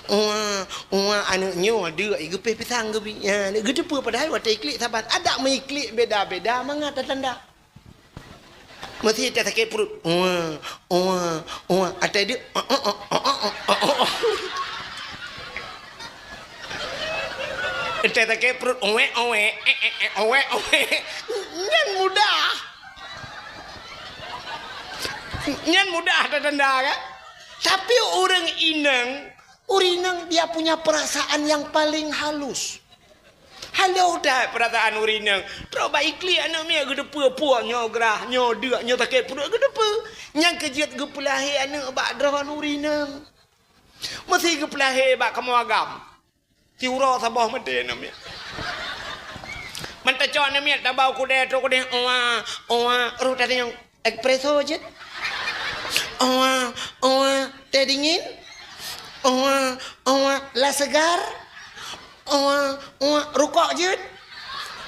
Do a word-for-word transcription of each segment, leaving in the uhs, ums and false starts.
Wah, wah, aneuk nyoe deuk, geupéh pisang geubi. Ya, geuteupeue padahai watèe iklik saban. Adak meuiklik beda-beda mangat tanda. Meusi tasakét pruet. Wah, wah, wah. Atai deuk. Entah sakét pruet, owek, owek, eh, eh, eh, owek, owek. Nyan mudah. Nyan mudah tatanda, kan? Tapi ureueng inong, ureueng inong dia punya perasaan yang paling halus. Halus that perasaan ureueng inong. Trok bak iklik aneuk miet geuteupeue, puih nyoe grah, nyoe deuk, nyoe sakét pruet geuteupeue. Nyan keuh jeuet geupeulahé aneuk bak droe ureueng inong. Meusi geupeulahé bak kamoe agam. Siuroe saboh maté aneuk miet. Mantong cok aneuk miet tabau keudè, trok keudè, owa, owa, roh tadi nyang espresso jeuet. Owa, owa, teh dingin. Owa, owa, la segar. Owa, owa, rukok jeuet.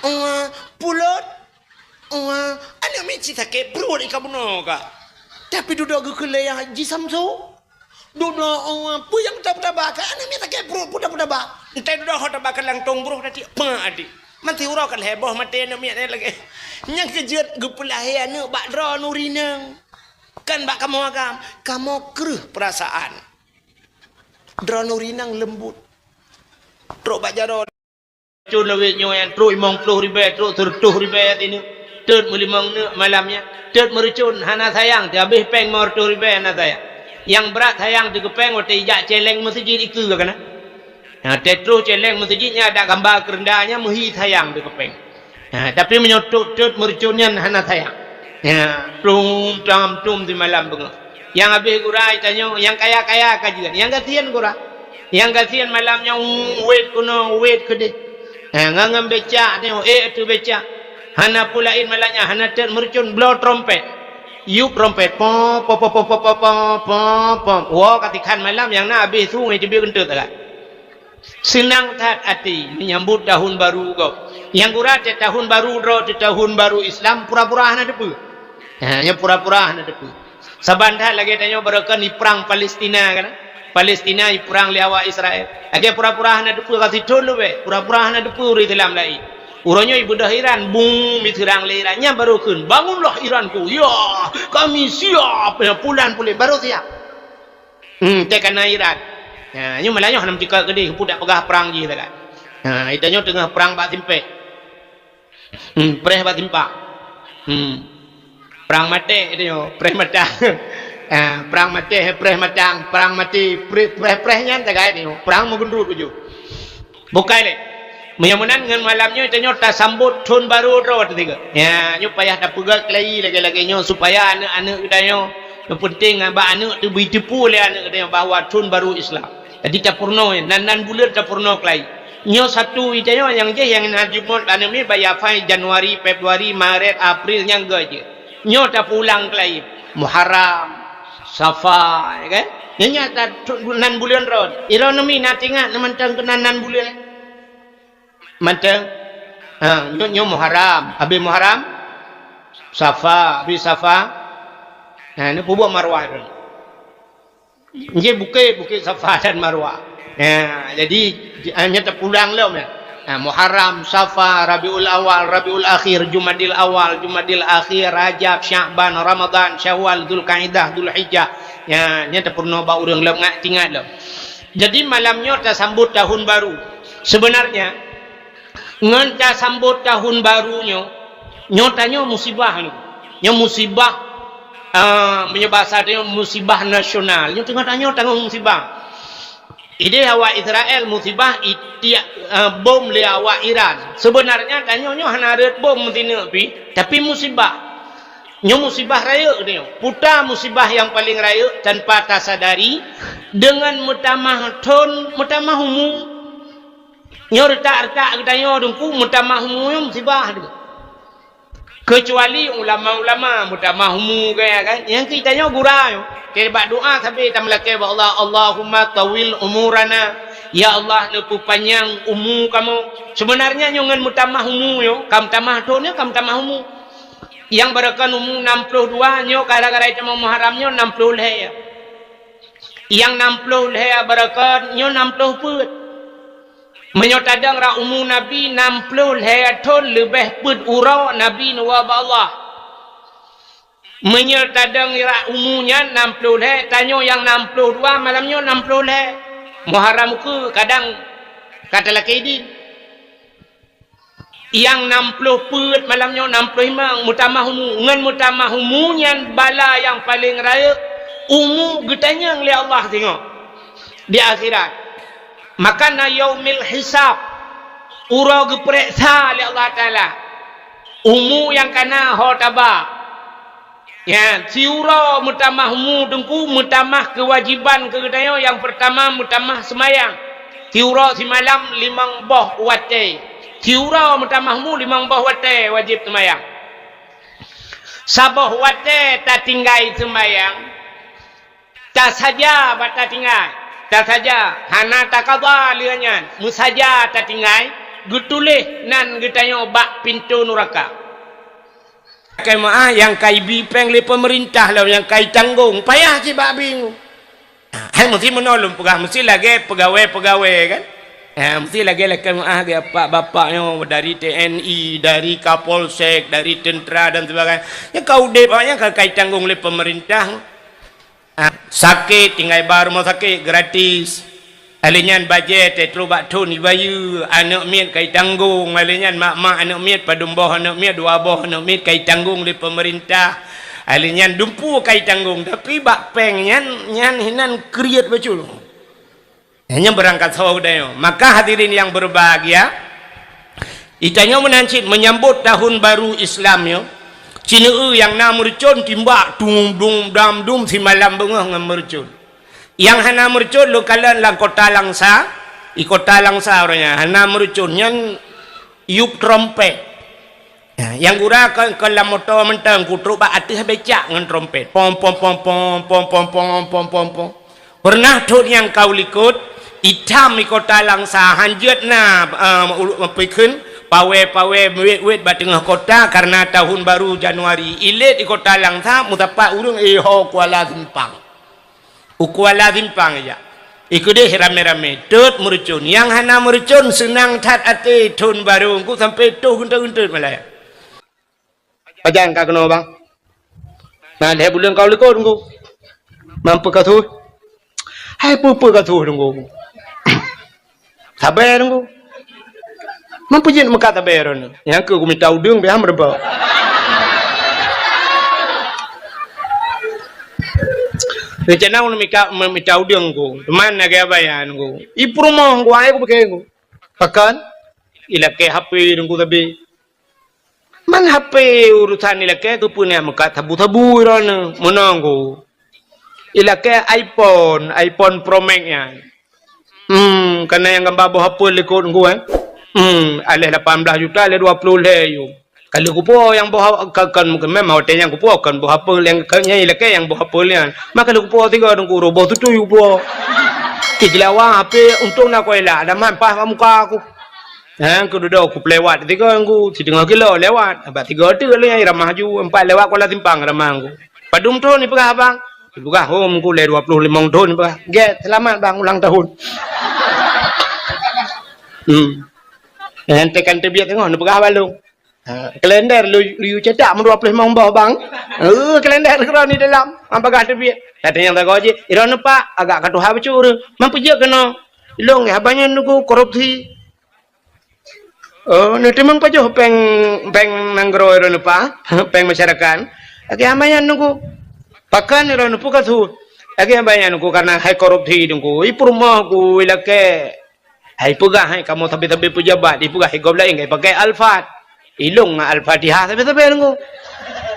Owa, pulot. Wah, aneuk miet cit sakét pruet i ka bunoe ka. Tapi dudoe geukeulée Haji Samso. Dudoe, wah, peue nyang taba-taba ka aneuk miet sakét pruet peue taba-taba. Entah dudoe ho taba ka lantong broh tadi. Peuet adik. Man siuroe ka lhèe boh maté aneuk miet nyan lagèe. Nyang keuh jeuet geupeulahé aneuk bak droeneuh ureueng inong. Kan bak kamoe agam, kamoe kreueh peurasaan. Droeneuh ureueng inong leumbut. Trok bak jaroe. Cun lawét nyoe nyan trok limong ploh ribèe, trok seureutôh ribèe sineuk. Teut meulimong neuk malam nyan. Teut meureucon hana sayang, teuhabéh péng limong reutôh ribèe hana sayang. Nyang brat sayang teukeupéng watèe ijak céléng meuseujid ikeue ka na. Nah, teutroh céléng meuseujid nyan adak gamba keureunda nyan meuhi sayang teukeupéng. Nah, tapi meunyoe teut-teut meureucon nyan hana sayang. Nah, tum tam tum simalam beungoh. Nyang habéh gura tanyoe, nyang kaya-kaya ka jeuet, nyang gasien gura. Nyang gasien malam nyoe wét keunoe, wét keudeh. Ha, ngon, ngon becak nyoe, ék ateueh becak. Hana peue laén malam nyan, hana teut meureucon bloe trompet. Yup trompet, pom, pom, pom. Woe ka tikhan malam nyang na habéh su ngon teubiet keuneuk sagai. Seunang that até menyambut tahun baru gob. Nyang gura teuh tahun baru droe teuh tahun baru Islam pura-pura hana teupeue. Ha, nyan pura-pura hana teupeue. Saban that lagèe tanyoe baroekon iprang Palestina kan. Palestina iprang lé awak Israel. Lagèe pura-pura hana teupeue ka sithon leubeh, pura-pura hana teupeue ureueng Islam laén. Uroe nyoe ibeudôh Iran, bum, iseurang lé Iran. Nyan baroekon, "Bangunlah Iranku." "Ya, kami siap." Ya, pulan puléh, baru siap. Hmm, teuka na Iran. Ha, nyoe malah nyoe hana meutika keudeh, peue dak peugah prang jih lagak. Ha, ita nyoe teungoh prang bak simpék. Hmm, preh bak simpang. Hmm. Prang maté ita nyoe, preh matang. Ha, prang maté, preh matang, prang maté, preh, preh, preh nyan sagai ita nyoe. Prang meugeundut ujoe. Bukai lé. Meunyoe meunan ngon malam nyoe tanyoe tasambot thon baru droe teuh sigoe. Ya, nyoe payah tapeugah keulayi lagèe-lagèe nyoe supaya aneuk-aneuk geutanyoe, nyang peunteng bak aneuk teuh beuteupeu lé aneuk geutanyoe bahwa thon baru Islam. Jadi tapeurunoe, nan, nan buleuen tapeurunoe keulayi. Nyoe satu ita nyoe nyang jih nyang na jimot aneuk miet bak yafai Januari, Februari, Maret, April nyang geu jeuet. Nyoe tapeulang keulayi. Muharram, Safar, ya kan? Nyan, nyan ta-, nan buleuen rot. Iroe neumi na tingat mantong keunan nan buleuen. Mantong. Ha, nyoe, nyoe Muharram. Habéh Muharram, Safa, habéh Safa. Ha, nyoe peubuet Marwah tu. Nyoe bukét, bukét Safa dan Marwah. Ha, jadi, di-, ha, nyoe tapeulang lom nyan. Ha, Muharram, Safa, Rabiul Awal, Rabiul Akhir, Jumadil Awal, Jumadil Akhir, Rajab, Sya'ban, Ramadan, Syawal, Zulkaidah, Zulhijjah. Ya, nyoe tapeurunoe bak ureueng lom, ngat, ingat lom. Jadi malam nyoe tasambot tahun baru. Sebenarnya, ngon tasambot tahun baru nyoe, nyoe tanyoe musibah nyoe. Nyoe musibah, ah, meunyoe basa tanyoe musibah nasional. Nyoe teungoh tanyoe tanggung musibah. Idéh awak Israel musibah itiak, ah, bom lé awak Iran. Sebenarnya tanyoe nyoe hana rhot bom meusineuk pih, tapi musibah. Nyoe musibah rayeuk nyoe. Peue ta musibah nyang paleng rayeuk tanpa tasadari, deungon meutamah thon, meutamah umu. Nyoe reutak-reutak geutanyoe Teungku meutamah umu nyoe musibah tu. Keucuali ulama-ulama meutamah umu gaya kan. Nyang keu tanyoe gura nyoe. Keu bak doa sabe tameulakée bak Allah, "Allahumma tawil umurana." Ya Allah, neupeupanyang umu kamoe. Sebenarnya nyoe ngon meutamah umu nyoe, ka meutamah thon nyoe, ka meutamah umu. Nyang baroekon umu nam ploh dua, nyoe gara-gara tamong Muharram nyoe nam ploh lhée. Nyang nam ploh lhèe barakat nyoe nam ploh peuet. Meunyoe tadong rot umu Nabi nam ploh lhèe thon leubeh peuet uroe Nabi neuwoe bak Allah. Meunyoe tadong rot umu nyan nam ploh lhèe, tanyoe nyang nam ploh dua malam nyoe nam ploh lhèe. Muharram ukeue kadang ka talakèe idin. Nyang nam ploh peuet malam nyoe nam ploh limong meutamah umu. Ngon meutamah umu nyan bala nyang paleng rayeuk, umu geutanyong lé Allah singoh di akhirat. Maka na yaumil hisab, uroe geupareksa lé Allah Taala umu nyang ka na ho taba. Nyan, siuroe meutamah umu Teungku, meutamah keuwajiban keu geutanyoe. Nyang peurtama meutamah seumayang. Siuroe simalam limong boh watèe. Siuroe meutamah umu limong boh watèe wajéb seumayang. Saboh watèe tatinggai seumayang, tasaja bak tatinggai. Tasaja, hana takaba lheueh nyan. Meusaja tatinggai, geutuléh nan geutanyoe bak pintoe nuraka. Lakèe meu'ah nyang ka ibi péng lé peumeurintah lom nyang ka itanggong, payah cit bak bingung. Hai meusti meunoe lôn peugah, meusti lagèe peugawèe-peugawèe kan? Ha, meusti lagèe lakèe meu'ah geuh bapak-bapak nyoe dari T N I, dari Kapolsek, dari tentera dan sebagainya. Nyang ka udép awaknyan ka, ka itanggong lé peumeurintah. Ah, sakét tinggai ba rumoh sakét gratis. Alèh nyan bajèe trôk bak thôn ibayeue, aneuk miet ka itanggong. Alèh nyan mak-mak aneuk miet, padum boh aneuk miet, dua boh aneuk miet ka itanggong lé peumeurintah. Alèh nyan dumpeue ka itanggong, tapi bak péng nyan, nyan hinan kriet bacut. Nyan beurangkat soe geutanyoe. Maka hadirin yang berbahagia, geutanyoe meunan cit menyambot tahun baru Islam nyoe, cineue nyang na meurucon timbak dung dung dam dum simalam beungoh ngon meurucon. Nyang hana meurucon lôn kalon lam kota Langsa, di kota Langsa uroe nyan hana meurucon nyan yup trompet. Ha, nyang gura kon, kon lam moto mantong, kutrok bak ateueh becak ngon trompet. Pom, pom, pom, pom. Pernah thôn nyang ka u likot, itam di kota Langsa, hanjeuet na, eh, ulu-, peue kheun, pawèe-pawèe wét-wét bak teungoh kota karena tahun baru Januari. Ilét di kota Langsa, meusapat ureueng, eh, ho Kuala Simpang. U Kuala Simpang ijak. Ikeudeh ramé-ramé, tot meurucon. Nyang hana meurucon seunang that até thôn barô, engku sampoe toh geuntot-geuntot malèe. Pajan ka keunoe, Bang? Na lhèe buleuen ka u likot, engku. Mampu ka tuh? Hai peue-peue ka tuh, engku. Sabe, engku. Man peue jeuet meukat sabe droeneuh? Nyang keuh kumita udeueng pih han meureubah. Rencana ulôn mika-, meumita udeueng ku, teuma na gaya bayan ku. I peurumoh ku, ai ku beuke ku. Pakon? Ilakèe H P dong ku sabe. Man H P urusan ilakèe tu peue na meukat sabu-sabu droeneuh, meunan ku. Ilakèe iPhone, iPhone Pro Max nyan. Hmm, kana nyang gamba boh apel likot engku, eh. Hmm, aléh lapan blah juta, aléh dua ploh lhèe yup. Ka lheueh kupuwoe nyang boh a-, ka, kan, memang watèe nyan kupuwoe kon boh apel nyang, ka, nyang ilakèe nyang boh apel nyan. Maka lheueh kupuwoe tiga dong ku, boh tutui kupuwoe. Cit jilawa H P untông na kuela, ada man paih bak muka aku. Ha, kududoe kupeulewat tiga engku, siteungoh kilo lewat. Abah tiga teuk lé nyang ramah ju, empat lewat Kuala Simpang ramah engku. Padum thon ipeugah abang? Ipeugah, "Hom ku lé dua ploh limong thon," ipeugah. "Gèt, seulamat bang ulang tahun." Hmm. Nyan tekan teubiet teungoh neupeugah bak lôn. Ha, kalender lu, lu cetak meudua ploh limong boh bang. Eh, kalender keudroe di dalam. Am bagah teubiet. Kata nyang sagoe jih, "Droeneuh pak, agak ka tuha bacut ureueng. Man peue jeuet keunoe?" Ilôn, "Haba nyan nunggu korupsi." Oh, neuteumeung pajoh péng, péng nanggroe droeneuh pak, péng masyarakat. Lagèe haba nyan nunggu. Pakon droeneuh peue ka su? Lagèe haba nyan nunggu karena hai korupsi nunggu. I peurumoh ku ilakèe. Hai peugah hai kamoe sabe-sabe pejabat, ipeugah hai gob laén kai pakai Alphard. Ilôn ngon Al-Fatihah sabe-sabe nunggu.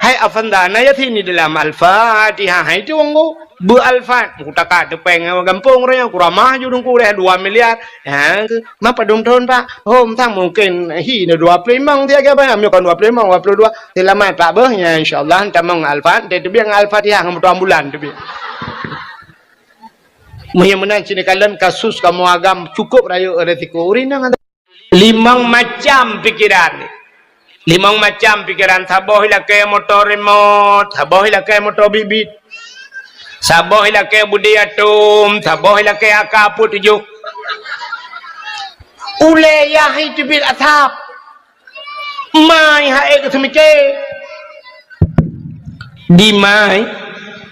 Hai Afanda, na Yasin di dalam Al-Fatihah hai tu nunggu. Beu Alphard, ku taka teupeng gampông raya, ku ramah ju dong ku dua miliar. Ha, ma padum thon pak? Hom sang mungkin hi na dua ploh limong tiga ke apa? Ami kon dua ploh limong, dua puluh dua. Selamat pak beuh nya insyaallah tamong Alphard, teubiet ngon Al-Fatihah ngon moto ambulan teubiet. Meunan cit kalon kasus kamoe agam cukup rayeuk resiko. Ureueng inong Limong macam pikiran. Limong macam pikiran. Saboh ilakèe moto remote, saboh ilakèe moto bit-bit. Saboh ilakée beudé atôm, saboh ilakée aka peuet tujoh. Ulée yah iteubiet asab. Mai hai geuseumiké. Di mai,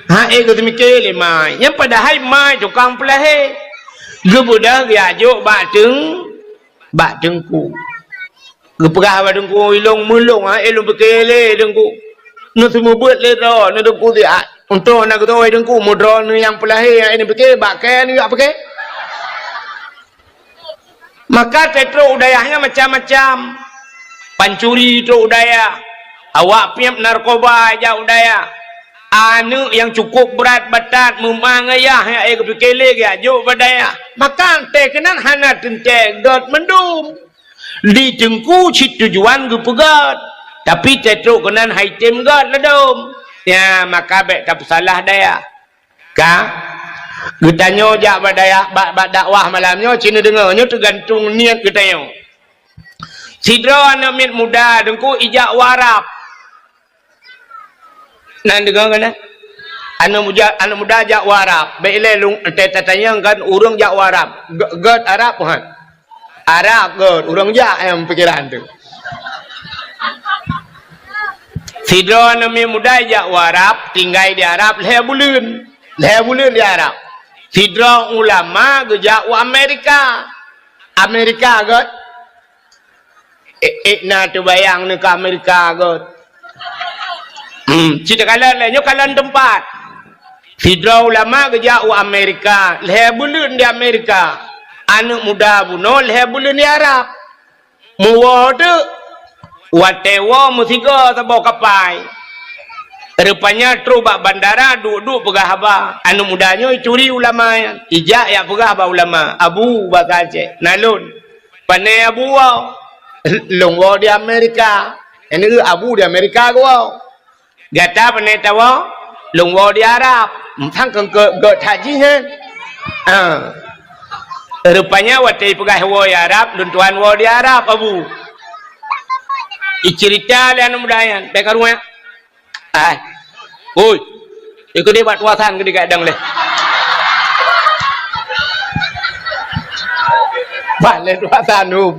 hai geuseumiké lé mai. Nyang padahai mai tukang peulahé. Geubeudôh geujok bak teung, bak teungku. Geupeugah bak teungku, "Ilông meulông hai lôn piké lé teungku. Neuseumeubeuet lé droe, neuteungku siat. Untông na geutoe teungku meudroe neu nyang peulahé hai neupiké bak kée neujak piké." Maka teutrok u dayah nyan macam-macam. Pancuri trok u dayah. Awak piep narkoba jak u dayah. Aneuëk nyang cukup brat batat meumang ayah nyang ék geupiké lé geujok bak dayah. Maka teuh keunan hana teuntée gét mandum. Di teungku cit tujuan geupeugét. Tapi teutrok keunan hai tem gét ladôm. Ya, maka bék tapeusalah dayah. Ka? Geutanyoe jak bak dayah, bak, bak dakwah malam nyoe, ci neudeungoe, nyoe teugantung niet geutanyoe. Sidroe aneuëk miet muda teungku ijak u Arab. Na neudeungoe kan? Aneuëk muda, aneuëk muda jak u Arab. Bék ilée lôn, ta-, tatanyong kan ureuëng jak u Arab. Gét, gét Arab, han? Arab gét, ureuëng jak nyang pikiran tu. Sidroe aneuëk miet muda jak u Arab, tinggai di Arab lhée buleuen. Lhée buleuen di Arab. Sidroe ulama geujak u Amerika. Amerika gét. Ék, ék na teubayang neu ka Amerika gét. Hmm, ci takalon lé, nyoe kalon teumpat. Sidroe ulama geujak u Amerika, lhée buleuen di Amerika. Aneuëk muda bunoe lhée buleuen di Arab. Meuwoe teuk, watée woe meusigoe saboh kapai. Rupanya trok bak bandara, duek-duek peugah haba. Aneuëk muda nyoe ituri ulama nyan. Ijak jak peugah bak ulama, "Abu," basa Aceh, "na lôn." "Pané Abu woe?" "Lôn woe di Amerika." "Nyan Abu di Amerika geuwoe." "Gata pané tawoe?" "Lôn woe di Arab." "Sang keu gét that jih nyan." Ha. Rupanya watée ipeugah woe di Arab, lôn tuan woe di Arab, Abu. Iceurita lé aneuëk muda nyan, bék karueng. Ai. Oi. Ikeu deh bak tuasan keu digadang leh. Bak lé tuasan, um.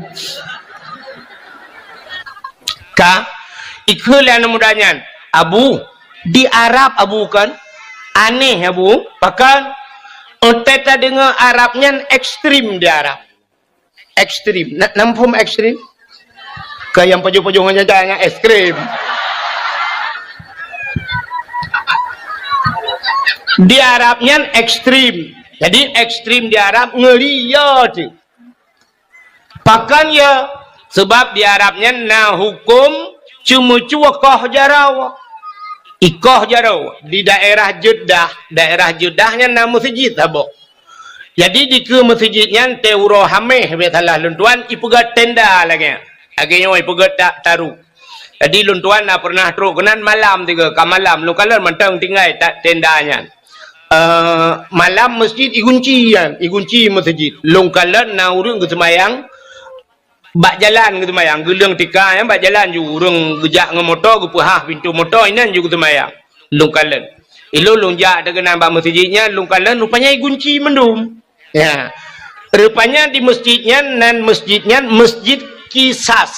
Ka, ikheun lé aneuëk muda nyan, "Abu, di Arab Abu kan? Aneh Abu, pakon? Otai tadeungoe Arab nyan ekstrim di Arab." Ekstrim. Na, na muphom ekstrim? Keu nyang pajoh-pajoh ngon nyan, nyan ekstrim. Di Arab nyan ekstrim. Jadi ekstrim di Arab ngeuri yo tu. Pakon yo? Sebab di Arab nyan na huköm ceumeucue koh jaroe. Ikoh jaroe di daerah Jeddah, daerah Jeddah nyan na meuseujid saboh. Jadi dikeue meuseujid nyan teuh uroe Haméh, bék salah lôn tuan, ipeugét tenda lagée nyan. Lagée nyoe ipeugét ta-, taru. Jadi lôn tuan na pernah trok keunan malam tiga, ka malam lôn kalon mantong tinggai ta-, tenda nyan. Eh, malam meuseujid igunci nyan, igunci meuseujid. Lôn kalon na ureuëng geuseumayang bak jalan geuseumayang, geuleueng tika nyan bak jalan ju ureuëng geujak ngon moto, geupeuhah pintoe moto, inan ju geuseumayang. Lôn kalon. Ilôn lôn jak teuh keunan bak meuseujid nyan, lôn kalon rupanya igunci mandum. Ya. Rupanya di meuseujid nyan, nan meuseujid nyan Meuseujid Kisas.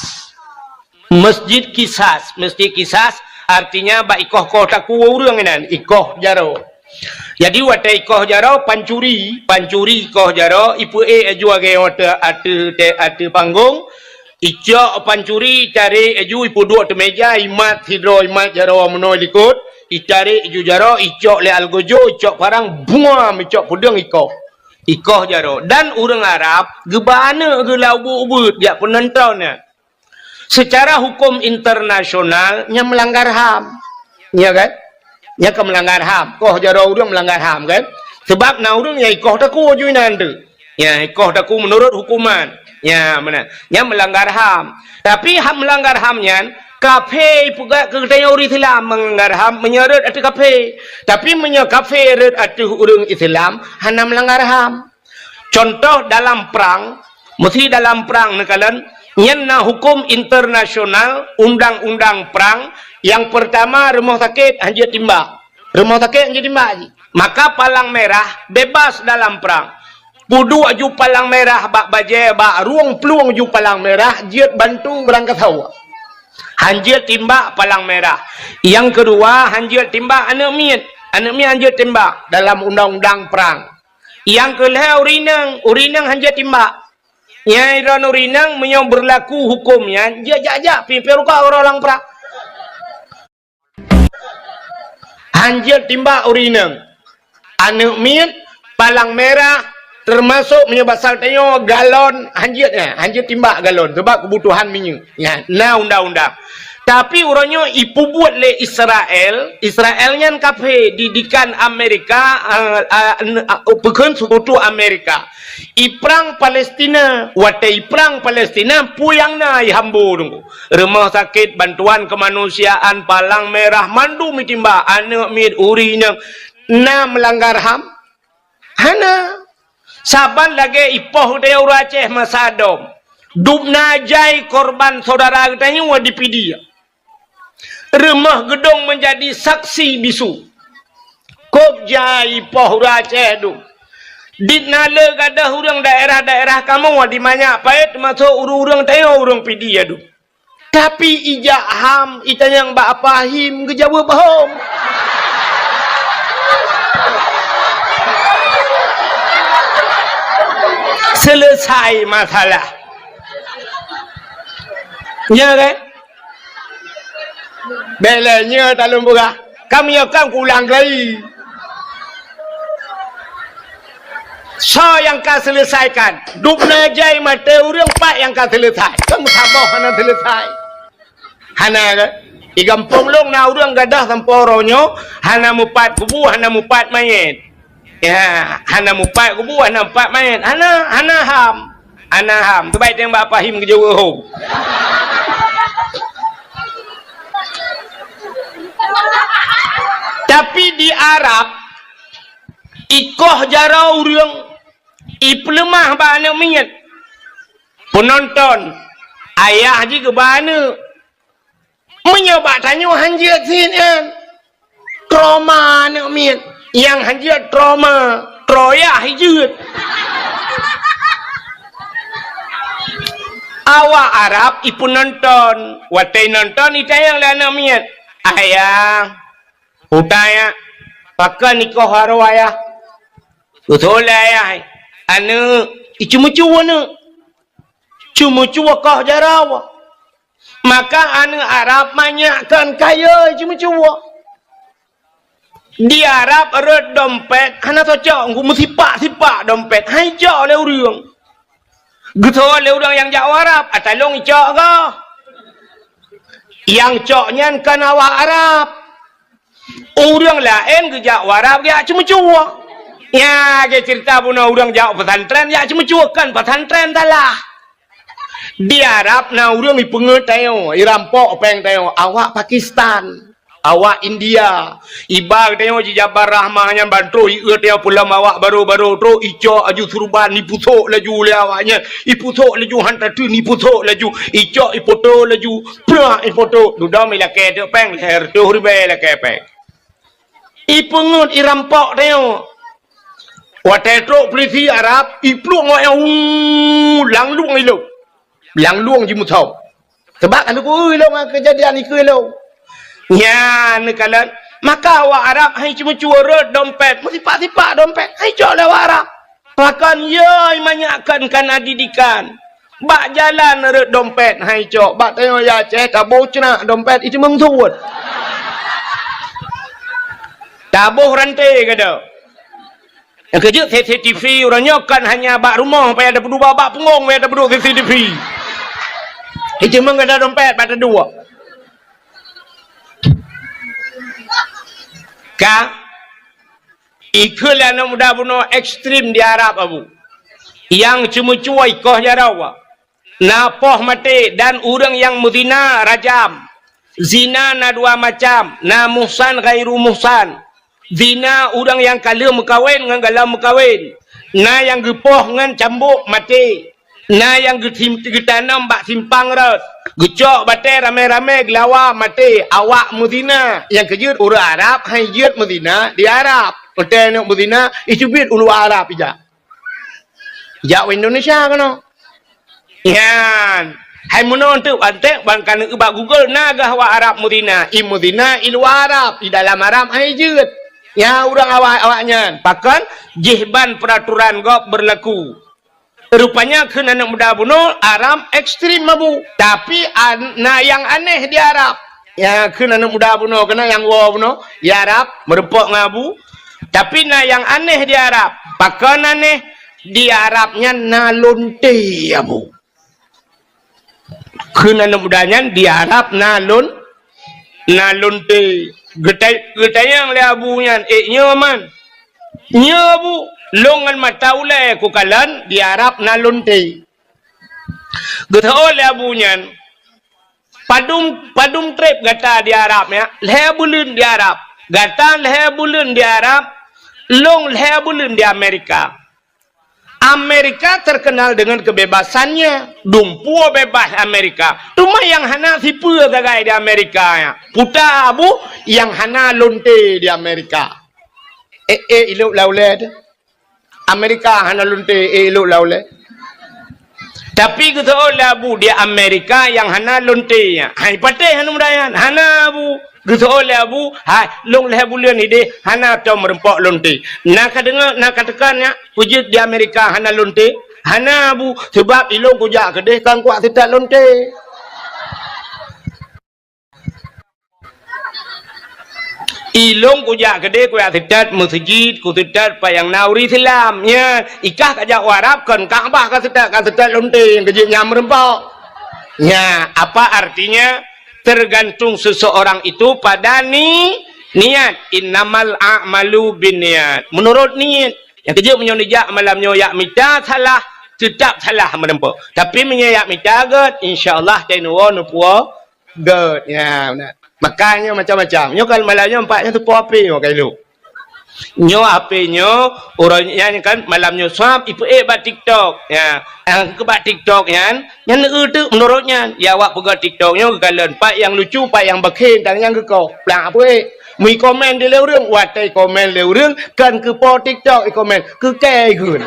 Meuseujid Kisas, Meuseujid Kisas artinya bak ikoh-koh takue ureuëng inan, ikoh jaroe. Jadi watée ikoh jaroe pancuri, pancuri ikoh jaroe, ipeuék laju lagée ateueh, ateueh, ateueh panggong, icok pancuri, itarek laju, ipeuduek ateueh meja, imat sidroe, imat jaroe meunoe likot, itarek laju jaroe, icok lé algojo, icok parang, buam, icok peudeueng ikoh. Ikoh jaroe. Dan ureuëng Arab geuba aneuëk geuh lam ubeuet-ubeuet jak peunonton nyan. Secara huköm internasional, nyan meulanggar ham. Ya kan? Nyan ka meulanggar ham. Koh jaroe ureuëng meulanggar ham kan? Sebab na ureuëng nyang ikoh takue ju inan tu. Ya, ikoh takue meunurot huköman. Ya, meunan. Nyan meulanggar ham. Tapi ham meulanggar ham nyan, kafé ipeugah keu geutanyoe ureuëng Islam meulanggar ham meunyoe rhot ateueh kafé. Tapi meunyoe kafé rhot ateueh ureuëng Islam, hana meulanggar ham. Contoh dalam prang, meusi dalam prang neukalon, nyan na huköm internasional, undang-undang prang, nyang peurtama rumoh sakét hanjeuet timbak. Rumoh sakét hanjeuet timbak jih. Maka palang merah bebas dalam prang. Peuduek ju palang merah bak bajée, bak rueng plueng ju palang merah, jeuet bantu beurangkasoe. Hanjeuet timbak palang merah. Nyang keudua, hanjeuet timbak aneuëk miet. Aneuëk miet hanjeuet timbak dalam undang-undang prang. Nyang keulhée ureuëng inong, ureuëng inong hanjeuet timbak. Nyang droeneuh ureuëng inong meunyoe beurlaku huköm nyan, jeuet jak-jak pih, pih ruka uroe lam prang. Hanjeuet timbak ureuëng inong. Aneuëk miet, palang merah, teumasok meunyoe basa tanyoe galon, hanjeuet nyan, hanjeuet timbak galon, sabab keubutuhan minyeuk. Nyan, na undang-undang. Tapi uroe nyoe ipeubuet lé Israel, Israel nyan kafé, didikan Amerika, eh, eh, n-, eh, peukheun seukutu Amerika. Iprang Palestina, watée iprang Palestina, peue nyang na ihambo teungku. Rumoh sakét, bantuan keumanusiaan, palang merah, mandum itimbak, aneuëk miet, ureuëng inong, na meulanggar ham? Hana. Saban lagée ipoh geutanyoe ureuëng Aceh masa dom. Dubna jai korban syedara geutanyoe di Pidie. Rumoh geudong meunjadi saksi bisu. Kôb jai ipoh ureuëng Aceh dum. Dit na le gadôh ureuëng daerah-daerah kamoe di Manyak Payet, teumasok ureuëng-ureuëng tanyoe ureuëng Pidie dum. Tapi ijak ham, itanyong bak Apa Him, geujaweueb hom. Selesai masalah. Ya kan? Bèk lé nyoe talôn peugah. Ka meunyoe kan kuulang kali. Soe nyang ka seuleusaikan? Dubna jai maté ureuëng, pat nyang ka seuleusai? Kan meusaboh hana seuleusai. Hana kan? Di gampông lôn na ureuëng gadôh sampoe uroe nyoe hana mupat kubu, hana mupat manyét. Ya, hana mupat kubu, hana mupat manyét. Hana, hana ham. Hana ham. Teubai teueng bak Apa Him geujaweueb hom. Tapi di Arab, ikoh jaroe ureuëng, ipeuleumah bak aneuëk miet. Peunonton, ayah jih geuba aneuëk. Meunyoe bak tanyoe hanjeuet sit nyan. Trauma aneuëk miet. Nyang hanjeuet trauma. Troyah jeuet. Awak Arab ipeunonton. Watée nonton itanyong lé aneuëk miet, "Ayah, utaya, pakon ikoh jaroe ayah?" Beutôi lé ayah, "Aneuëk, iceumeucue aneuëk. Ceumeucue koh jaroe." Maka aneuëk Arab manyak kon kayée ceumeucue. Di Arab rot dompet hana tacok, meusipak-sipak dompet, han icok lé ureuëng. Geuteupeue lé ureuëng nyang jak u Arab, "Atalong icok goh." Nyang cok nyan kon awak Arab. Ureuëng laén geujak u Arab geujak ceumeucue. Nyan lagée ceurita bunoe ureuëng jak pesantren jak ceumeucue, kon pesantren salah. Di Arab na ureuëng ipeungeut tanyoe, irampok péng tanyoe, awak Pakistan, awak India. Iba geutanyoe jijabar rahmah nyan ban trok ié tanyoe peulom awak barô-barô trok icok laju surban, ipusok laju lé awak nyan, ipusok laju han tateun, ipusok laju, icok ipoto laju, prak ipoto, dudoe ilakée teuk péng, lhée reutôh ribée ilakée péng. Ipeungeut irampok tanyoe. Watée trok peulisi Arab, iplueng awak nyan, uu, langlueng ilong. Langlueng jimusoe. Sabab ka neukui ilong ngon keujadian ikeu ilong. Nyan neukalon, maka awak Arab han iceumeucue rot dompet, meusipak-sipak dompet, han icok lé awak Arab. Pakon yö manyak kon kana didikan. Bak jalan rot dompet han icok, bak tanyoe ya Aceh taboh ceunak dompet iteumeung suet. Taboh ranté gata. Nyang keujeuet C C T V uroe nyoe kon hanya bak rumoh payah tapeuduba, bak punggong payah tapeuduek C C T V. Iteumeung gata dompet bak taduek. Ka Ikheun lé aneuk muda bunoe ekstrem di Arab, Abu. Nyang ceumeucue ikoh jaroe, na poh maté, dan ureuëng nyang meuzina rajam. Zina na dua macam, na muhsan, ghairu muhsan. Zina ureuëng nyang ka lheueh meukawen ngon gohlom meukawen. Na nyang geupoh ngon cambuk maté. Na nyang geutim-, geutanom bak simpang rot, geucok batée ramé-ramé geulawa maté, awak meuzina. Nyang keujeuet ureuëng Arab han jeuet meuzina di Arab. Watèe neuk beuzina, iteubiet u luwa Arab ijak. Jak u Indonesia keunoe. Nyan. Hai meunoe teuk, antek ban ka neuk bak Google, na gah awak Arab meuzina. I meuzina i luwa Arab, i dalam Arab hai jeuet. Nyan ureueng awak, awak nyan. Pakon? Jih ban peuraturan gob beurlaku. Rupanya kheun aneuk muda bunoe Arab ekstrem abu. Tapi an-, na nyang aneh di Arab. Ya, kheun aneuk muda bunoe, keunan nyang woe bunoe, di Arab, meureumpok ngon abu. Tapi na nyang aneh di Arab. Pakon aneh? Di Arab nyan na lonte abu. Kheun aneuk muda nyan di Arab na lon-, na lonte. Geutai-, geutanyong lé abu nyan, "Eh, nyoe man?" "Nyoe abu, lôn ngon mata ulèe kukalon di Arab na lonte." Geuteu'oh lé abu nyan, "Padum, padum trép gata di Arab nyan?" "Lhèe buleuen di Arab." "Gata lhèe buleuen di Arab, lôn lhèe buleuen di Amerika." Amerika terkenal dengan kebebasannya. Dumpeue bebas Amerika. Teuma nyang hana sipeue sagai di Amerika nyan. Peue ta abu, nyang hana lonte di Amerika. Eh, eh, ilok lam ulèe teuh. Amerika hana lonte, eh, ilok lam ulèe. Tapi geuteu'oh lé abu di Amerika nyang hana lonte nyan. Hai patéh aneuk muda nyan. Hana abu. Geuteu'oh lé abu, hai, lôn lhèe buleuen idéh, hana tom meureumpok lonte. Na ka deungö, na ka teuka nyak, peue jeuet di Amerika hana lonte? Hana abu, sabab ilôn kujak keudéh kon kuat seutat lonte. Ilôn kujak keudéh kuat seutat meuseujid, kuseutat pat nyang na ureueng Islam. Nyan, ikah kajak u Arab kon Ka'bah kaseutat, kaseutat lonte nyang keujeuet nyan meureumpok. Nyan, apa artinya? Tergantung seseorang itu pada ni-, niat. "Innamal a'malu binniyat." Menurut niet. Nyang keujeuet meunyoe neujak malam nyoe jak mita salah, teutap salah meureumpok. Tapi meunyoe jak mita gèt, insya Allah tai neuwoe neupuwoe gèt. Ya, beuna. Makanya macam-macam. Nyoe kan malam nyoe empat nyoe teupeue api nyoe kailok. Nyoe H P nyoe, uroe nyan kan malam nyoe swab, ipeuék bak TikTok. Ya, nyang keu bak TikTok nyan, nyan eu teuk meunurot nyan. Ya, awak peugah TikTok nyoe geukalon, pat nyang lucu, pat nyang bakhen, dan nyang geukoh. Plang peuék. Meukomen di lé ureueng, watèe komen lé ureueng, kan keu po TikTok ikomen, keu kèe ikheun.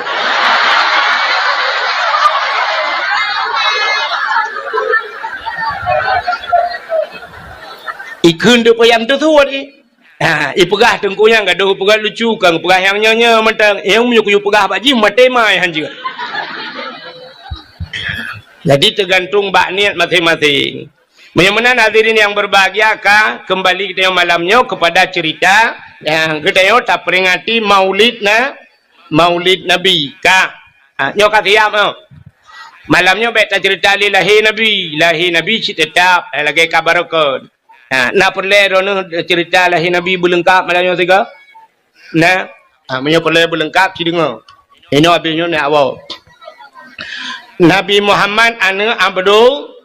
Ikheun teuk payah teusuet, eh. Ha, ipeugah teungku nyan gadoh peugah lucu, kang peugah nyang nyoe-nyoe mantong. Nyang meunyoe kuyue peugah bak jih, maté mai hanjeuet. Jadi, teugantung bak niet maséng-maséng. Meunyoe meunan, hadirin yang berbahagia, ka kembali geutanyoe malam nyoe kepada cerita nyang geutanyoe taperingati Maulid na-, Maulid Nabi. Ka, ha, nyoe ka siap, ha. Malam nyoe bèk tacerita lé lahé Nabi. Lahé Nabi cit teutap, eh, lagèe ka barokon. Ha, na peureulèe droeneuh cerita lahé Nabi beuleungkap malam nyoe sigoe? Na? Ha, meunyoe peureulèe beuleungkap, ci deungö. Inoe abéh nyoe na awak. Nabi Muhammad aneuk Abdul,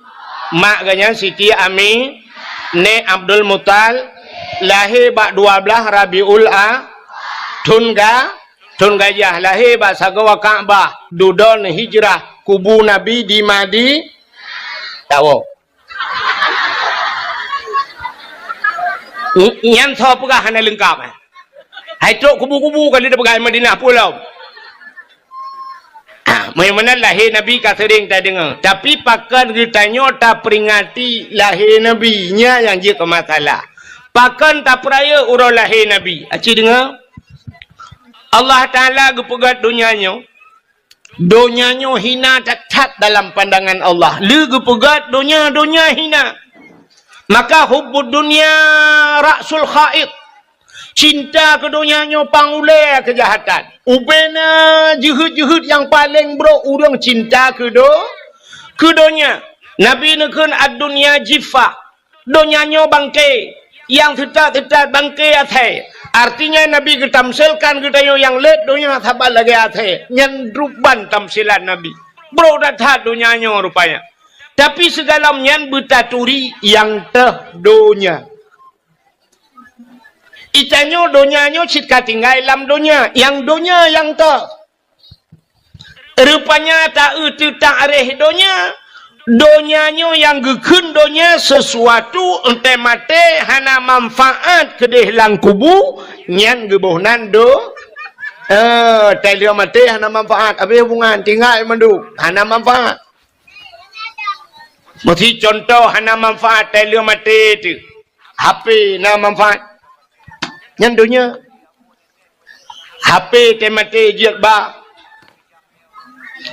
mak geuh nyan Siti Ami, nèk Abdul Muthalib, lahé bak dua blaih Rabiul A, thon ga-, thon gajah, lahé bak sagoe Ka'bah, dudoe hijrah, kubu Nabi di Madi-, tawoe. Ny-, nyan soe peugah hana leungkap, eh? Hai trok kubu-kubu kali tapeugah Madinah pulo. Ah, meunyoe meunan lahé Nabi ka seuring tadeungö, tapi pakon geutanyoe taperingati lahé Nabi, nyan nyang jeuet keu masalah. Pakon tapeurayeuk uroe lahé Nabi? Aci deungö, Allah Taala geupeugöt donya nyoe, donya nyoe hina that-that dalam pandangan Allah. Lé geupeugöt donya, donya hina. Maka hubbud dunya ra'sul khati'ah. Cinta keu donya nyoe pangulèe keujahatan. Ubena jeuheut-jeuheut nyang paleng brok ureueng cinta keu do-, keu donya. Nabi neukheun, "Ad-dunya jiffah." Donya nyoe bangke, nyang teutat-teutat bangke asèe. Artinya, Nabi geutamsilkan geutanyoe nyang lét donya saban lagèe asèe. Nyan ruban tamsilan Nabi. Brok that-that donya nyoe rupanya. Tapi sigohlom nyan beutaturi nyang teuh donya. Geutanyoe donya nyoe cit ka tinggai lam donya, nyang donya nyang teuh. Rupanya ta-eu teutak réh donya, Donya nyoe nyang geukheun donya sesuatu, enteuk maté hana manfaat keudeh lam kubu, nyan geuboh nan do-, eh, tai lheueh maté hana manfaat, habéh hubungan, tinggai mandum, hana manfaat. Meusi contoh hana manfaat tai lheueh maté teuh. H P na manfaat. Nyan donya. H P teuh maté jeuet ba.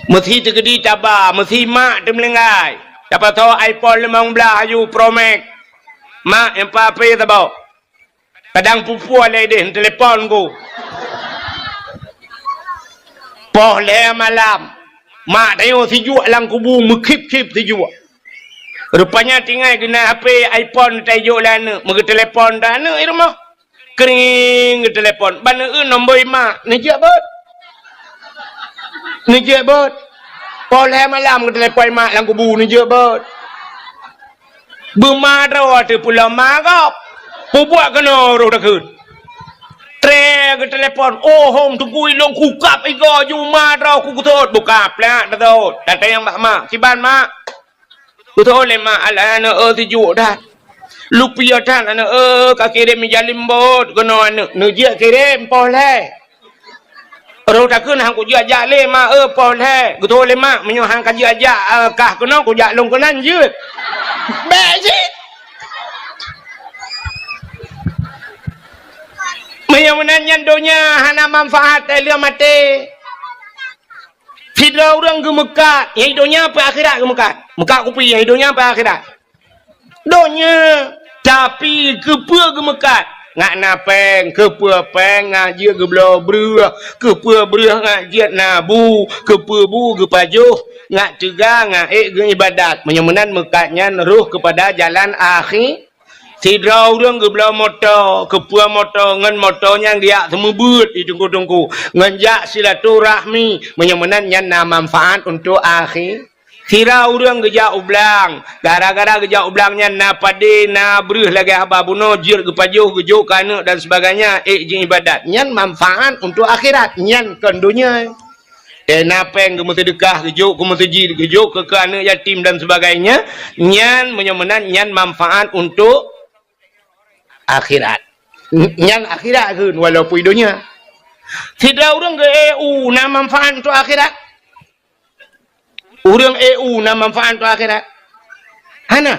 Meusi teukeudi taba, meusi mak teumeulinggai. Tapasoe iPhone limong blaih aju Pro Max. Mak, nyang pa H P saboh. Kadang pupue lé deh, telepon ku. Poh lhée malam, mak tanyoe sijuek lam kubu, meukhip-khip sijuek. Rupanya tinggai geunan H P iPhone tajok lé aneuk, meugeuteulepon dah aneuk di rumoh. Kring, geuteulepon. Ban eu nombor mak, neujeuet beuet. Neujeuet beuet. Poh lhée malam geuteulepon mak lam kubu, neujeuet beuet. Beuma droe teuh pulo ma gob. Peubuet keunoe roh takheun. Tré geuteulepon, "Oh, hom teungku ilong kukab igoe ju ma droe ku geutot." Buka plak geutot. Datang bak mak. "Kiban mak?" Geutot lé mak, "Alah aneuk eu, sijuek that. Lupiah that aneuk eu, ka kirém ija limbot keunoe aneuk." Neujeuet kirém poh lhée. Roh takheun, "Han kujak-jak lé mak eu, poh lhée." Geutot lé mak, "Meunyoe han kajak-jak, eh, kah keunoe, kujak lôn keunan jeuet." Bék cit. Meunyoe meunan nyan donya hana manfaat, tai lheueh maté. Sidroe ureuëng geumeukat, nyang di donya peu akhirat geumeukat. Meukat kupi, nyang di donya peu akhirat. Donya, tapi keupeue geumeukat? Ngat na péng, keupeue péng ngat jeuet geubloe breueh, keupeue breueh ngat jeuet na bu, keupeue bu geupajoh, ngat teuga, ngat ék geuibadat. Meunyoe meunan meukat nyan roh keupada jalan akhi-, Sidroe ureuëng geubloe moto, keupeue moto, ngon moto nyan geujak seumeubeuet di teungku-teungku, ngon jak silaturahmi, meunyoe meunan nyan na manfaat untuk akhi-, Sira ureuëng geujak u blang, gara-gara geujak u blang nyan na padé, na breueh lagée haba bunoe jeuet geupajoh, geujok keu aneuk dan sebagainya, ék jiibadat. Nyan manfaat untuk akhirat, nyan kon donya. Teuh na péng geumeuseudeukah, geujok keu meuseujid, geujok keu, keu aneuk yatim dan sebagainya, nyan meunyoe meunan nyan manfaat untuk akhirat. Nyan akhirat kheun walaupun donya. Sidroe ureuëng geu-eu na manfaat untuk akhirat? Ureuëng eu na manfaat untuk akhirat? Hana.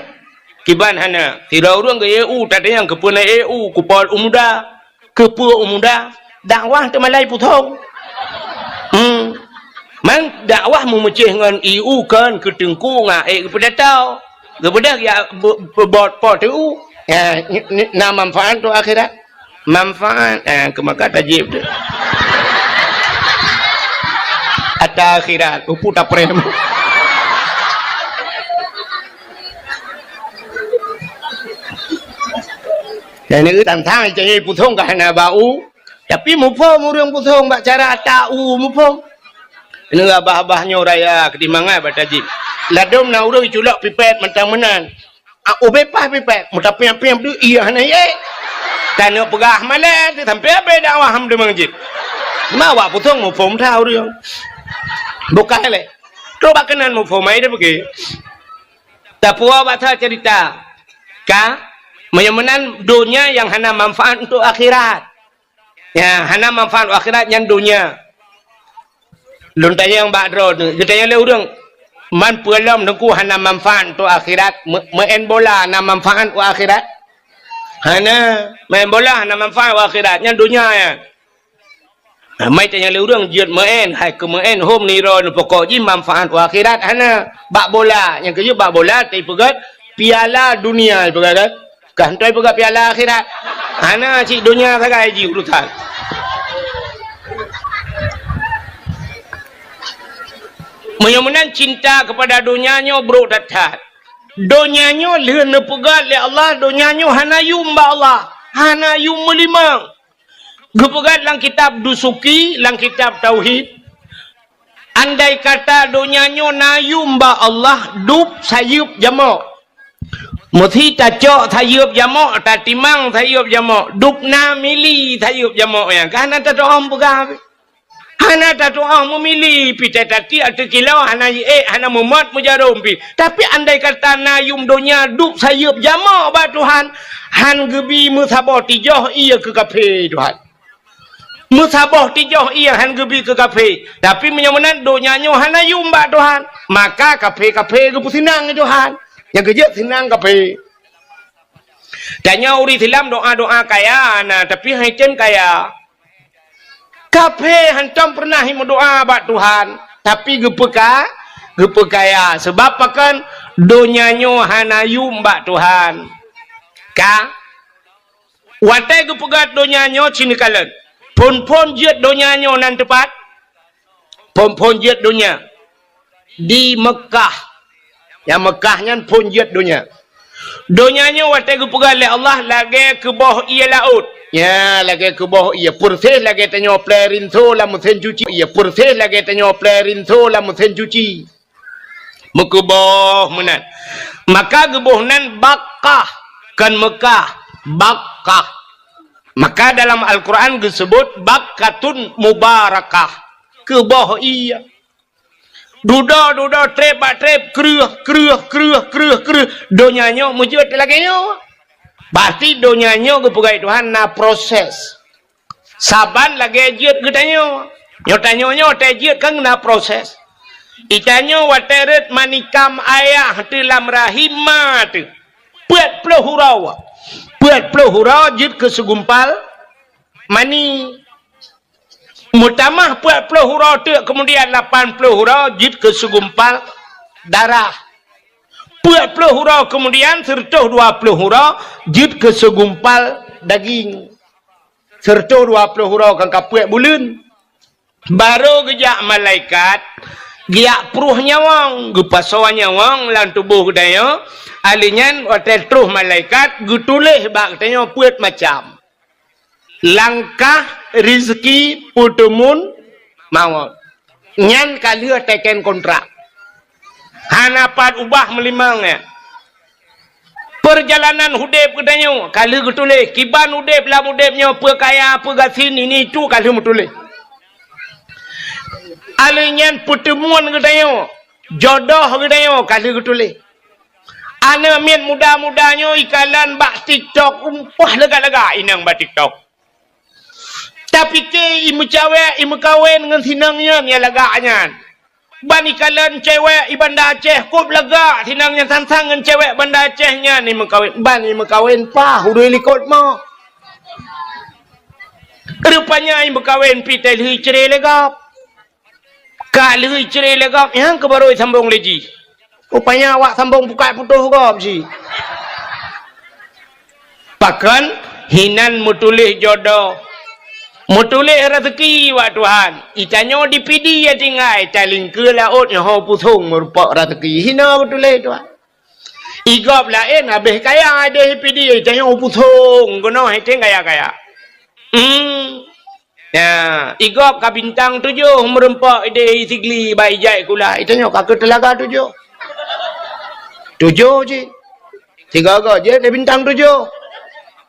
Kiban hana. Sidroe ureuëng geu-eu, tatanyong keupeue na eu, keu peue u muda. Keupeue u muda? Dakwah teumalai puthong. Hmm. Man dakwah meumeucéh ngon eu kon keu teungku ngon ék geupeudatau. Geubeudôh ya be-, be-, bot po teu. Ya, ni, ni, na manfaat untuk akhirat. Manfaat, eh, keu maka tajib tu. Ata akhirat, upu taprem. Dan ni tantang cari puthong ka hana bau, tapi muphom ureuëng puthong bak cara ata u muphom. Ini abah-abah nyoe raya keudimangai bak tajib. Ladom na ureuëng culok pipet mantong meunan. Ah, ubé pah pipet, meuta piam-piam tu, iya hana ye. Tanyoe peugah malée, sampai habéh dakwah ham deungon jih. Ma awak puthong muphom that ureuëng. Bukai lé. Trok bak keunan muphom ai dia pergi. Tapuwoe bak that cerita. Ka, meunyoe meunan donya nyang hana manfaat untuk akhirat. Ya, hana manfaat akhirat nyan donya. Lôn tanyong bak droe tu, geutanyong lé ureuëng, "Man peue lom Teungku hana manfaat untuk akhirat? Me-, meu'en bola na manfaat u akhirat?" Hana, meu'en bola hana manfaat u akhirat, nyan donya nyan. Nah, mai tanyong lé ureuëng, jeuet meu'en, hai keu meu'en hom nirôn, pokok jih manfaat u akhirat hana. Bak bola, nyang keujeuet bak bola, tapi peugah piala dunia, peugah kan? Ka hana peugah piala akhirat. Hana cit donya sagai jih urusan. Meunyoe meunan cinta kepada donya nyoe brok that-that. Donya nyoe lheueh neupeugah lé Allah, donya nyoe hana yum bak Allah, hana yum meulimong. Geupeugah lam kitab Dusuki, lam kitab Tauhid, andai kata donya nyoe na yum bak Allah, dub sayeuep jamok. Meusi tacok sayeuep jamok, tatimang sayeuep jamok, dub na mili sayeuep jamok nyan. Ka hana tatu'oh peugah. Hana tatu'oh meumili, pih teutateuek ateueh kilau, hana jiék, hana meumot meujarom pih. Tapi andai kata na yuem donya dub sayeuep jamoe bak Tuhan, han geubi meusaboh tijoh ié keu kafé Tuhan. Meusaboh tijoh ié han geubi keu kafé. Tapi meunyoe meunan donya nyoe hana yuem bak Tuhan, maka kafé-kafé geupeuseunang lé Tuhan. Nyang keujeuet seunang kafé. Tanyoe ureuëng Islam doa-doa kaya na, tapi han tem kaya. Kafé hantom peureunah meudoa bak Tuhan, tapi geupeuka-, geupeukaya. Sabab pakon? Donya nyoe hana yuem bak Tuhan. Ka? Watée geupeugah donya nyoe cit neukalon. Phon-phon jeuet donya nyoe nan teupat? Phon-phon jeuet donya di Meukah. Nyang Meukah nyan phon jeuet donya. Donya nyoe watée geupeugah lé Allah lagée keuboh ié laôt. Nya, lagée keuboh ié. Peureséh lagée tanyoe plé rinso lam meusén cuci. Ié peureséh lagée tanyoe plé rinso lam meusén cuci. Meukeuboh meunan. Maka geuboh nan Bakkah, kon Meukah, Bakkah. Maka dalam Al-Quran geuseubut Bakkatun Mubarakah. Keuboh ié. Dudoe-dudoe, treb bak treb, kreueh, kreueh, kreueh, kreueh, kreueh. Donya nyoe meujeuet lagée nyoe. Berarti donya nyoe geupeugah Tuhan na proses. Saban lagée jeuet geutanyoe. Nyoe tanyoe nyoe watée jeuet kan na proses. Itanyoe watée rhot manikam ayah teuh lam rahim ma teuh. Peuet ploh uroe. Peuet ploh uroe jeuet keu segumpal mani. Meutamah peuet ploh uroe teuk, keumudian lapan ploh uroe jeuet keu segumpal darah. Peuet ploh uroe keumudian, seureutôh dua ploh uroe jeuet keu segumpal daging. Seureutôh dua ploh uroe kan ka peuet buleuen. Barô geujak malaikat, geujak pruh nyawöng, geupasoe nyawöng lam tuboh geutanyoe. Ahli nyan watée troh malaikat geutuléh bak geutanyoe peuet macam. Langkah, rizki, peuteumun, mawöt. Nyan ka lheueh teken kontrak. Hana pat ubah meulimong nyan. Peurjalanan udeb geutanyoe ka lheueh geutuléh. Kiban udeb lam udeb nyoe, peue kaya, peue gasien, ini itu ka lheueh meutuléh. Ahli nyan peuteumun geutanyoe, jodoh geutanyoe ka lheueh geutuléh. Aneuk miet muda-muda nyoe ikalon bak TikTok, umpah lagak-lagak inong bak TikTok. Tapike imeucawek, imeukawen ngon sinong nyan nyang lagak nyan. Ban ikalon cewek i Banda Aceh kôb lagak sinong nyan sang-sang ngon cewek Banda Aceh nyan imeukawen. Ban imeukawen paih u dua likot mo. Rupanya imeukawen pih teuh lheueh icre lé gob. Ka lheueh icre lé gob, nyang keuh barô isambong lé jih. Rupanya awak sambong bukai putôh gob jih. Pakon? Hinan meutuléh jodoh. Meutuléh raseuki bak Tuhan. Itanyoe di Pidie tinggai, talingkeue laôt nyoe ho pusong meurumpok raseuki. Hina meutuléh Tuhan. Igob laén habéh kaya ideh Pidie, itanyoe pusong keunoe hiteng kaya-kaya. Hmm. Ya, igob ka bintang tujoh meurumpok ideh Sigli bak ijai kula. Itanyoe ka keu teulaga tujoh. Tujoh cit. Sigoe-goe jeuet lé bintang tujoh.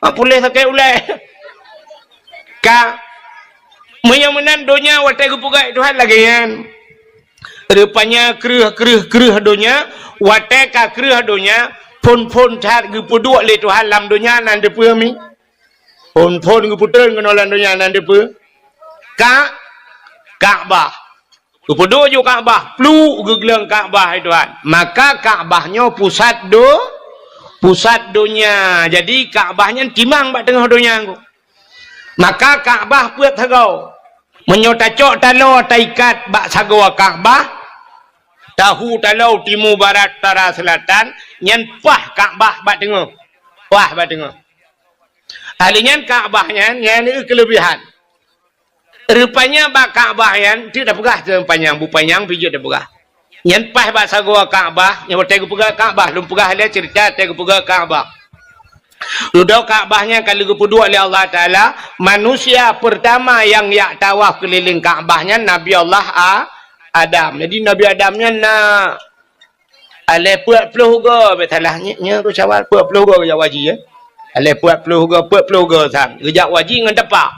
Mak puléh sakét ulée. Ka. Meunyoe meunan donya watée geupeugah Tuhan lagée nyan. Rupanya kreueh, kreueh, kreueh donya, watée ka kreueh donya, phon-phon that geupeuduek lé Tuhan lam donya nan teupeue mi. Phon-phon geupeutreun keunoe lam donya nan teupeue. Ka, Ka'bah. Geupeuduek ju Ka'bah, pluek geugleueng Ka'bah, hai Tuhan. Maka Ka'bah nyoe pusat do-, pusat donya. Jadi Ka'bah nyan timang bak teungoh donya nyoe. Maka Ka'bah peuet sagoe. Meunyoe tacok taloe taikat bak sagoe Ka'bah, tahu taloe timu barat utara selatan, nyan paih Ka'bah bak teungoh. Paih bak teungoh. Ahli nyan Ka'bah nyan, nyan keulebihan. Rupanya bak Ka'bah nyan, teuk tapeugah teuh panyang, bu panyang pih jeuet tapeugah. Nyan paih bak sagoe Ka'bah, nyan watée geupeugah Ka'bah, lôn peugah lé ceurita watée geupeugah Ka'bah. Dudoe Ka'bah nyan ka lheueh geupeuduek lé Allah Taala, manusia peurtama nyang jak tawaf keulileng Ka'bah nyan Nabi Allah A-, Adam. Jadi Nabi Adam nyan na Alée peuet ploh goe, beusalah nyoe, nyoe keu syawal, peuet ploh goe geujak u haji, ya. Alée peuet ploh goe, peuet ploh goe sang. Geujak u haji ngon tapak.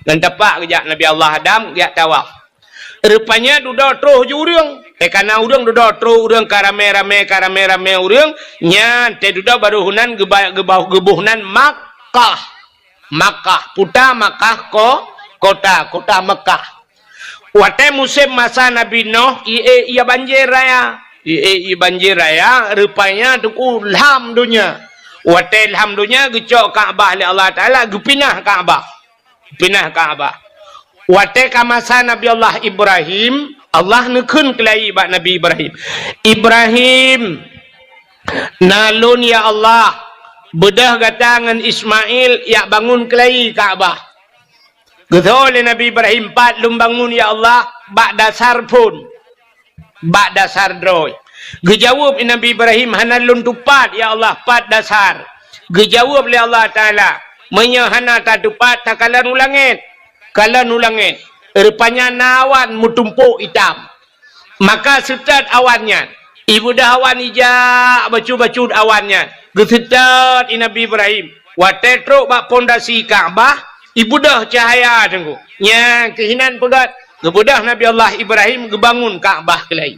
Ngon tapak geujak Nabi Allah Adam, geujak tawaf. Rupanya dudoe troh ju ureuëng. Eh, kana ureuëng dudoe troh ureuëng ka ramé-ramé, ka ramé-ramé ureuëng, nyan teududoe baroe nan geuba-, geuba-, geuboh nan Makkah. Makkah, puta Makkah ko-, kota, kota Makkah. Watée musém masa Nabi Nuh, ié, ié banjir raya. Ié, ié banjir raya, rupanya teungku lham donya. Watée lham donya, geucok Ka'bah lé Allah Taala, geupinah Ka'bah. Pinah Ka'bah. Watée ka masa Nabi Allah Ibrahim, Allah neukheun keulayi bak Nabi Ibrahim, "Ibrahim, na lôn ya Allah, beudôh gata ngon Ismail jak bangun keulayi Ka'bah." Geutho lé Nabi Ibrahim, "Pat lôn bangun ya Allah, bak dasar phon." Bak dasar droe. Geujaweueb lé Nabi Ibrahim, "Hana lôn tupat, ya Allah, pat dasar." Geujaweueb lé Allah Taala, "Meunyoe hana tatupat, takalon u langét." Kalon u langét. Rupanya na awan meutumpôk itam. Maka seutôt awan nyan. Ibeudôh awan ijak bacut-bacut awan nyan. Geuseutôt lé Nabi Ibrahim. Watée trok bak pondasi Ka'bah, ibeudôh cahya teungku. Nyang keuhinan peugét, geubeudôh Nabi Allah Ibrahim geubangun Ka'bah keulayi.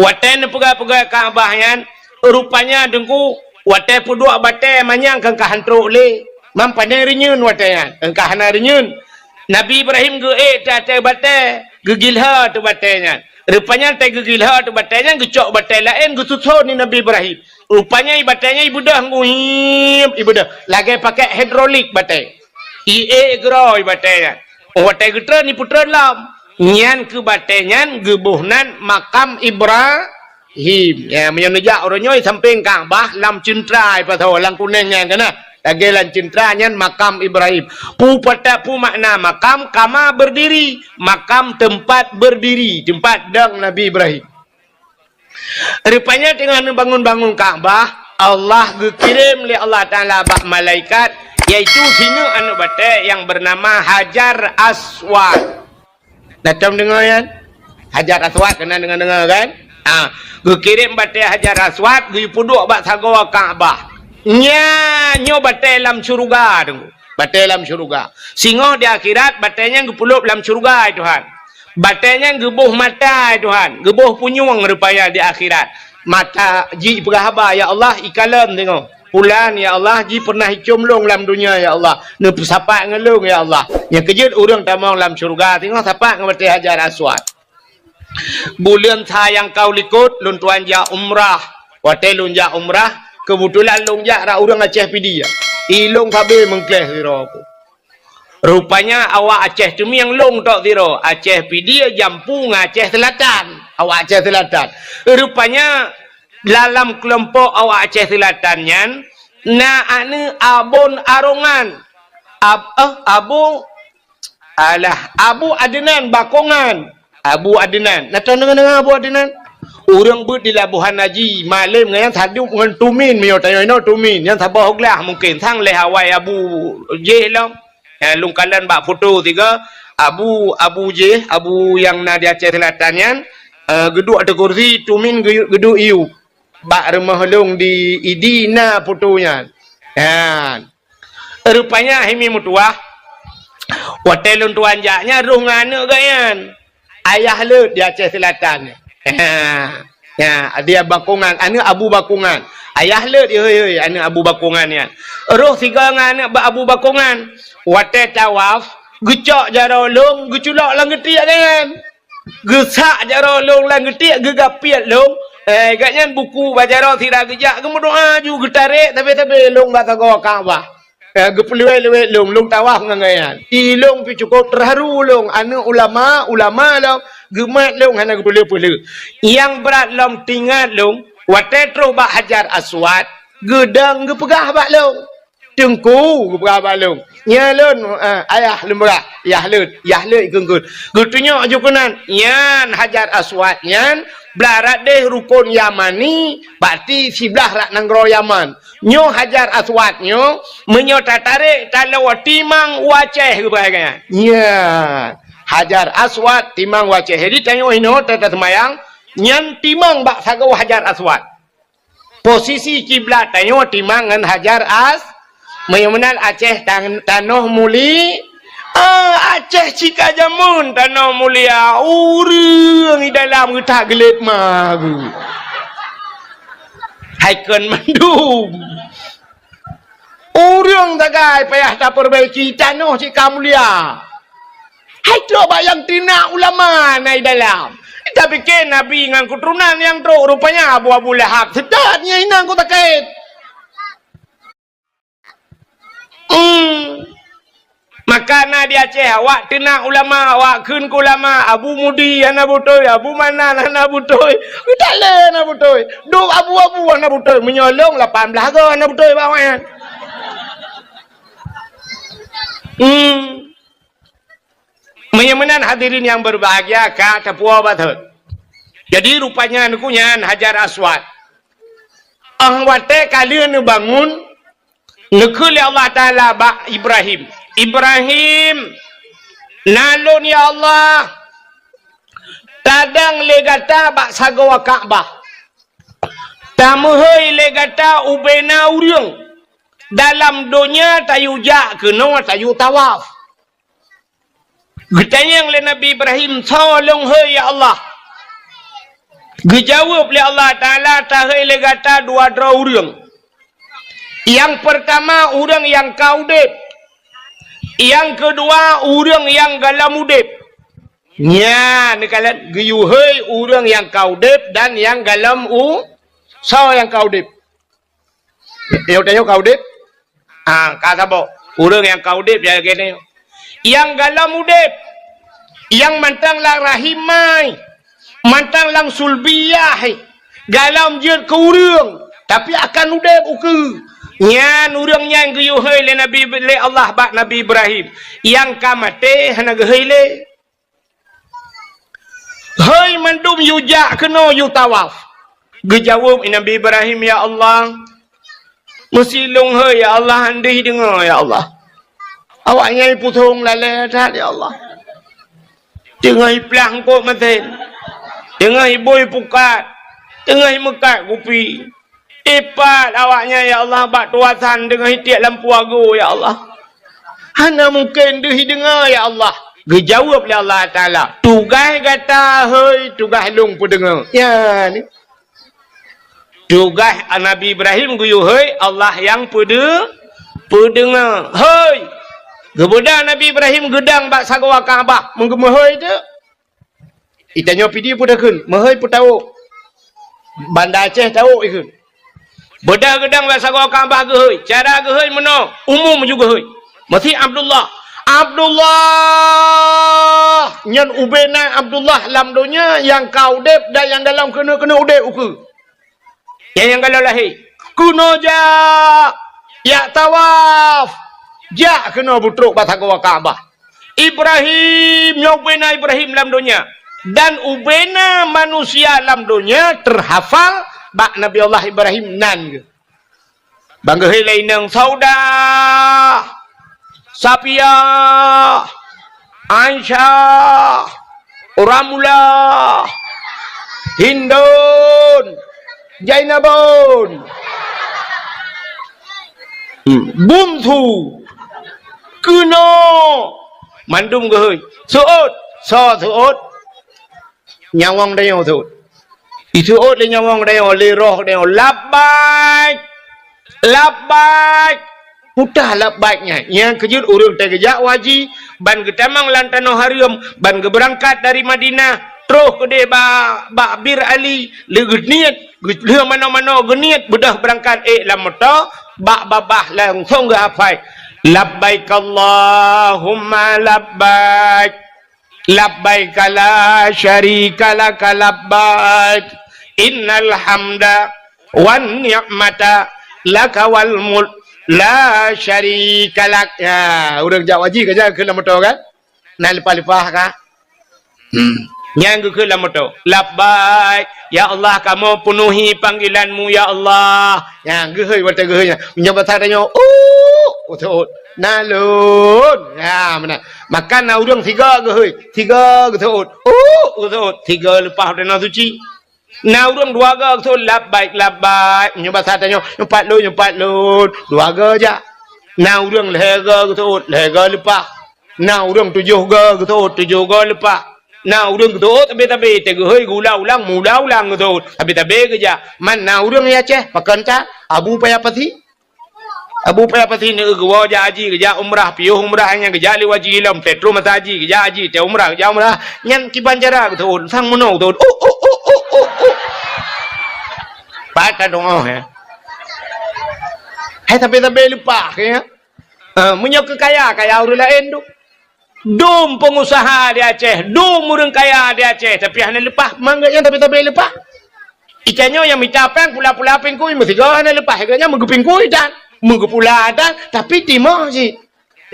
Watée neupeugét-peugét Ka'bah nyan, rupanya teungku, watée peuduek batée manyang keu ka han trok lé. Mam pane reunyeun watée nyan, keu ka hana reunyeun. Nabi Ibrahim geuék teuh ateueh batée, geugilhô teuh batée nyan. Rupanya teuh geugilhô teuh batée nyan, geucok batée laén geususon lé Nabi Ibrahim. Rupanya ié batée nyan ibeudôh nguhiep, ibeudôh. Lagée pakai hidrolik batée. Ié geuro ié batée nyan. Watée geutreun, ipeutreun lom. Nyan keuh batée nyan geuboh nan makam Ibrahim. Ya, meunyoe neujak uroe nyoe sampéng Ka'bah lam ceuntra ipasoe lam kunéng nyan kana. Lagée lam ceuntra nyan makam Ibrahim. Peue pata-, peue makna makam? Kama berdiri. Makam tempat berdiri, tempat dong Nabi Ibrahim. Rupanya teungoh neubangun-bangun Ka'bah, Allah geukirém lé Allah Taala bak malaikat, yaitu sineuk aneuk batée nyang beunama Hajar Aswad. Dah tom deungoe nyan? Hajar Aswad, keunan deungoe-deungoe kan? Ha, geukirém batée Hajar Aswad geupeuduek bak sagoe Ka'bah. Nya nyoe batée lam syeuruga teungku. Batée lam syeuruga. Singoh di akhirat, batée nyan geupeulop lam syeuruga, ya Tuhan. Batée nyan geuboh mata, ya Tuhan. Geuboh punyueng rupanya di akhirat. Mata jih peugah haba, "Ya Allah, ikalon singoh. Pulan, ya Allah, jih pernah icom lôn lam dunia, ya Allah. Neupeusapat ngon lôn, ya Allah." Nyang keujeuet ureuëng tamong lam syeuruga, singoh sapat ngon batée Hajar Aswad. Buleuen sa nyang ka u likot, lôn tuan jak umrah. Watée lôn jak umrah, keubeutulan lôn jak rot ureuëng Aceh Pidie. Ilôn sabe meungkléh sidroe ku. Rupanya awak Aceh Teumieng lôn tok sidroe, Aceh Pidie jampu ngon Aceh Seulatan. Awak Aceh Seulatan. Rupanya dalam keulompok awak Aceh Seulatan nyan, na aneuk Abon Arongan. Ab-, eh, Abu Alah, Abu Adnan Bakongan. Abu Adnan. Na teudeungoe-deungoe Abu Adnan? Ureuëng beuet di Labuhan Haji, malem ngon nyan sadub ngon Tumin, meunyoe tanyoe inoe Tumin. Nyan saboh glah mungken. Sang lheueh awai Abu jih lom. Ya, lôn kalon bak foto tiga. Abu, Abu jih, Abu nyang na di Aceh Seulatan nyan, eh, geuduek ateueh kursi, Tumin geu-, geuduek iyup. Bak rumoh lôn di Idi na foto nyan. Nyan. Rupanya hai mi meutuwah, watée lôn tuan jak nyan roh ngon aneuk geuh nyan. Ayah leuet di Aceh Seulatan. Ha, ha, dia Bakongan, aneuk Abu Bakongan. Ayah leuet, hei, hei, aneuk Abu Bakongan nyan. Roh sigoe ngon aneuk ba-, Abu Bakongan. Watée tawaf, geucok jaroe lôn, geuculok lam geutiek geuh nyan. Geusak jaroe lôn lam geutiek, geugapiet lôn. Eh, gobnyan buku bak jaroe sira geujak, geumeudoa ju geutarek sabe-sabe lôn bak sagoe Ka'bah. Eh, geupeuleuwet-leuwet lôn, lôn tawaf ngon gobnyan. Ilôn pih cukôp teuharu lôn, aneuk ulama, ulama lôn, geumat lôn hana geupeuleueh-peuleueh. Nyang brat lom teuingat lôn, watée troh bak Hajar Aswad, geudong geupeugah bak lôn. Teungku, geupeugah bak lôn. Nyan lôn, eh, ayah lôn peugah, yah leuet, yah leuet geunggeut. Geutunyok ju keunan, nyan Hajar Aswad nyan, blah rot deh rukon Yamani, berarti siblah rot nanggroe Yaman. Nyoe Hajar Aswad nyoe, meunyoe tatarek, taloe timang u Aceh geupeugah nyan. Nyan, Hajar Aswad timang u Aceh. Jadi tanyoe inoe ta-, taseumayang, nyan timang bak sagoe Hajar Aswad. Posisi kiblat tanyoe timang ngon Hajar As-, meunyoe meunan Aceh tan-, tanoh muli-, Ah, Aceh cit ka jameun tanoh mulia, ureuëng di dalam geutak geulet ma geuh. Hai kon mandum. Ureuëng sagai payah tapeubaiki, tanoh cit ka mulia. Hai trok bak nyang teunak ulama na di dalam. Tapike Nabi ngon keuturonan nyang trok, rupanya Abu, Abu Lahab. Seutôt nyan inong ku takét. Hmm. Maka na di Aceh, awak teunak ulama, awak kheun keu ulama, Abu Mudi hana beutôi, Abu Manan hana beutôi, Abu Taleb hana beutôi, dum abu-abu hana beutôi, meunyoe lôn lapan blaih goe hana beutôi bak awaknyan. Hmm. Meunyoe meunan hadirin nyang berbahagia, ka tapuwoe batot. Jadi rupanya nyan Hajar Aswad. Ah watée ka lheueh neubangun, neukheun lé Allah Taala bak Ibrahim, "Ibrahim, na lôn ya Allah, tadong lé gata bak sagoe Ka'bah. Tameuhôi lé gata ubena ureuëng. Dalam donya tayue jak keunoe tayue tawaf." Geutanyong lé Nabi Ibrahim, "Soe lôn hôi ya Allah?" Geujaweueb lé Allah Taala, "Tahôi lé gata dua droe ureuëng. Nyang peurtama ureuëng nyang ka udeb, nyang keudua ureuëng nyang gohlom udeb." Nyan neukalon geuyue hôi ureuëng nyang ka udeb dan nyang gohlom u-, soe nyang ka udeb? Nyoe tanyoe ka udeb? Ah, ka saboh. Ureuëng nyang ka udeb ya lagée nyoe. Nyang gohlom udeb, nyang mantong lam rahim mai, mantong lam sulbiyah, gohlom jeuet keu ureuëng, tapi akan udeb ukeue. Nyan ureuëng nyan geuyue hôi lé Nabi, lé Allah bak Nabi Ibrahim. Nyang ka maté hana geuhôi lé. Hôi mandum yue jak keunoe yue tawaf. Geujaweueb Nabi Ibrahim, "Ya Allah, meusi lôn hôi ya Allah, han deuh deungoe ya Allah. Awaknyan pusong lalée that ya Allah. Teungoh iplah eungkôt masen, teungoh ibui pukat, teungoh imeukat kupi." Ipat awaknyan, ya Allah, bak tuasan deungon itiek lampu agoe, ya Allah. Hana mungken deuh deungoe, ya Allah. Geujaweueb lé Allah Taala, "Tugaih gata hôi, tugaih lôn peudeungoe." Ya, ni. Tugaih Nabi Ibrahim geuyue hôi, Allah nyang peude-, peudeungoe. Hôi! Geubeudôh Nabi Ibrahim geudong bak sagoe Ka'bah, meugeumeuhôi teuk. Itanyoe pih di peue takheun, meuhôi peutawök. Banda Aceh tawök ikheun. Beudôh geudong bak sagoe Ka'bah geuhôi. Cara geuhôi meunoe, umum ju geuhôi. Meusi Abdullah. Abdullah! Nyan ubena Abdullah lam donya nyang ka udeb dan nyang gohlom keuneuk-keuneuk udeb ukeue. Nyang, nyang gohlom lahé. Keunoe jak, jak tawaf. Jak keunoe beutrok bak sagoe Ka'bah. Ibrahim, nyoe ubena Ibrahim lam donya. Dan ubena manusia lam donya teuhafal bak Nabi Allah Ibrahim nan geuh. Ban geuhôi lé inong Saudah, Safiyah, Aisyah, Ramlah, Hindun, Jainabun, hmm, Bungsu, keunoe, mandum geuhôi. Seuôt, soe seuôt? Nyawöng tanyoe seuôt. Iseuôt lé nyawöng tanyoe, lé roh tanyoe, "Labbaik! Labbaik!" Peue labbaik nyan? Nyang keujeuet ureuëng teugeujak u haji, ban geutamong lam tanoh hareuem, ban geubeurangkat dari Madinah, troh keudeh ba-, bak Bir Ali, lé geuniet, geu-, lheueh manoe-manoe geuniet, beudôh beurangkat ék lam moto, bak babah langsong geuhafai, "Labbaik Allahumma labbaik." Labbaika la syarika laka labbaik, innal hamda wan ni'mata laka wal mulk la syarika lak. Ya, ureuëng jak haji ka jak keu lam moto kan? Na leupah-leupah ka? Hmm. Nyang geukheun lam moto, "Labbaik, ya Allah, kamoe peunuhi panggilan-Mu, ya Allah." Nyang geuhôi watée geuhôi nyan. Meunyoe basa tanyoe, "Uh," seuôt. "Na lôn." Ya, meunan. Maka na ureuëng sigoe geuhôi, sigoe geuseuôt, "Uh," geuseuôt, sigoe leupah tanoh suci. Na ureuëng dua goe geuseuôt, "Labbaik, labbaik." Meunyoe basa tanyoe, "Nyoe pat lôn, nyoe pat lôn." Dua goe jak. Na ureuëng lhée goe geuseuôt, lhée goe leupah. Na ureuëng tujoh go geuseuôt, tujoh go leupah. Na ureuëng geuseuôt tabe-tabe, teugeuhôi geuulang-ulang, meuulang-ulang geuseuôt, tabe-tabe geujak. Man na ureuëng di Aceh, pakon that, Abu Paya Pasi. Abu Paya Pasi neu geuwoe jak haji, geujak umrah, piôh umrah nyan geujak lé haji lom, teutroh masa haji, geujak haji, teu umrah, geujak umrah. Nyan kiban cara geuseuôt, sang meunoe geuseuôt. Uh, uh, uh, uh, uh. Pat ka doa, ya. Hai tabe-tabe leupah, ya. Ha, meunyoe keu kaya, kaya ureuëng laén tu. Dum peungusaha di Aceh, dum ureuëng kaya di Aceh, tapi hana leupah, mangat nyan tapi-tapi leupah. Ica nyoe nyang mita péng pula-pula pingkui meusigoe hana leupah, geuh nyan meugeupingkui tan, meugeupula tan, tapi timoh cit.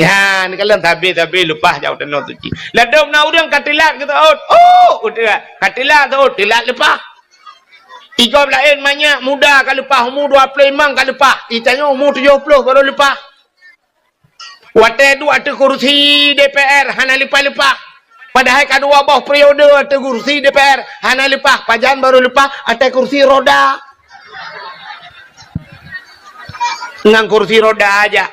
Ya, neukalon tabe-tabe leupah jak u Tanoh Suci. Ladôm na ureuëng ka teulat geuseuôt, oh, udeuh, ka teulat seuôt, teulat leupah. Igob laén manyak muda ka leupah, umu dua ploh limong ka leupah, ica nyoe umu tujoh ploh baru leupah. Watée duek ateueh kursi D P R hana leupah-leupah. Padahai ka dua boh periode ateueh kursi D P R hana leupah, pajan baru leupah ateueh kursi roda. Ngon kursi roda aja.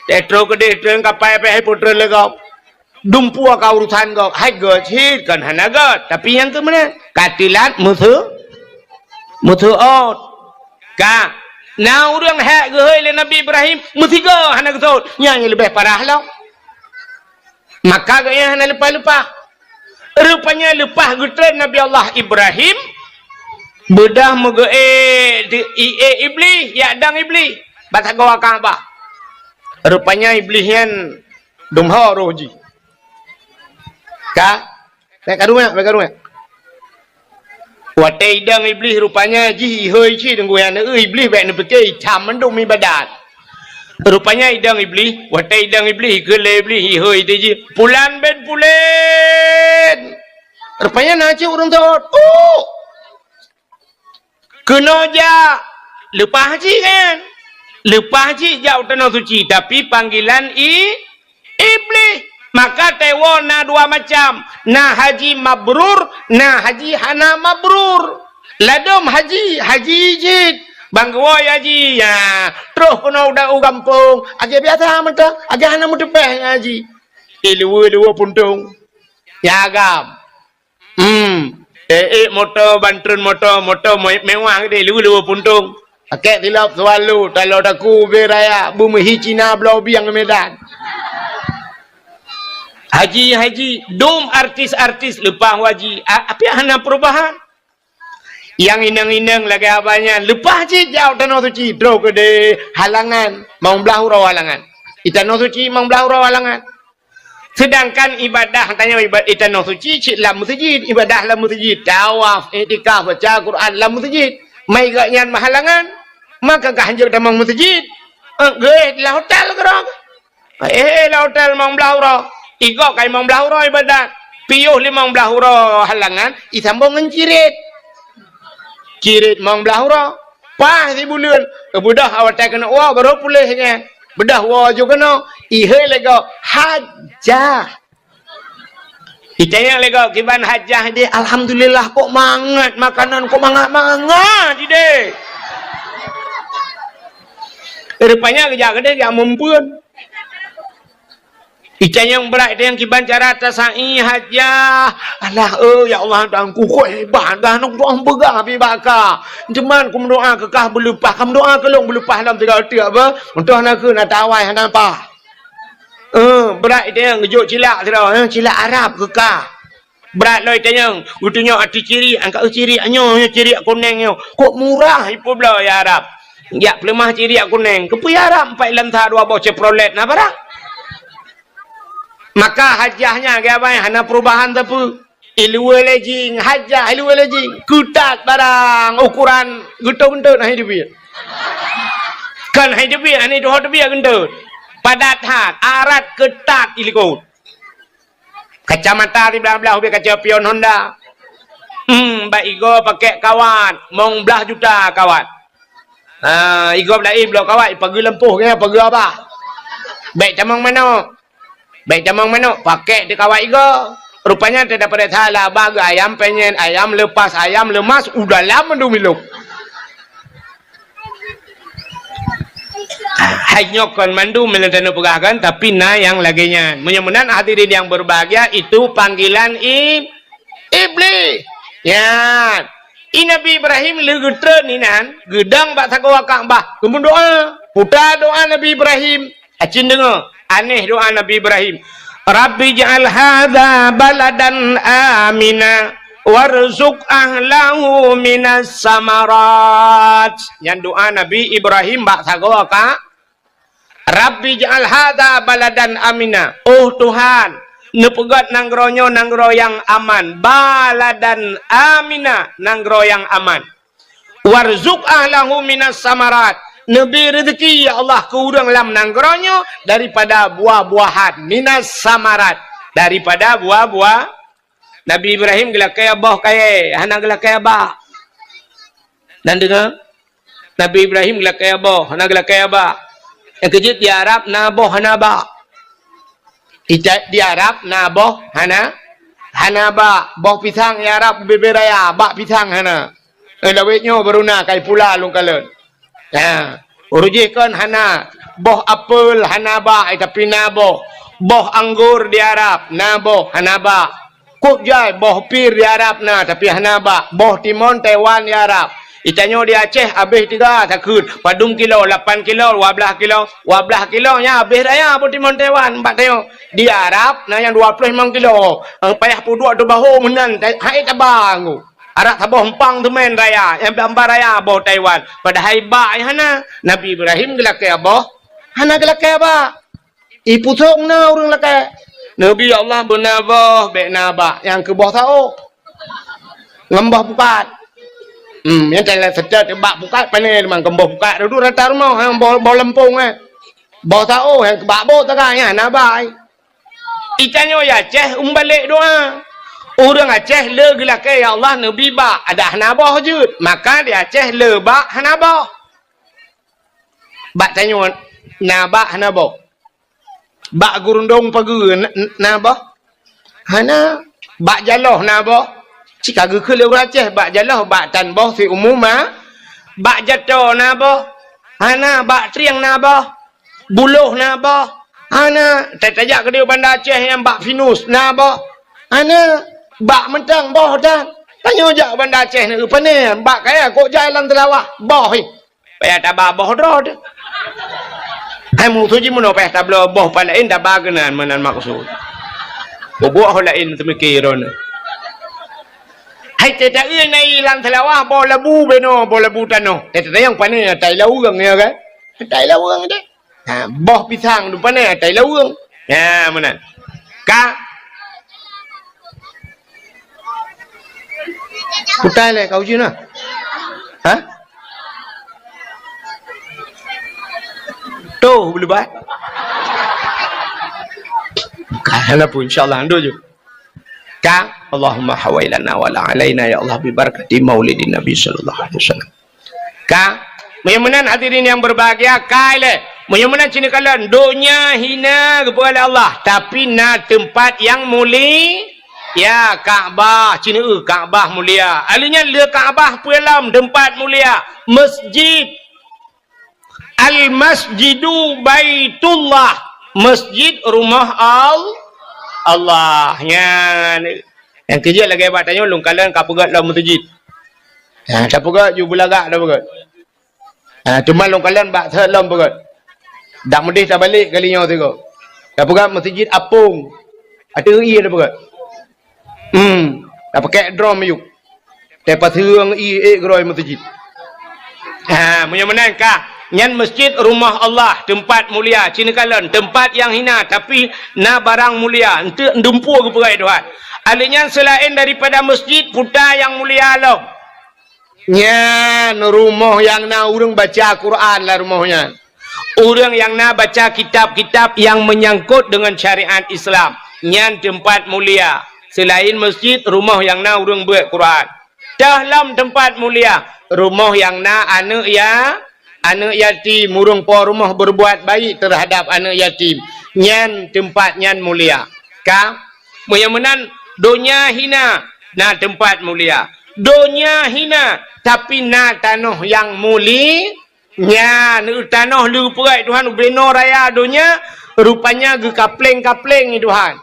Teutroh keudeh treun kapai pih hai putreun lé gob. Dumpeue ka urusan gob, hai gét cit kon hana gét, tapi nyang keumeunang ka teulat meuseu-, meuseuôt. Ka, na ureuëng hék geuhôi lé Nabi Ibrahim, meusigoe hana geuseuôt, nyan nyang leubeh parah lom. Maka geuhnyan hana leupah-leupah. Rupanya leupah geutreun Nabi Allah Ibrahim, beudôh meugeuék di, iék Iblih, iék dong Iblih, bak sagoe Ka'bah. Rupanya Iblih nyan dum ho roh jih. Ka, Bék karuek, bék karuek. Watée idong Iblih rupanya jih ihôi cit deungon nyan, Iblih bék neupike icam mandum ibadat. Rupanya idong Iblih, watée idong Iblih, ikheun lé Iblih ihôi teuh jih, "Pulan bin pulan." Rupanya na cit ureuëng teuôt. Uh! Keunoe jak, leupah cit kan? Leupah cit jak u Tanoh Suci, tapi panggilan i-, Iblih. Maka teuôt na dua macam, na haji mabrur, na haji hana mabrur. Ladôm haji, haji cit. Ban geuwoe haji, ya, troh keunoe u da-, u gampông, lagée biasa mantong, lagée hana meuteupéh haji. Iluweue-luweue puntông. Ya agam. Hmm. Eh, eh, moto, ban treun moto, moto me-, mewah geude, luweue-luweue puntông. Pakèk silop Swallow, taloe daku ubé raya, beumeuhi Cina bloe bieng Medan. Haji, haji, dum artis-artis leupah haji. A-, api hana perubahan? Nyang inong-inong lagée abah nyan, leupah cit jak u Tanoh Suci, troh keudeh halangan, limong blaih uroe halangan. Di Tanoh Suci limong blaih uroe halangan. Sedangkan ibadah tanyoe iba-, di Tanoh Suci cit lam meuseujid, ibadah lam meuseujid, tawaf, iktikaf, baca Quran lam meuseujid. Mai gobnyan meuhalangan, maka ka hanjeuet tamong meuseujid. Eh, geuéh lam hotel keudroe. Eh, lam hotel limong blaih uroe. Igob ka limong blaih uroe ibadat. Piôh limong blaih uroe halangan, isambong ngon cirit. Cirit limong blaih uroe. Paih sibuleuen, beudôh awai keuneuk woe, barô puléh nyan. Beudôh woe ju keunoe, ihôi lé gob, hajah. Itanyong lé gob, "Kiban hajah ideh?" "Alhamdulillah, kok mangat makanan, kok mangat-mangat ideh." Rupanya geujak keudeh jak meumpeuen. Itanyong brat, itanyong kiban cara tasa'i hajah. "Alah, eh, ya Allah, Tuhanku, kok hebat dah, nong doa peugah pi baka. Cuman ku meudoa keu kah beuleupah, ka meudoa keu lôn beuleupah lam tiga teuk, apa? Untuk anak keu na tawai hana apa." Eh, brat itanyong geujok cilak sidroe, eh, cilak Arab keu kah. Brat lom itanyong, geutunyok ateueh cirik, angkat cirik nyoe, nyoe cirik kuneng nyoe. Kok murah ipeubloe ya Arab. Jak peuleumah cirik kuneng. Keupeue ya Arab, empat lam sa dua boh Chevrolet na barang. Maka hajah nyan, geubai hana perubahan sapeue. Iluweue lejing, hajah iluweue lejing. Keutat barang, ukuran geutot-geutot hai teubiet. Kan hai teubiet, hai tuho teubiet geutot. Padat that, arat keutat ilikot. Kacamata siblah-blah ubé kaca pion Honda. Hmm, bak igoe pakèk kawat, limong blaih juta kawat. Ha, igob laén bloe kawat, ipageue lampôh, nyan pageue abah. Bèk tamong manok. Bèk tamong manok, pakèk di kawat igoe. Rupanya teudapat salah abah geuh ayam penyet, ayam lepas, ayam lemas, u dalam mandum ilong. Ha, Hai nyoe kon mandum meunyoe tanyoe peugah kan, tapi na nyang lagée nyan. Meunyoe meunan hadirin yang berbahagia, itu panggilan ib-, iblis. Nyan. I Nabi Ibrahim lé geutrön inan, geudong bak sagoe Ka'bah, geumeudoá. Puta doá Nabi Ibrahim. Acin deungoe, aneh doá Nabi Ibrahim. "Rabbi ja'al hadza baladan amina warzuq ahlahu minas samarat." Nyan doá Nabi Ibrahim bak sagoe Ka-, "Rabbi ja'al hadza baladan amina." Oh Tuhan, neupeugét nanggroe nyoe nanggroe nyang aman. Baladan amina, nanggroe nyang aman. "Warzuq ahlahu minas samarat." Neubri reuzeuki, ya Allah, keu ureuëng lam nanggroe nyoe daripada buah-buahan. Minas samarat, daripada buah-buah. Nabi Ibrahim geulakée boh kayée, hana geulakée bak. Dan deungoe, Nabi Ibrahim geulakée boh, hana geulakée bak. Nyang keujeuet di Arab na boh hana bak. Ita-, di Arab na boh hana, hana bak. Boh pisang di Arab ubé-bé raya, bak pisang hana. Eh, lawét nyoe baru na kai pula lôn kalon. Ha, ureuëng jih kon hana. Boh apel hana bak, eh, tapi na boh. Boh anggor di Arab na boh, hana bak. Kok jai boh pir di Arab na, tapi hana bak. Boh timon Taiwan di Arab. Itanyoe di Aceh habéh tiga takheun. Padum kilo, lapan kilo, dua blaih kilo. Dua blaih kilo nyan habéh raya boh timon Taiwan bak tanyoe. Di Arab na nyang dua ploh limong kilo. Payah peuduek teubaho meunan, hai taba nggu. Arak saboh empang teumén raya, nyang bak-bak raya boh Taiwan. Padahai bak nyang hana. Nabi Ibrahim geulakée boh, hana geulakée bak. Ipusong na ureuëng lakée. Nabi Allah beuna boh, bék na bak nyang keu boh saôh. Ngon boh pukat. Hmm, nyang teulat seutôt bak pukat pané teuma keu boh pukat dudu rata rumoh, ha, boh, boh leumpong, eh. Boh saôh nyang keu bak boh taga nyan na bak. Itanyoe ya Aceh umbalek doá. Ureuëng Aceh le geulakée, "Ya Allah, neubi bak," adak hana boh jeuet. Maka di Aceh le bak hana boh. Bak tanyoe na bak hana boh. Bak gurundong pageue na, na boh? Hana. Bak jaloh na boh? Cit ka geukheun lé ureuëng Aceh, bak jaloh, bak tan boh siumu ma. Bak jato na boh? Hana. Bak trieng na boh? Buloh na boh? Hana. Tajak keudéh Banda Aceh nyang bak pinus na boh? Hana. Bak mantong boh tan. Tanyoe jak Banda Aceh na pané, bak kayée kok jai lam teulawah boh. Payah taba boh droe teuh. Hai musoh jih meunoe payah tabloe boh pat laén taba keunan meunan maksud. Bubuet ho laén teumike droeneuh. Hai teuta ié na ié lam seulawah boh labu benoe, boh labu tanoh. Teuta nyang pané atai laweueng ya kan? Atai laweueng deh. Ha, boh pisang tu pané atai laweueng. Ha, meunan. Ka. Putai lé kau jih na. Ha? Tuh, beulebat. Bukan, hana pun, insyaAllah, lanjut je. Ka, Allahumma hawailana wa la alaina, ya Allah, bi barakati maulidin Nabi sallallahu alaihi wasallam. Ka, meunyoe meunan hadirin yang berbahagia, ka ilée. Meunyoe meunan cit neukalon, donya hina geupeugah lé Allah, tapi na teumpat nyang muli-, ya, Ka'bah, cit neueu Ka'bah mulia. Alheuh nyan le Ka'bah peue lom teumpat mulia, masjid. Al-masjidu baitullah, masjid rumoh Al-, Allah. Nyan. Nyang keujeuet lagée bak tanyoe lôn kalon ka peugét lom meuseujid. Ha, tapeugét ju beulagak tapeugét. Ha, teuma lôn kalon bak thot lom peugét. Dak meudeh tabalek kali nyoe sigoe. Tapeugét meuseujid apong. Ateueh ié tapeugét. Hmm, tapakek drom ayuk. Teupaseung ié ék keudroe meuseujid. Ha, meunyoe meunan ka, nyan masjid rumoh Allah, teumpat mulia, cit neukalon, teumpat nyang hina, tapi na barang mulia, enteuk dumpeue geupeugah Tuhan. Alheuh nyan seulaén daripada masjid, puta nyang mulia lom. Nyan rumoh nyang na ureuëng baca Quran lam rumoh nyan. Ureuëng nyang na baca kitab-kitab nyang meunyangkot deungon syariat Islam, nyan teumpat mulia. Seulaén masjid, rumoh nyang na ureuëng beuet Quran. Teuh lom teumpat mulia, rumoh nyang na aneuëk ya-, aneuëk yatim, ureuëng po rumoh berbuat baik terhadap aneuëk yatim, nyan teumpat nyan mulia. Ka, meunyoe meunan donya hina, na teumpat mulia. Donya hina, tapi na tanoh nyang muli-, Nyan, tanoh le geupeugah Tuhan ubenoe raya donya, rupanya geukapleng-kapleng Tuhan.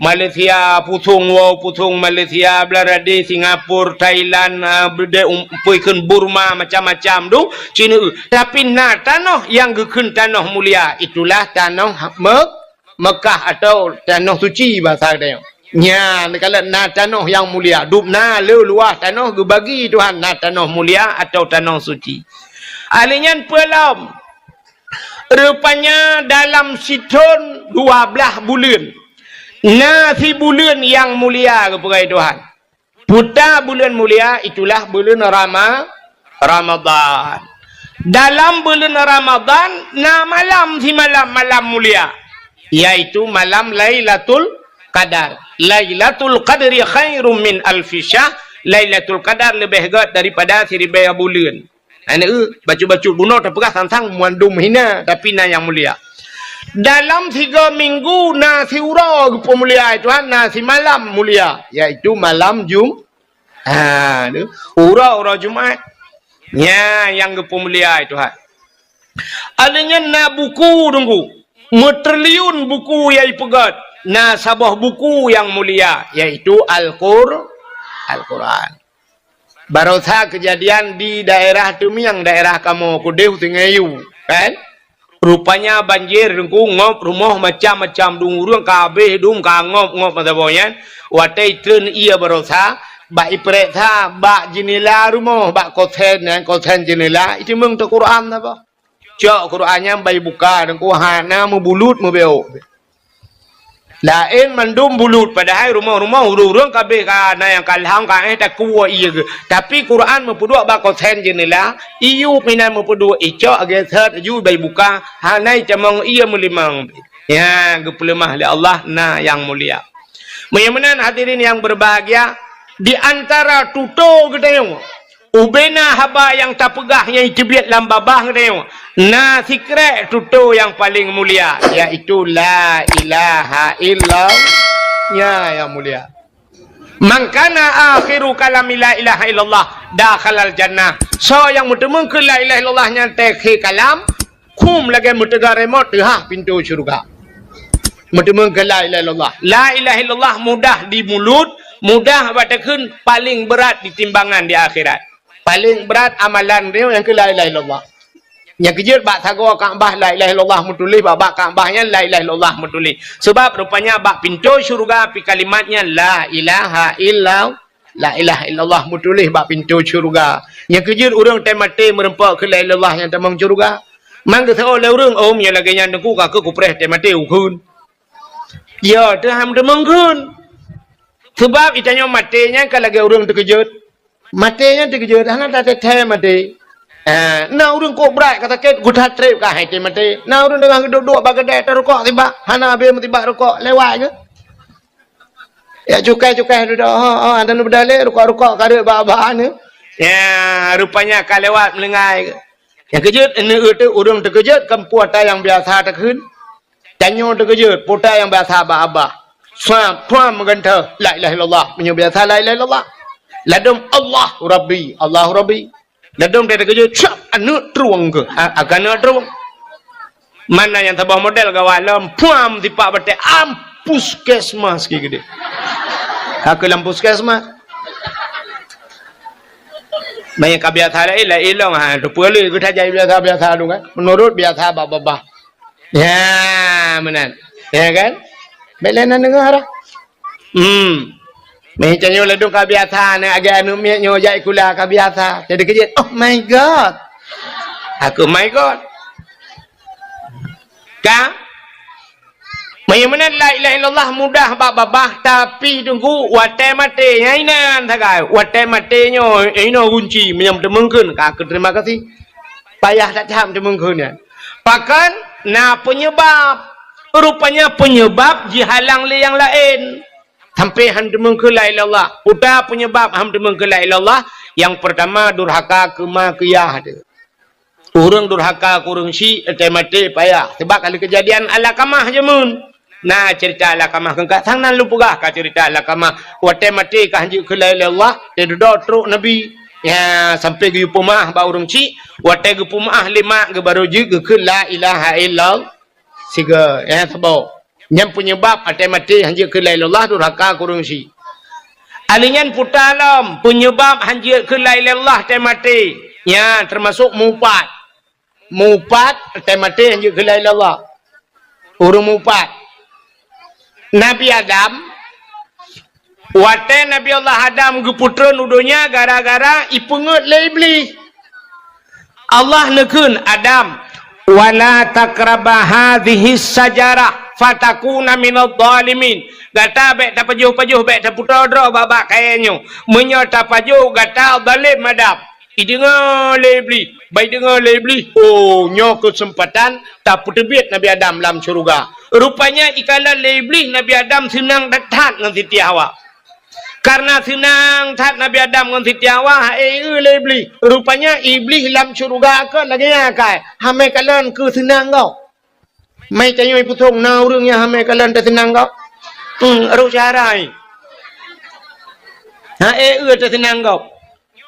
Malaysia, pusong woe, pusong Malaysia, Bangladesh, Singapura, Thailand, ah, beudé um-, peue kheun Burma, macam-macam tu, Cina. Tapi na tanoh nyang geukheun tanoh mulia, itulah tanoh Me-, Mekah atau tanoh suci bahasa geutanyoe. Nyan, kalau na tanoh nyang mulia, dum na le luwah tanoh geubagi Tuhan na tanoh mulia atau tanoh suci. Ahli nyan peue lom? Rupanya dalam sithon dua blaih buleuen, na sibuleuen nyang mulia geupeugah Tuhan. Peue ta buleuen mulia, itulah buleuen Rama-, Ramadhan. Dalam buleuen Ramadhan na malam simalam malam mulia, yaitu malam Lailatul Qadar. Lailatul Qadri khairum min alfi syahr. Lailatul Qadar leubeh gét daripada siribèe buleuen. Aneuk, bacut-bacut bunoe tapeugah sang-sang mandum hina, tapi na nyang mulia. Dalam tiga minggu na siuroe geupeumulia Tuhan, na simalam mulia, yaitu malam Jum-, ha, tu, uroe-uroe Jumat. Nya nyang geupeumulia Tuhan. Aleuh nyan na buku Teungku, meutriliun buku nyang ipeugét, na saboh buku nyang mulia, yaitu Al-Qur-, Al-Quran. Barosa keujadian di daerah Teumieng, daerah kamoe keudeh Sungai Yu, kan? Rupanya banjir Teungku ngop rumoh macam-macam, dum ureueng ka habéh dum ka ngop-ngop masa boh nyan. Watèe treun ié barosa, bak ipeuriksa bak jeunela rumoh, bak kosen nyan, kosen jeunela, iteumeung teuh Quran saboh. Cok Quran nyan bak ibuka Teungku, hana meubulut meubeuk. Laén mandum bulut, padahai rumoh-rumoh ureueng-ureueng ka abéh ka na nyang ka lham ka éh takue ié geuh. Tapi Quran meupeuduek bak kosen jeunela, iyup inan meupeuduek, icok geuseuet laju bak ibuka, hana itamong ié meulimong. Nyan geupeuleumah lé Allah na nyang mulia. Meunyoe meunan hadirin nyang berbahagia, di antara tutoe geutanyoe, ubena haba nyang tapeugah nyang teubiet lam babah geutanyoe, na sikrek tutoe nyang paleng mulia, yaitu la ilaha illallah. Nya nyang mulia. Man kana akhiru kalami la ilaha illallah dakhalal jannah. Soe nyang meuteumeung keu la ilaha illallah nyan teukhé kalam, khum lagèe meuteuga remote teuhah pintoe syeuruga. Meuteumeung keu la ilaha illallah. La ilaha illallah mudah di mulut, mudah bak takheun, paleng brat di timbangan di akhirat. Paleng brat amalan droe nyang keu la ilaha illallah. Nyang keujeuet bak sagoe Ka'bah la ilaha illallah meutuléh, bak, bak Ka'bah nyan la ilaha illallah meutuléh. Sebab rupanya bak pintoe syeuruga pih kalimat nyan la ilaha illallah. La ilaha illallah meutuléh bak pintoe syeuruga. Nyang keujeuet ureueng teumaté meureumpok keu la ilaha illallah nyang tamong syeuruga. Man geuseuôt lé ureueng, "Oh, meunyoe lagèe nyan Teungku, ka keuh kupreh teumaté ukheun." Ya, teuh han teumeung kheun. Sebab geutanyoe maté nyan ka lagèe ureueng teukeujot. Maté nyan teukeujot, hana tateuthèe maté. Ah, na ureueng kok brat ka sakét, geutat trép ka hai teumaté. Na ureueng teungoh geuduek-duek bak keudè tarukok sibak, hana habéh meusibak rukok, lewat geuh. Ya, cukai-cukai dudoe, ha, ha, dan beudalé rukok-rukok ka rhot bak-bak nyoe. Ya, rupanya ka lewat meulinggai. Nyang keujeuet, neue teuh ureueng teukeujot, kan peue ata nyang biasa takheun. Tanyoe teukeujot, peue ata nyang biasa bak babah. Suam, puam meugantoh, la ilaha illallah. Meunyoe biasa la ilaha illallah. Ladôm Allahu Rabbi, Allahu Rabbi. Ladôm teukeujot, cap, aneuk trueng keuh. A-, akan aneuk trueng. Mana nyang saboh model gawat lom, puam tipak batèe, am puskesmas keu geude. Ka keu lam puskesmas. Maya ka biasa laén, laén lom, ha, tu peue lé geuh tajak biasa-biasa tu kan. Menurut biasa bak babah. Ya, meunan. Ya kan? Bèk lé na deungö dah. Hmm. Meuh tanyoe ladôm ka biasa, na agak aneuk miet nyoe jak sikula ka biasa. Jadi keujeuet, "Oh my God." Aku, "My God." Ka? Meunyoe meunan la ilaha illallah mudah bak babah, tapi Teungku, watèe maté, nyan inan sagai. Watèe maté nyoe, inoe gunci, meunyoe teumeung kheun, ka keu terima kasih. Payah that tham teumeung kheun nyan. Pakon? Na peunyeubab. Rupanya peunyeubab jihalang lé nyang laén. Sampai han teumeung kheun la ilaha illallah. Peue ta peunyeubab han teumeung kheun la ilaha illallah? Nyang peurtama, durhaka keu ma keu yah teuh. Ureueng durhaka keu ureueng syik, watèe maté payah. Sabab ka lheueh keujadian Alqamah jameun. Na ceurita Alqamah, keu ka sang nan lôn peugah ka ceurita Alqamah. Watèe maté ka han jeuet kheun la ilaha illallah, teududoe trok Nabi. Ya, sampai geuyue peumeu'ah bak ureuëng chik, watée geupeumeu'ah lé mak geuh barô jeuet geukheun la ilaha illallah. Sigoe, ya, saboh. Nyan peunyebab watée maté hanjeuet kheun la ilaha illallah, durhaka keu ureuëng chik. Aleuh nyan puta lom, peunyebab hanjeuet kheun la ilaha illallah watée maté. Ya, teumasok mupat. Mupat, watée maté hanjeuet kheun la ilaha illallah. Ureuëng mupat. Nabi Adam, watée Nabi Allah Adam geupeutreun u donya gara-gara ipeungeuet lé Iblih. Allah neukheun, "Adam, wala takraba hadhihi syajarah fatakuna minadh dhalimin." Gata bék tapajoh-pajoh, bék tapeutoe droe bak-bak kayée nyoe. Meunyoe tapajoh, gata zalim Adam. Ideungoe lé Iblih, bai deungoe lé Iblih, "Oh, nyoe keuseumpatan tapeuteubiet Nabi Adam lam syeuruga." Rupanya ikalon lé Iblih Nabi Adam seunang that ngon Siti Hawa. Karena seunang that Nabi Adam ngon Siti Hawa, ha'e eu lé Iblih. Rupanya Iblih lam syeuruga kon lagée nyan akai, hamai kalon keu seunang gob. Mai tanyoe ipusong na ureuëng nyang hamai kalon teuseunang gob. Hmm, roh syara ai. Ha'e eu teuseunang gob.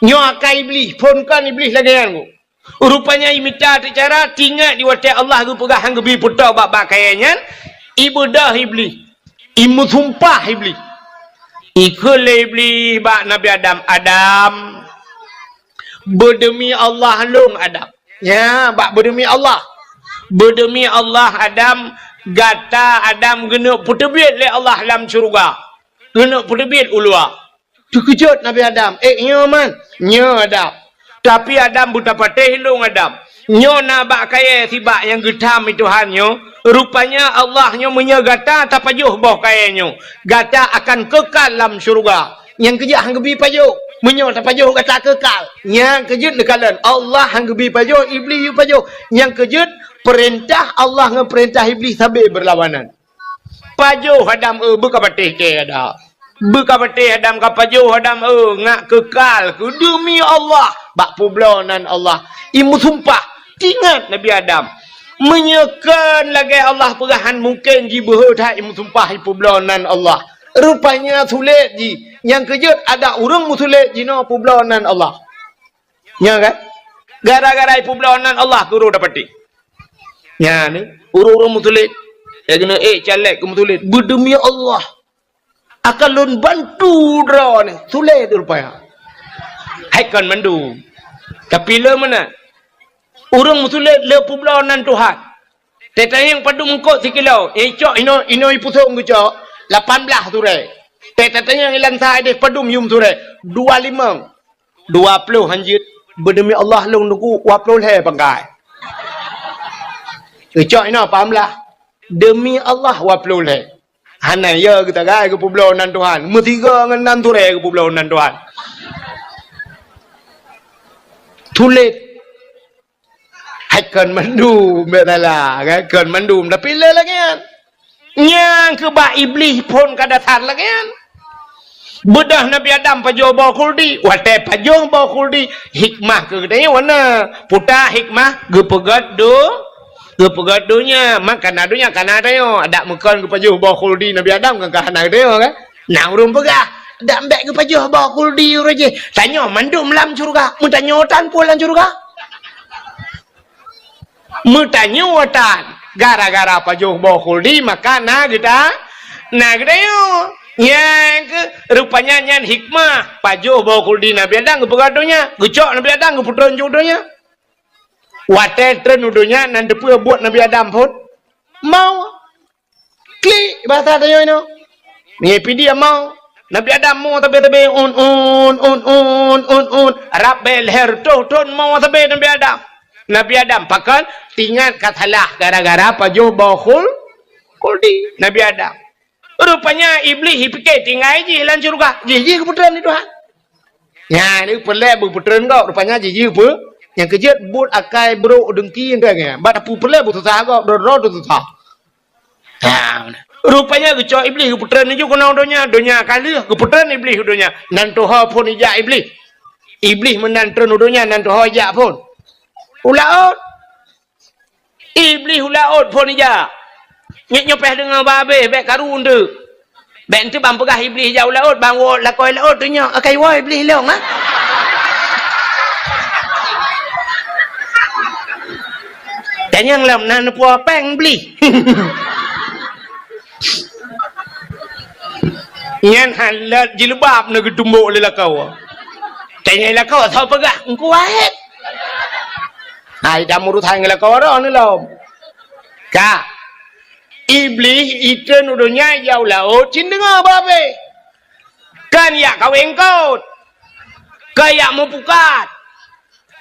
Nyoe akai Iblih, phon kon Iblih lagée nyan gob. Rupanya imita teucara tingat di watée Allah geupeugah han geubi peutoe bak-bak kayée nyan, ibeudoh Iblih, imeusumpah Iblih. Ikheun lé Iblih bak Nabi Adam, "Adam, beudeumi Allah lôn Adam." Ya, bak beudeumi Allah. "Beudeumi Allah Adam, gata Adam geuneuk peuteubiet lé Allah lam syeuruga. Geuneuk peuteubiet u luwa." Teukeujot Nabi Adam, "Eh, nyoe man, nyoe Adam. Tapi Adam beutapatéh lôn Adam. Nyoe na bak kayée sibak nyang geutham i Tuhan nyoe. Rupanya Allah nyoe meunyoe gata tapajoh boh kayée nyoe, gata akan keukal lam syeuruga. Nyang keujeuet han geubi pajoh. Meunyoe tapajoh gata keukal." Nyang keujeuet neukalon, Allah han geubi pajoh, Iblih yue pajoh. Nyang keujeuet peurintah Allah ngon peurintah Iblih sabe beurlawanan. Pajoh Adam eu, beukapatéh kée Adam. Beukapatéh Adam, kapajoh Adam eu, ngat keukal keu deumi Allah bak peubloe nan Allah. Imeusumpah, tingat Nabi Adam. Meunyoe kon lagée Allah peugah han mungken jibeuhe that imeusumpah ipeubloe nan Allah. Rupanya sulet jih. Nyang keujeuet adak ureuëng meusulet jinoe peubloe nan Allah. Nyan kan? Gara-gara ipeubloe nan Allah, keu ureuëng dapatéh. Nyan ni, ureuëng-ureuëng meusulet. Ya keuneuk, eh, caleg keu meusulet. Beudeumi Allah, akan lôn bantu droeneuh. Sulet rupanya. Hai kon mandum. Tapi le meunan. Ureuëng meusulet le peubloe nan Tuhan. Teuh tanyong padum eungkot sikilo. Eh, cok inoe, inoe ipusong geucok. Lapan blaih surée. Teuh tatanyong ilan sa ideh padum yum surée. Dua limong. Dua ploh hanjeuet. Beudeumi Allah lôn teungku, dua ploh lhée pangkai. Geucok inoe paham lah. Deumi Allah dua ploh lhée. Hana ya geutagai geupeubloe nan Tuhan. Meusigoe ngon nan surée geupeubloe nan Tuhan. Sulet. Hai kon mandum, bek salah, kan? Kon mandum, tapi le lagée nyan. Nyang keu bak Iblih phon ka dasar lagée nyan. Beudoh Nabi Adam pajoh boh khuldi, watée pajoh boh khuldi, hikmah keu geutanyoe wana. Puta hikmah geupeugét do-, geupeugét donya, mak kana donya kana tanyoe. Adak meukon geupajoh boh khuldi Nabi Adam kan ka hana geutanyoe kan? Na ureuëng peugah, "Dak bék geupajoh boh khuldi ureuëng jih." Tanyoe mandum lam syeuruga, meutanyoe tan peue lam syeuruga. Meutanyoe tan, gara-gara pajoh boh khuldi maka na geuta-, na geutanyoe. Nyang keu rupanya nyan hikmah pajoh boh khuldi Nabi Adam geupeugah donya, geucok Nabi Adam geupeutreun u donya. Watée treun u donya nan teupeue buet Nabi Adam phon? Mau. Klik, bahasa tanyoe inoe. Ngipi dia mau. Nabi Adam mo sabe-sabe, un, un, un. Rab bée lhée reutôh thon mo sabe Nabi Adam. Nabi Adam pakon, tingat ka salah gara-gara pajoh boh khul-, khuldi Nabi Adam. Rupanya Iblih ipike tinggai jih lam syeuruga. Jih, jih geupeutreun lé Tuhan. Nyan, peureulée beupeutreun gob, rupanya jih, jih peu-, nyang keujeuet buet akai brok deungki nyan. Bak tapeureulée beususah gob, droe-droe teususah. Ha, rupanya geucok Iblih geupeutreun laju keunoe donya, donya ka lheueh geupeutreun Iblih u donya. Nan tuho phon ijak Iblih. Iblih meunan treun u donya, nan tuho ijak phon. U laôt. Iblih u laôt phon ijak. Nyoe nyoe pih deungoe babeh, bék karu eunteuk. Bék eunteuk ban peugah Iblih ijak u laôt, ban woe lakoe laôt tu nyoe, akai woe Iblih lông, ha? Nyang lom na neupuwoe péng Iblih. Nyan hana jilbab na geutumbok lé lakoe. Tanyong lakoe, "Soe peugah?" "Teungku Wahét." Hai, dak meurusan ngon lakoe droeneuh lom. Ka. Iblih itreun u donya ijak u laôt, cit deungoe babeh. Kan ijak kawé eungkôt. Kan ijak meupukat.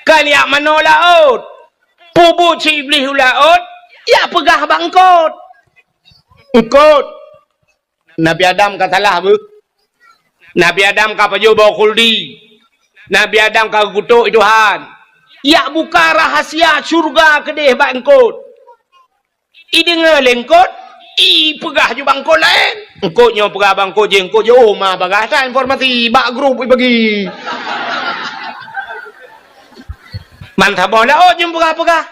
Kan ijak manoe laôt. Peubuet si Iblih u laôt, ijak peugah bak eungkôt. Eungkôt. Nabi Adam ka salah beuh. Nabi Adam ka pajoh boh khuldi. Nabi Adam ka geukutôk Tuhan. Ijak buka rahsia syeuruga keudeh bak eungkôt. Ideungoe lé eungkôt, ipeugah ju bak eungkôt laén. Eungkôt nyoe peugah bak eungkôt jih, eungkôt jih, "Oh, ma bagah that informasi, bak grup ibagi." Ban saboh laôt jeuem peugah-peugah.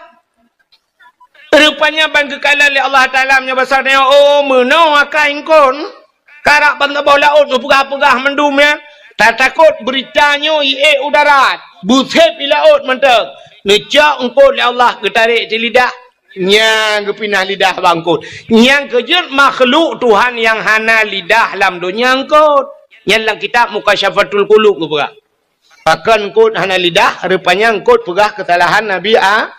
Rupanya ban geukalon lé Allah Taala meunyoe basa nyoe, "Oh, meunoe akai eungkôt." Karab ban saboh laôt neupeugah-peugah mandum nyan, tatakot beurita nyoe iék u darat, beusép i laôt mantong. Neucok eungkôt lé Allah, geutarek di lidah, nyan geupinah lidah bak eungkôt. Nyang keujeuet makhluk Tuhan nyang hana lidah lam donya eungkôt. Nyan lam kitab Mukasyafatul Qulub geupeugah. Pakon eungkôt hana lidah, rupanya eungkôt peugah keusalahan Nabi A-,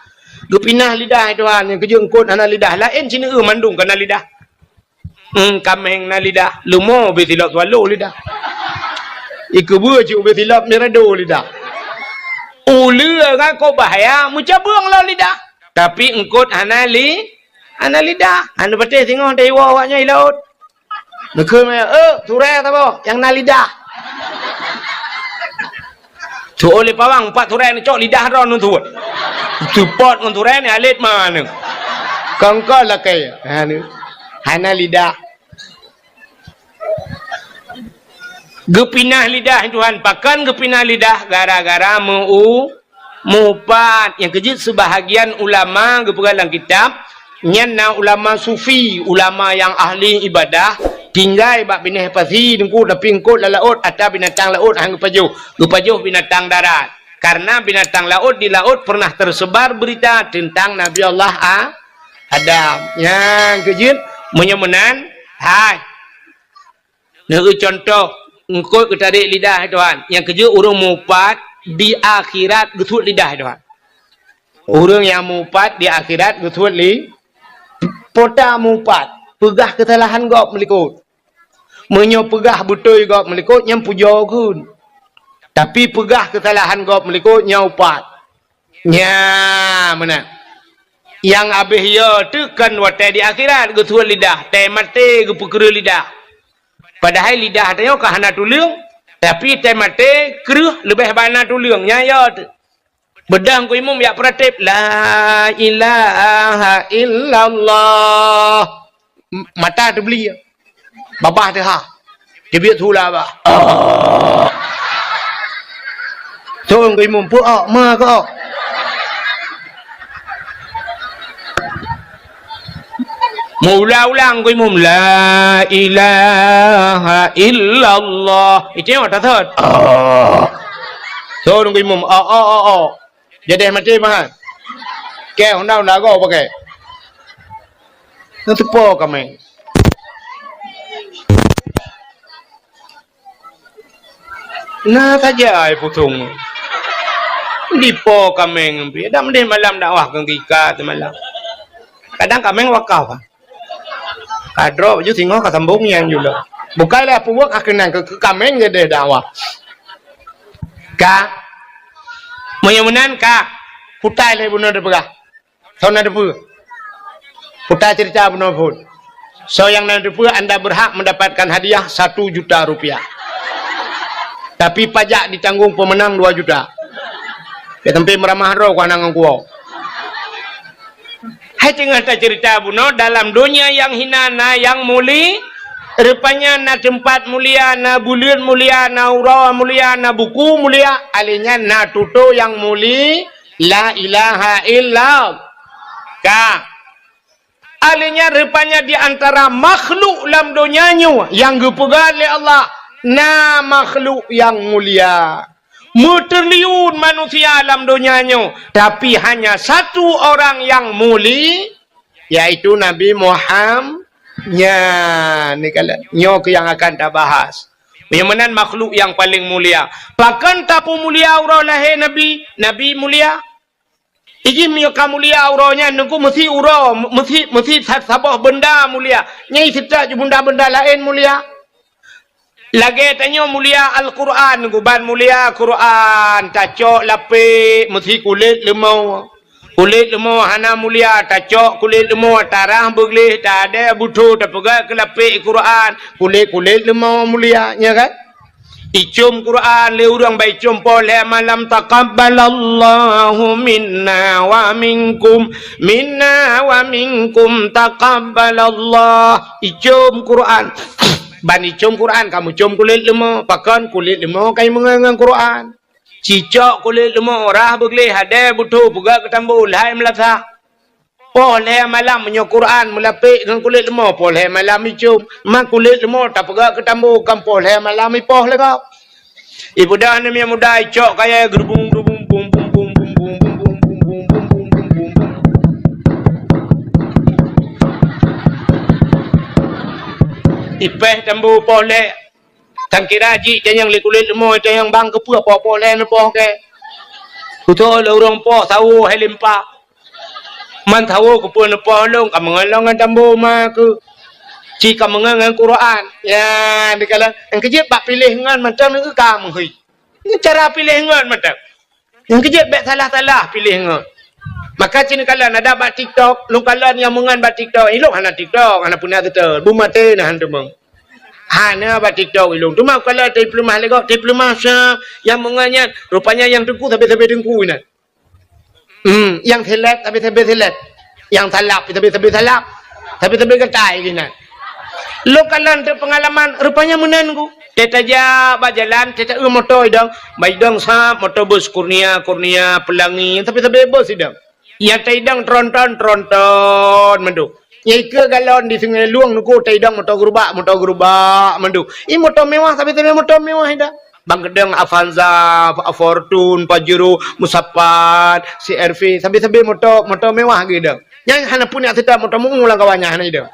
geupinah lidah Tuhan, nyang keujeuet eungkôt hana lidah. Laén sineuk mandum kana lidah. Hmm, kaméng na lidah, leumo ubé silop swallow lidah. Ikeubeue cit ubé silop mirado lidah. Uleue ngon kobah ya meucabeueng lom lidah. Tapi eungkôt hana li-, hana lidah. Hana patéh singoh taiwoe awaknyan i laôt. Neukheun mé, "Eh, turée saboh nyang na lidah." Tu'oh lé pawang, pat turée neucok lidah droe neutuot. Teupot ngon turée ni alet ma neu. Kongkol lakée. Ha, ni. Hana lidah. Geupinah lidah Tuhan. Pakon geupinah lidah? Gara-gara meu-, mupat. Nyang keujeuet seubahagian ulama geupeugah lam kitab, nyan na ulama sufi, ulama nyang ahli ibadah, tinggai bak binéh pasi teungku, tapi eungkôt lam laôt, atra binatang laôt han geupajoh, geupajoh binatang darat. Karena binatang laôt di laôt pernah tersebar berita tentang Nabi Allah A-, Adam. Nyang keujeuet, meunyoe meunan, hai. Neueu contoh, eungkôt geutarek lidah Tuhan. Nyang keujeuet ureuëng mupat di akhirat geusuet lidah Tuhan. Ureuëng nyang mupat di akhirat geusuet li-, po ta mupat, peugah keusalahan gob meulikôt. Meunyoe peugah beutôi gob meulikôt, nyan pujoe kheun. Tapi peugah keusalahan gob meulikôt, nyan upat. Nya, meunan. Nyang abéh yo teuh kon watée di akhirat geusuet lidah, tée maté geupeukreueh lidah. Padahai lidah tanyoe ka hana tuleueng, tapi tée maté kreueh leubeh bana tuleueng. Nya yo teuh. Beudang ku imum yak peuratéb, "La ilaha illallah." M-, mata teubeli. Babah teuhah. Teubiet hula bah. Thôn ku imum, peu-ok, ma keu-ok. Meuulang-ulang ku imum, "La ilaha illallah." Itu yang tak thot. Thôn ku imum, "Ok, ok, ok, ok." Jadi maté mah. Keu honda-honda go pakai. Nang teupô kameng. Na saja ai pusong. Dipo kameng pih. Dak mendeh malam dakwah keu gika semalam. Kadang kameng wakaf. Ka droe baju singoh ka sambong nyang jula. Bukai lé peubuet ka keunang keu, keu kameng jadi dakwah. Ka. Meunyoe meunan ka. Putai lé bunoe dipeugah. Soe na teupeue? Putai cerita bunoe phon. Soe nyang na teupeue, anda berhak mendapatkan hadiah satu juta rupiah. Tapi pajak ditanggung pemenang dua juta. Ya, sampai meuramah droe ku anang ngon kuwoe. Hai teungoh tacerita bunoe, dalam donya nyang hina na nyang muli-, rupanya na teumpat mulia, na buleuen mulia, na uroe mulia, na buku mulia, alèh nyan na tutoe nyang muli, La ilaha illallah. Ka. Alèh nyan rupanya di antara makhluk lam donya nyoe nyang geupeugah lé Allah, na makhluk nyang mulia. Meutriliun manusia lam donya nyoe, tapi hanya satu orang yang muli, yaitu Nabi Muham-, nyan, ni kala-, nyoe keu nyang akan tabahas. Nyang meunan makhluk nyang paleng mulia. Pakon tapeumulia uroe lahé Nabi? Nabi mulia. Iji meunyoe ka mulia uroe nyan, Teungku, meusi uroe, meusi, meusi sa-, saboh beunda mulia. Nyang seutôt ju beunda-beunda laén mulia. Lagèe tanyoe mulia Al-Quran, Teungku, ban mulia Quran, tacok lapék meusi kulét leumo. Kulét leumo hana mulia, tacok kulét leumo, tarah beugleh, tadè butho, tapeugah keu lapék Quran, kulét-kulét leumo mulia, nya kan? Icôm Quran lé ureueng, bak icôm poh lhèe malam, "Taqabbalallahu minna wa minkum, minna wa minkum taqabbalallah." Icôm Quran. Ban icôm Quran, kamoe côm kulét leumo. Pakon kulét leumo ka imeungon ngon Quran. Cicok kulét leumo, rah beugleh, hadè butho, peugah keu tambo, lhai meulasah. Poh lhèe malam meunyoe Quran meulapék ngon kulét leumo, poh lhèe malam icôm. Ma kulét leumo tapeugah keu tambo, kan poh lhèe malam ipoh lé gob. Ipeugah aneuk miet muda, icok kayèe geurubung-geurubung, bum, bum, bum. Ipèh tambo poh lhèe. Tang kira jih tanyong lé kulét leumo, tanyong bang keupeue poh-poh lhèe neupoh kèe. Kutô lé ureueng poh sawo hai limpa. Man sawo keupeue neupoh lôn, ka meungon lôn ngon tambo ma keuh. Ci ka meungon ngon Quran. Ya, dikalon, nyang keujeuet bak piléh ngon mantong neu ka meuhôi. Nyoe cara piléh ngon mantong. Nyang keujeuet bèk salah-salah piléh ngon. Maka ci neukalon adak bak TikTok, lôn kalon nyang meungon bak TikTok. Ilôn hana TikTok, hana peuna seutôt. Beumaté na han teumong. Hana bak TikTok ilôn. Teuma kalon teupeuleumah lé gob, teupeuleumah sa nyang meungon nyan. Rupanya nyang teungku sabe-sabe teungku inan. Hmm, nyang seleb sabe-sabe seleb. Nyang salab sabe-sabe salab. Sabe-sabe geutai inan. Lôn kalon teupeungalaman, rupanya meunan ku. Teutajak bak jalan, teuta-eu moto idong. Bak idong sab, moto bus Kurnia, Kurnia, Pelangi, sabe-sabe bus idong. Nyang taidong tronton, tronton mandum. Nyang ikeue galon di Sungai Lueng nuku taidong moto gerubak, moto gerubak mandum. I moto mewah, sabe-sabe moto mewah idong. Bang keudong Avanza, Fortuner, Pajero, Musapat, C R V, sabe-sabe moto, moto mewah geudong. Nyang hana pun nyang seutôt moto meu lam kawan nyan hana idong.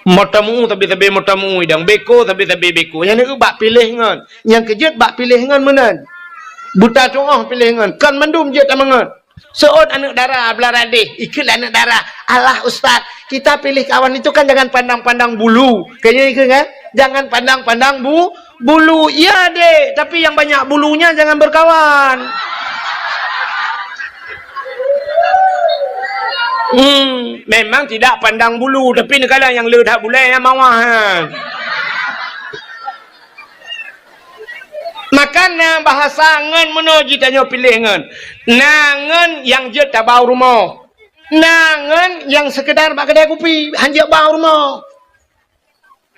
Moto meu, sabe-sabe moto meu idong. Beko, sabe-sabe beko. Nyang neu bak piléh ngon. Nyang keujeuet bak piléh ngon meunan. Buta tuoh piléh ngon. Kon mandum jeuet tameungon. Seuôt aneuk dara blah radeh, ikheun lé aneuk dara, "Alah Ustaz, kita pilih kawan itu kan jangan pandang-pandang bulu." Kayaknya ikheun kan? "Jangan pandang-pandang bu-, bulu." Iya, Dek, tapi yang banyak bulunya jangan berkawan. Hmm, memang tidak pandang bulu, tapi neukala nyang le that bulèe nyang mawah nyan. Maka na bahasa ngon meunoe jitanyoe piléh ngon. Na ngon nyang jeuet tabau rumoh. Na ngon nyang seukeudar bak keudè kupi, han jeuet bau rumoh.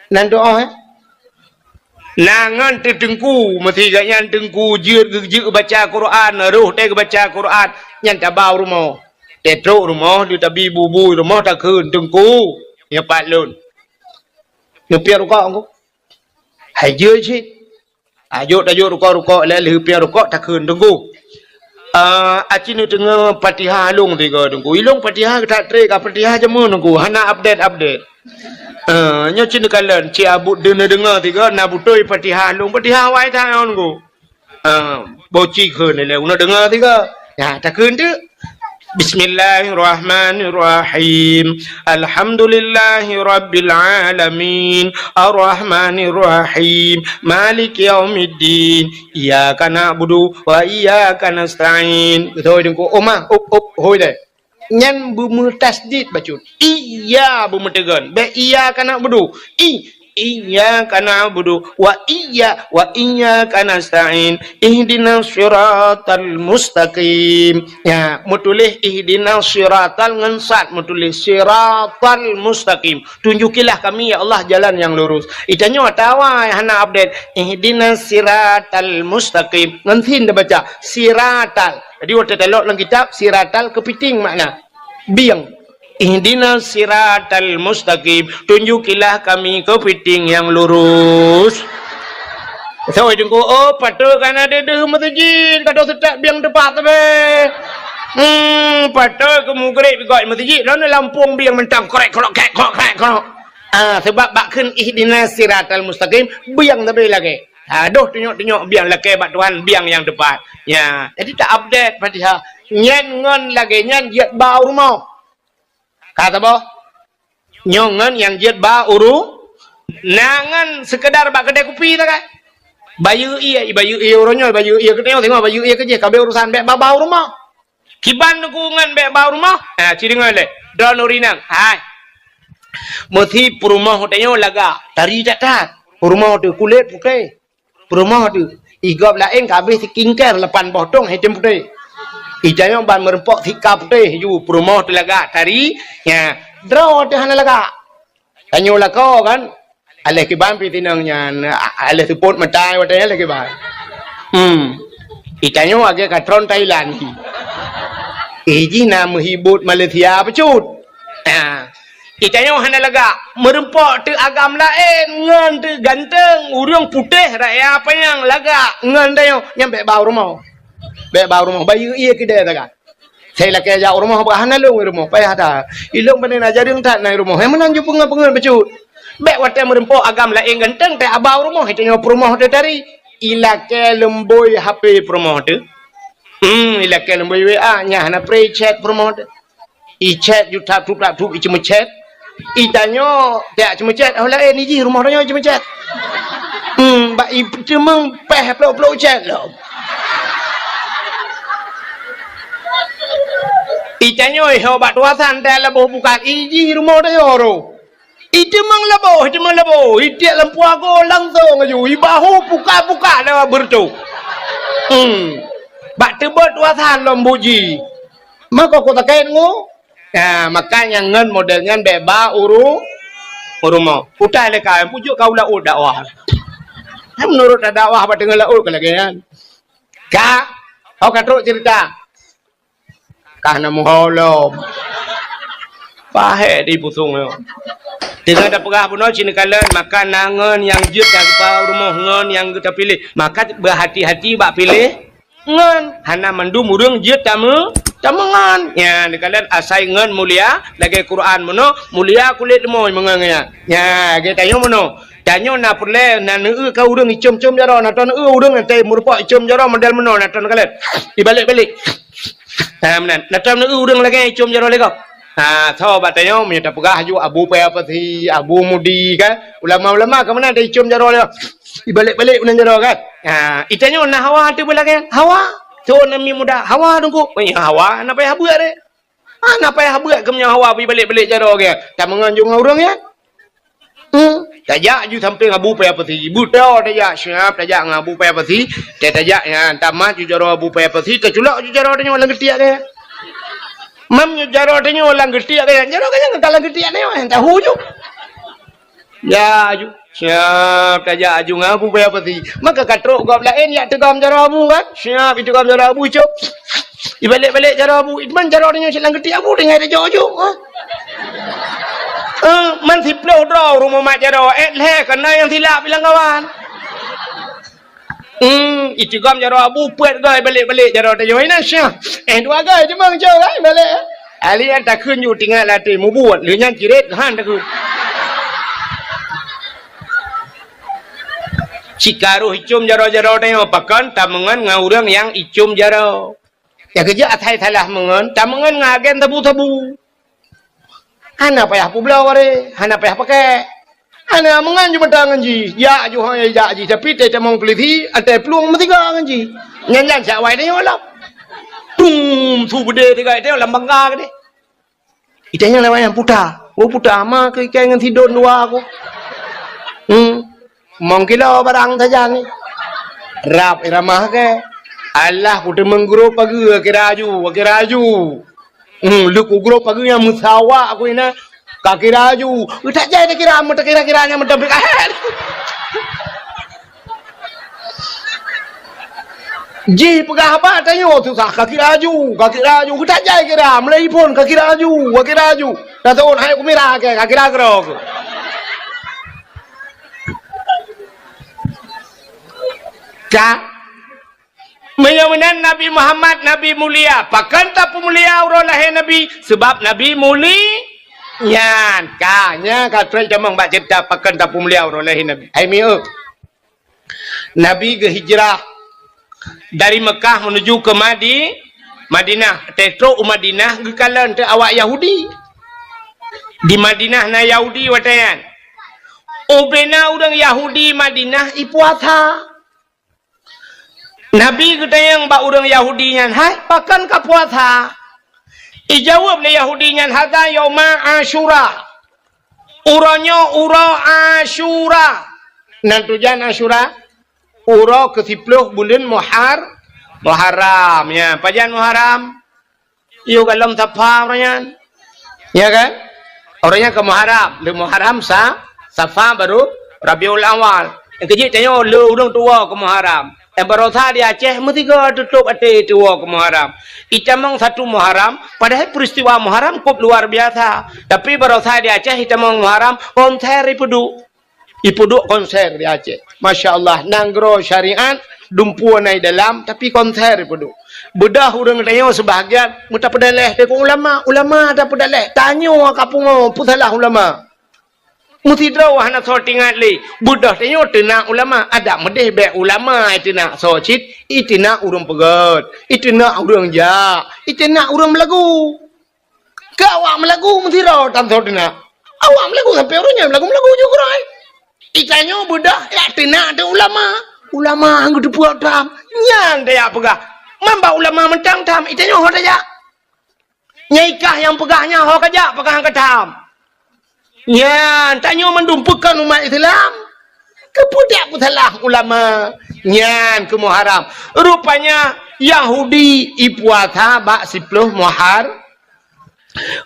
Nan doa, eh? Na ngon teuteungku, meusigat nyan teungku jeuet geujeuet baca Quran, roh teuh geubaca Quran, nyan tabau rumoh. Teutrok rumoh, di tabi bubui rumoh takheun, "Teungku, nyoe pat lôn." Neupiep rukok ku. Hai jeuet cit. Tajok, tajok rukok-rukok, lheuh piep rukok takheun, "Teungku, ah, aci neudeungoe Fatihah lôn tiga, Teungku." Ilôn Fatihah that trép ka Fatihah jameun, Teungku, hana update-update. Ah, nyoe ci neukalon, ci abut deungoe-deungoe tiga, na beutôi Fatihah lôn, Fatihah awai that, Teungku. Ah, boci kheun lé, uneuk deungoe tiga. Ya, takheun teuk. Bismillahirrahmanirrahim. Alhamdulillahirabbil alamin. Arrahmanirrahim. Maliki yaumiddin. Iyyaka na'budu wa iyyaka nasta'in. Beutôi Teungku. Oma, up, up, hôi deh. Nyan beumeutasydid bacut. Iya beumeuteugon. Bèk iyyaka na'budu. I, iyyaka na'budu wa iyya-, wa iyyaka nasta'in. Ihdinas siratal mustaqim. Ya, meutuléh ihdinas siratal ngon sad, meutuléh siratal mustaqim. Tunjukilah kami, ya Allah, jalan yang lurus. Itanyoe atawa hana update. Ihdinas siratal mustaqim. Ngon sin tabaca. Siratal. Jadi, watèe talok lam kitab, siratal keupiting makna. Bieng. Ihdinas siratal mustaqim. Tunjukilah kami keupiting nyang lurus. Soe teungku, oh, patôt ka na deuh-deuh meuseujid, ka deuh seutôt biang teupat sabe. Hmm, patôt keu mugreb gok meuseujid, lôn lampông biang mantong krek, krok, krek, krok, krek, krok. Ah, sebab bak kheun ihdinas siratal mustaqim, biang sabe lagèe. Ha, deuh tunyok-tunyok biang lakèe bak Tuhan, biang nyang teupat. Ya, jadi ta-update Fatihah. Nyan ngon lagèe nyan jeuet ba u rumoh. Ka saboh. Nyoe ngon nyang jeuet ba u ru-, na ngon seukeudar bak keudè kupi sagai. Bayeue ie, bayeue ie uroe nyoe, bayeue ie keunoe, singoh bayeue ie keujih, ka abéh urusan, bèk ba, ba u rumoh. Kiban teungku ngon bèk ba u rumoh? Ha, ci deungö lé. Droeneuh ureueng inong. Hai. Meusi peurumoh tanyoe lagak, tari that-that. Peurumoh teuh kulét putéh. Peurumoh teuh, i gob laén ka abéh skincare lapan boh tông, hitam putéh. I tanyoe ban meureumpok sika putéh ju, peurumoh teuh lagak, tari, nya, droe teuh hana lagak. Tanyoe lakoe kan, aléh kiban pih tinong nyan, a-, aléh seupôt meutai watèe nyan aléh kiban. Hmm. I tanyoe lagèe ka tron Thailand. I jih na meuhibot Malaysia bacut. Ha. I tanyoe hana lagak, meureumpok teuh agam laén, ngon teuh ganteng, ureueng putéh raya panyang lagak ngon tanyoe, nyan bèk ba u rumoh. Bèk ba u rumoh, bayeue ie keudè sagai. Sai lakèe jak u rumoh, bah hana lôn u rumoh, payah that. I lôn pane na jareueng that na i rumoh, hai meunan ju peungeut-peungeut bacut. Bèk watèe meureumpok agam laén ganteng, teuh ba u rumoh, i tanyoe peurumoh teuh tari. I lakèe leumbôi H P peurumoh teuh. Hmm, i lakèe leumbôi W A, nyan hana pré chat peurumoh teuh. I chat ju tap tup tap tup, i ceumeuchat. I tanyoe jak ceumeuchat, oh laén i jih rumoh tanyoe ceumeuchat. Hmm, bak i teumeung péh plôk-plôk chat lom. I tanyoe i ho bak tuasan teuh laboh bukat, i jih rumoh tanyoe roh. I teumeung laboh, i teumeung laboh, i tiek lampu ago langsong aju, i bahu puka-puka dah beureutoh. Hmm. Bak teubot tuasan lom buji. Mako ku takét ngu. Ha, makanya ngon model nyan bèk ba u ru-, u rumoh. Utai lé ka, pujuk ka u laôt dakwah. Kan menurut dakwah bak teungoh laôt ka lagèe nyan. Ka, oh ka trok cerita. Ka na muho lom. Pahé di pusong nyoe. Teungoh tapeugah bunoe ci neukalon, maka na ngon nyang jeuet ta-, ba u rumoh ngon nyang geuta piléh. Maka beuhati-hati bak piléh. Ngon, hana mandum ureueng jeuet tameu-, tameungon. Nyan, neukalon asai ngon mulia, lagèe Quran meunoe, mulia kulét leumoi meungon nyan. Nyan, lagèe tanyoe meunoe. Tanyoe na peureulèe, na neueu ka ureueng icom-com jaroe, na tô neueu ureueng nyang teumeureumpok icom jaroe model meunoe, na tô neukalon. Ibalek-balek. Ha, meunan. Na tô neueu ureueng lagèe icom jaroe lé gob. Ha, so bak tanyoe, meunyoe tapeugah aju Abu Paya Pasi, Abu Mudi, kan? Ulama-ulama ka meunan ta icom jaroe lé gob. Ibalek-balek unan jaroe kan. Ha, i tanyoe na hawa teuh beulagèe. Hawa. Thon namiet muda. Hawa teungku. Oh, ya, hawa. Na payah beuet deh. Ha, na payah beuet keu meunyoe hawa ibalek-balek jaroe gèt. Tameungon ju ngon ureueng nyan. Hmm. Tajak ju sampéng Abu Paya Pasi. Beutôi tajak siap tajak ngon Abu Paya Pasi. Tajak nyan tamat ju jaroe Abu Paya Pasi. Taculok ju jaroe tanyoe lam geutiek gèt. Mam ju jaroe tanyoe lam geutiek gèt. Jaroe gèt nyan ka lam geutiek tanyoe. Tahu ju. Ya, aju. Siap tajak aju ngon Abu Paya Pasi. Maka ka trok gob laén jak teugom jaroe Abu kan? Siap iteugom jaroe Abu icok. Ibalek-balek jaroe Abu. Itman jaroe tanyoe silang geuti Abu tinggai tajok aju. Ha? Eh, man siploh droe rumoh mat jaroe. Eh, lhèe keunan nyang silap ilang kawan. Hmm, iteugom jaroe Abu peuet goe balek-balek jaroe tanyoe inan syah. Eh, dua goe cuma ngejok kan balek. Ahli nyan takheun ju tinggai latih mubuet, lheueh nyan cirét han takheun. Cikaroh icom jaroe-jaroe tanyoe pakon tameungon ngon ureueng nyang icom jaroe. Nyang keujeuet asai salah meungon, tameungon ngon agen sabu-sabu. Hana payah peubloe wareh, hana payah pakèk. Hana meungon ju meuta ngon jih, jak ju hôi jak jih, tapi teutamong peulisi, atai plueng meusiga ngon jih. Nyan-nyan siat awai tanyoe lom. Tum, su beudé tiga tanyoe lam bangga keudeh. Itanyong lewat nyang puta. Oh puta, ma keu ikai ngon sidon dua aku. Hmm. Mong kilo barang sajan ni. Rab iramah ke. Alah, ku teumeung grob pageue, kira aju, kira aju. Hmm, leuku grob pageue nyang meusawa aku ina. Ka kira aju. Utak jai takira, meutakira-kira nyang meutabik ahet. Jih peugah haba tanyoe susah, ka kira aju, ka kira aju. Utak jai kira, meulai phon ka kira aju, ka kira aju. Ka teuon hai kumira ke, ka kira keudroe. Ka. Meunyoe meunan Nabi Muhammad, Nabi mulia. Pakon tapeumulia uroe lahé Nabi? Seubab Nabi muli-, nyan. Ka, nyan ka trok tamong bak ceurita pakon tapeumulia uroe lahé Nabi. Hai mieu. Nabi geuhijrah dari Mekah menuju ke Madi-, Madinah. Watée trok u Madinah geukalon teuk awak Yahudi. Di Madinah na Yahudi watée nyan. Ubena ureuëng Yahudi Madinah ipuasa. Nabi geutanyong bak ureuëng Yahudi nyan, "Hai, pakon ka puasa?" Ijaweueb lé Yahudi nyan, "Hadza yauma Asyura." Uroe nyoe uroe Asyura. Nan tujan Asyura? Uroe keusiploh buleuen Muhar-, Muharram. Ya, pajan Muharram? Yôh golom Safa uroe nyan. Ya kan? Uroe nyan ka Muharram. Lé Muharram sa-, Safa baru Rabiul Awal. Nyang keujeuet tanyoe lé ureuëng tuwoe keu Muharram. Eh, baroesa di Aceh meusigoe tutôp até tuwoe keu Muharram. Itamong satu Muharram, padahai peristiwa Muharram kôp luar biasa. Tapi baroesa di Aceh itamong Muharram, konser ipeuduek. Ipeuduek konser di Aceh. Masya Allah, nanggroe syariat, dumpeue na i dalam, tapi konser ipeuduek. Beudôh ureuëng tanyoe seubahgian meutapeudaléh deungon ulama, ulama tapeudaléh. Tanyoe ka pungo, peusalah ulama. Meusidroe hana soe teuingat lé. Beudôh tanyoe teunak ulama, adak meudeh bék ulama iteunak soe cit, iteunak ureuëng peugét, iteunak ureuëng jak, iteunak ureuëng meulagu. Keu awak meulagu meusidroe tan soe teunak. Awak meulagu sampoe uroe nyoe meulagu-meulagu ju keurôi. Itanyoe beudôh jak teunak teuh ulama. Ulama han geuteupeue tham. Nyan tajak peugah. Man bak ulama mantong tham, itanyoe ho tajak. Nyang i kah nyang peugah nyan ho kajak, peugah han ka tham. Nyan, tanyoe mandum peue kon umat Islam. Keupeue dak peusalah ulama? Nyan keuh Muharram. Rupanya Yahudi ipuasa bak siploh Muhar-,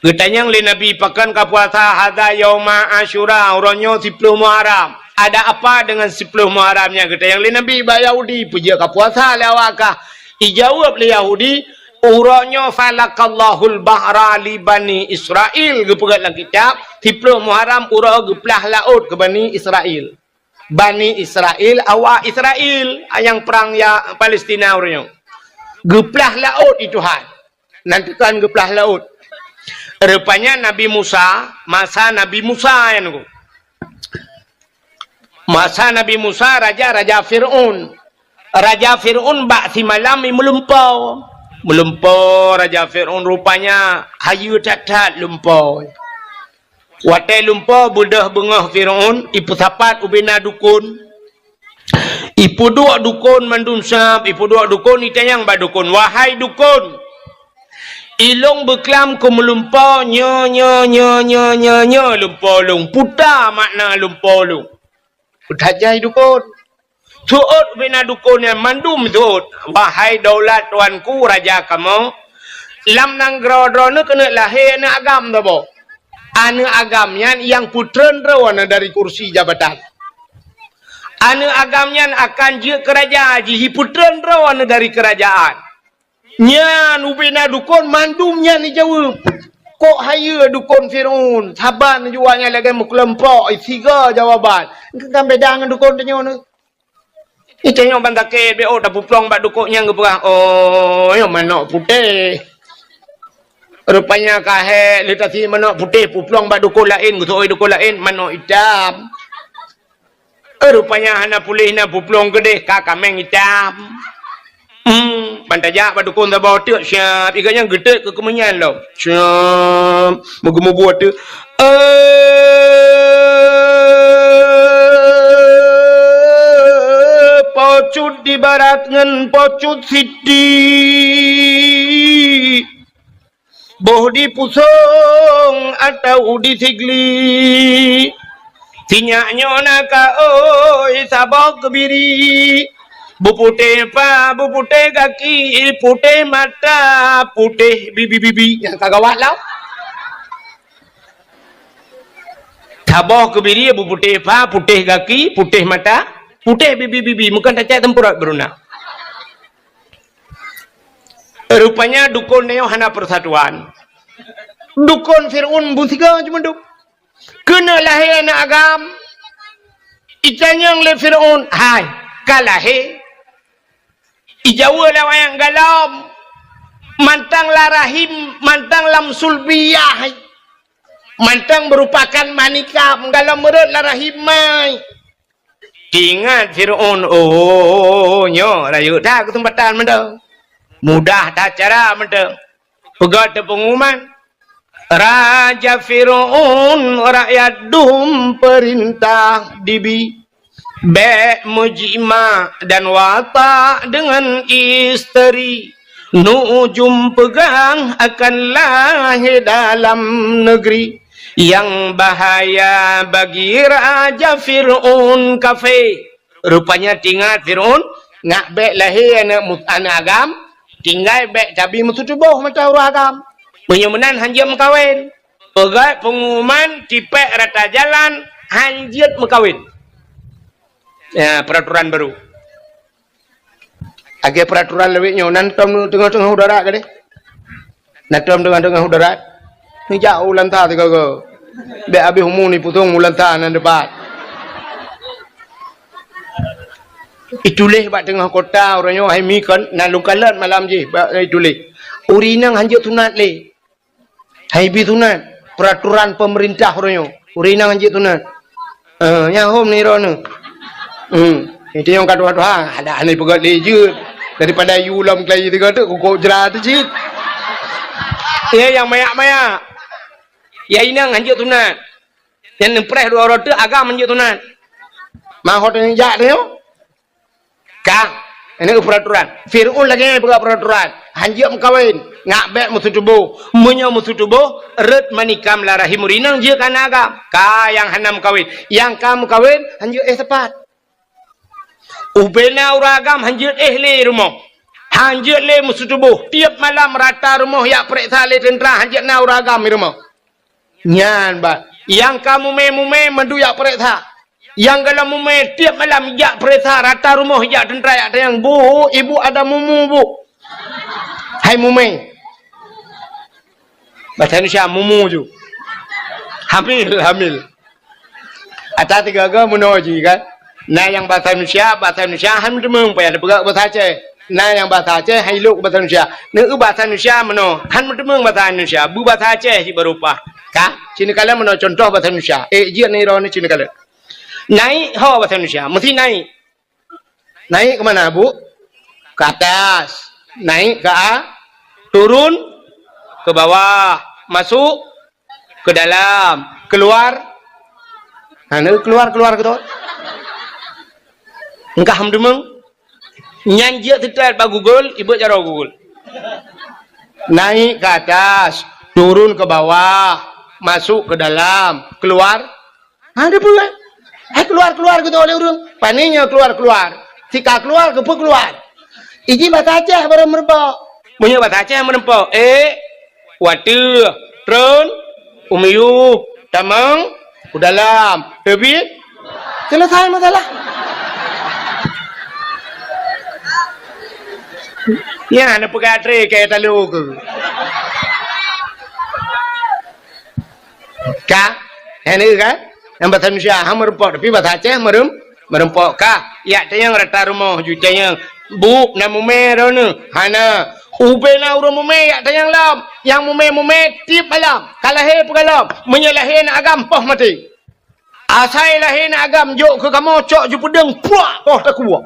Geutanyong lé Nabi, "Pakon ka puasa?" "Hadza yauma Asyura, uroe nyoe siploh Muharram." "Ada apa dengan siploh Muharram nyan?" geutanyong lé Nabi bak Yahudi. "Peue jeuet ka puasa lé awak kah?" Ijaweueb lé Yahudi, "Uroe nyoe falaqallahul bahra li Bani Israil," geupeugét lam kitab, siploh Muharram uroe geuplah laôt keu Bani Israil. Bani Israil, awak Israil, nyang prang ya Palestina uroe nyoe. Geuplah laôt di Tuhan. Nan teukan geuplah laôt. Rupanya Nabi Musa, masa Nabi Musa nyan nyoe. Masa Nabi Musa, raja, raja Fir'aun. Raja Fir'aun bak simalam i meulumpoe. Meulumpoe raja Fir'aun rupanya hayeue that-that lumpoe. Watée lumpoe beudôh beungoh Fir'aun, ipeusapat ubena dukon. Ipeuduek dukon mandum sab, ipeuduek dukon, itanyong bak dukon, "Wahai dukon, ilôn beuklam keu meulumpoe nyoe, nyoe, nyoe, lumpoe lôn, peue ta makna lumpoe lôn?" Peue tajak dukon. Seuôt ubena dukon nyan mandum seuôt, "Wahai daulat tuanku raja kamoe, lam nanggroe droeneuh keuneuk lahé aneuëk agam saboh. Aneuëk agam nyan nyang peutreun droeneuh dari kursi jabatan. Aneuëk agam nyan akan jeuet keu raja jih, jipeutreun droeneuh dari keurajaan." Nyan ubena dukon mandum nyan ijaweueb. Kok hayeue dukon Fir'aun, saban jua nyan lagée meukeuleumpok, siga jawaban. Kan beda ngon dukon tanyoe nyoe. Itanyoe ban sakét, bék oh tapeuplong bak dukon nyang geupeugah, "Oh, nyoe manok putéh." Rupanya ka hék lé tasi manok putéh, peuplong bak dukon laén, geuseuôt dukon laén, manok itam. Eh, rupanya hana puléh na peuplong keudeh ka kaméng itam. Hmm, ban tajak bak dukon saboh teuk siab, iga nyan geuteuk keu keumeunyan lom. Siab, meugeumeubuet teuk. Eh, pocut di barat ngon pocut siti. Boh di pusong atau di sigli. Sinyak nyoe na ka oi saboh keubiri. Beuputéh pa, beuputéh gaki, putéh mata, putéh bibi-bibi. Nyang ka gawat lah. Saboh keubiri beuputéh pa, putéh gaki, putéh mata, putéh bibi-bibi. Meukeun tacak teumpeurot beuruna. Rupanya dukon nyoe hana persatuan. Dukon Fir'aun beusiga cuma duek. Keuneuk lahé aneuëk agam. Itanyong lé Fir'aun, "Hai, ka lahé?" Ijaweue lé awak nyan galom, mantong lam rahim, mantong lam sulbiyah, mantong meurupakan manikam, galom meurot lam rahim mai. Teuingat Fir'aun, oh, nyoe rayeuk that keuseumpatan mantong. Mudah that cara mantong. Peugah teupengumuman, Raja Fir'aun rakyat dum peurintah dibi, bék meujimak dan watak deungon isteri. Nuujum peugah akan lahé dalam neugri. Nyang bahaya bagi Raja Fir'aun kafé. Rupanya teuingat Fir'aun, nak bék lahé aneuëk mu-, aneuëk agam, tinggai bék tabi meututoboh mata ureuëng agam. Meunyoe meunan hanjeuet meukawen. Peugah pengumuman tipék rata jalan hanjeuet meukawen. Ya, peraturan baru. Lagée peraturan lawét nyoe, nan tom teungoh-teungoh udara gadeh. Nan tom teungoh-teungoh udara. Neujak u lanta sigoe-goe. Bék habéh umu nipusong u lanta nan dipat. Ituléh bak teungoh kota uroe nyoe hai mi kon, na lôn kalon malam jih bak ituléh. Ureuëng inong hanjeuet sunat lé. Hai bi sunat, peraturan pemerintah uroe nyoe. Ureuëng inong hanjeuet sunat. Eh, nyang hom ni droeneuh. Hmm. Itu nyang ka tuha-tuha, ada hana peugah lé jeuet. Daripada yu lom kelai tiga tu, kukok jera tu cit. Ya, nyang mayak-mayak. Ya, inong hanjeuet sunat. Nyang neupreh dua uroe teuk agam hanjeuet sunat. Mahot nyang jak tu nyoe. Ka, ini peraturan. Fir'aun lagée nyan peugah peraturan. Hanjeuet meukawen, ngak bék meututoboh. Meunyoe meututoboh, rot manikam lam rahim ureuëng inong jeuet keu aneuëk agam. Ka nyang hana meukawen. Nyang ka meukawen, hanjeuet éh sapat. Ubena ureuëng agam hanjeuet éh lé rumoh. Hanjeuet lé meututoboh. Tieb malam rata rumoh jak peureksa lé teuntra hanjeuet na ureuëng agam di rumoh. Nyan bah, nyang ka mumé-mumé mandum jak peureksa. Nyang galom mumé tieb malam jak peureksa, rata rumoh jak teuntra jak tanyong, "Bu, ibu ada mumu, Bu?" Hai mumé. Bahasa Indonesia mumu ju. Hamil, hamil. Ata tiga-tiga meunoe jih kan. Na nyang bahasa Indonesia, bahasa Indonesia han meuteumong, payah neupeugah bahasa Aceh. Na nyang bahasa Aceh han ilok bahasa Indonesia. Neu bahasa Indonesia meunoe, han meuteumong bahasa Indonesia, bu bahasa Aceh jih baru paih. Ka, ci neukalon meunoe contoh bahasa Indonesia. Eh, jeuet neu droeneuh ci neukalon. Naik ho bahasa Indonesia, meusti naik. Naik ke mana, Bu? Ke atas. Naik ke a-, turun ke bawah. Masuk ke dalam, keluar. Ha, na keluar, keluar gitu. Engkah meudeungoe. Nyan jeuet teutat bak Google, ibeuet jaroe Google. Naik ke atas, turun ke bawah, masuk ke dalam, keluar. Ha, ada peue? Hai keluar, keluar gitu oleh ureuëng. Pane nyoe keluar, keluar. Sika keluar, keupeue keluar? Iji bahasa Aceh baru meureumpok. Meunyoe bahasa Aceh meureumpok, eh, wateueh, tron, u miyueb, tamong, u dalam, teubiet, selesai masalah. Nyan na peugah tré keu talo keu. Ka? Hana kan? Nyang bahasa Indonesia han meureumpok, tapi bahasa Aceh meureuem-, meureumpok ka. Jak tanyong rata rumoh ju tanyong, "Bu, na mumé droeneuh?" Hana. Ubena ureuëng mumé jak tanyong lom. Nyang mumé-mumé tieb malam. Ka lahé peugalom. Meunyoe lahé na agam poh maté. Asai lahé na agam jok keu kamoe cok ju peudeueng puak poh takue.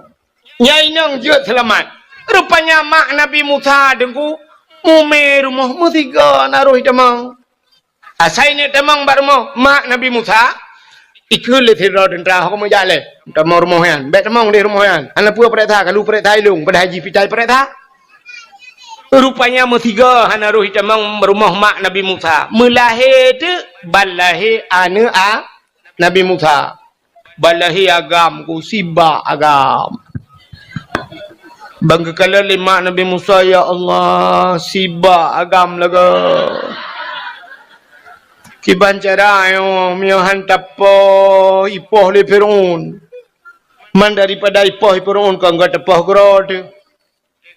Nyang inong jeuet seulamat. Rupanya mak Nabi Musa deungku mumé rumoh meusigoe na roh itamong. Asai neuk tamong bak rumoh mak Nabi Musa, ikheun lé sidroe teuntra, "Ho kamoe jak lé, tamong rumoh nyan. Bék tamong deh rumoh nyan. Hana peue peureksa, kalu peureksa ilong, padahai jih pitai peureksa." Rupanya meusigoe hana roh itamong rumoh mak Nabi Musa. Meulahé teuk ban lahé aneuëk a Nabi Musa. Ban lahé agam ku sibak agam. Ban geukalon lé mak Nabi Musa, "Ya Allah, sibak agam lagée." Kiban cara nyoe, meunyoe han tapoh ipoh lé Fir'aun. Man daripada ipoh Fir'aun kon geuteupah keudroe teuh.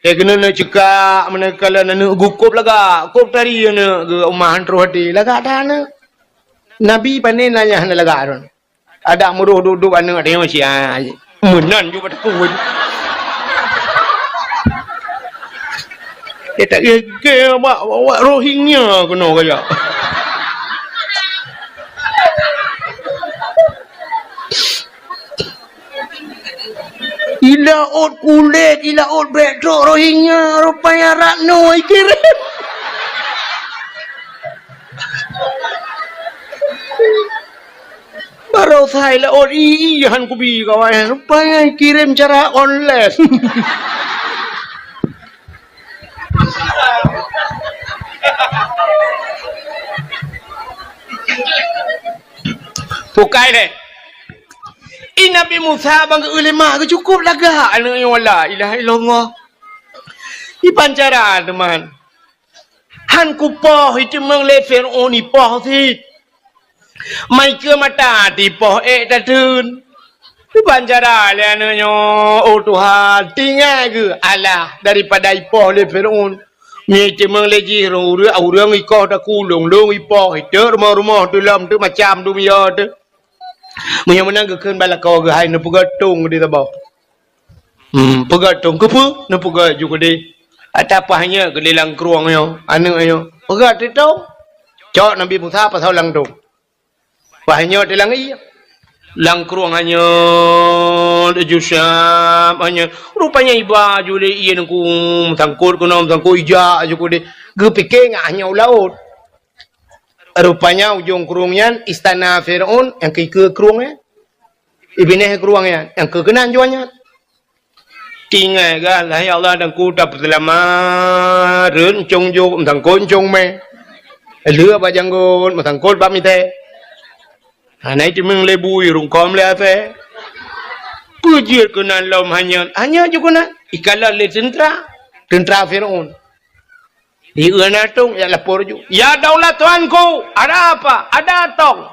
Eh, keuneuk neucukak, meuneuk kalon aneuëk geuh kôb lagak, kôb tari aneuëk geuh, uma han troh até, lagak that aneuëk. Nabi pane na nyang hana lagak droe. Adak meuroh duek-duek aneuëk tanyoe sia. Meunan ju bak takue. Eh, tak kira, kira awak, awak Rohingya keunoe kajak. Ilaôt kulét, ilaôt brek trok Rohingya, rupanya Ratno ikirém. Baroesa ilaôt i, i han kubi kawan, rupanya ikirém cara online. Bukai lé. I Nabi Musa bang geuleumah geucukôp lagak aneuk nyoe, la ilaha illallah. Iban cara teuma. Han kupoh iteumeung lé Fir'aun ipoh cit. Mai keu mata tipoh ék tateun. Iban cara lé aneuk nyoe, oh Tuhan, tinggai geuh alah daripada ipoh lé Fir'aun. Nyoe iteumeung lé jih ureuëng, ureuëng ikoh takulong, lôn ipoh, iteuk rumoh-rumoh teulom teuk macam dunia teuk. Meunyoe meunan geukheun bak lakoe geuh hai neupeugah tông di saboh. Hmm, peugah tông keupeue? Neupeugah ju keudeh. Ata paih nyoe keudeh lam krueng nyoe, aneuk nyoe. Peugah teuh tông. Cok Nabi Musa pasoe lam tông. Paih nyoe teuh lam ié. Lam krueng hanyeut, laju siab hanyeut. Rupanya iba ju lé ié nangku meusangkot keunoe meusangkot ijak ju keudeh. Geupike ngat hanyeut u laôt. Rupanya ujong krueng nyan istana Fir'aun nyang keu ikeue krueng nyan. Ibineh krueng nyan nyang keu keunan juan nyan. Tinggai gah lah ya Allah dan ku tapeuseulamat rhot ncong jok meusangkot ncong mé. Lheueh bak janggot meusangkot bak mitée. Hana iteumeung lé bui rungkom lé asée. Peue jeuet keunan lom hanyot, hanyot ju keunan. Ikalon lé teuntra, teuntra Fir'aun. Di euna tông, ya lapor ju. Ya daulat tuanku, ada apa? Ada tong.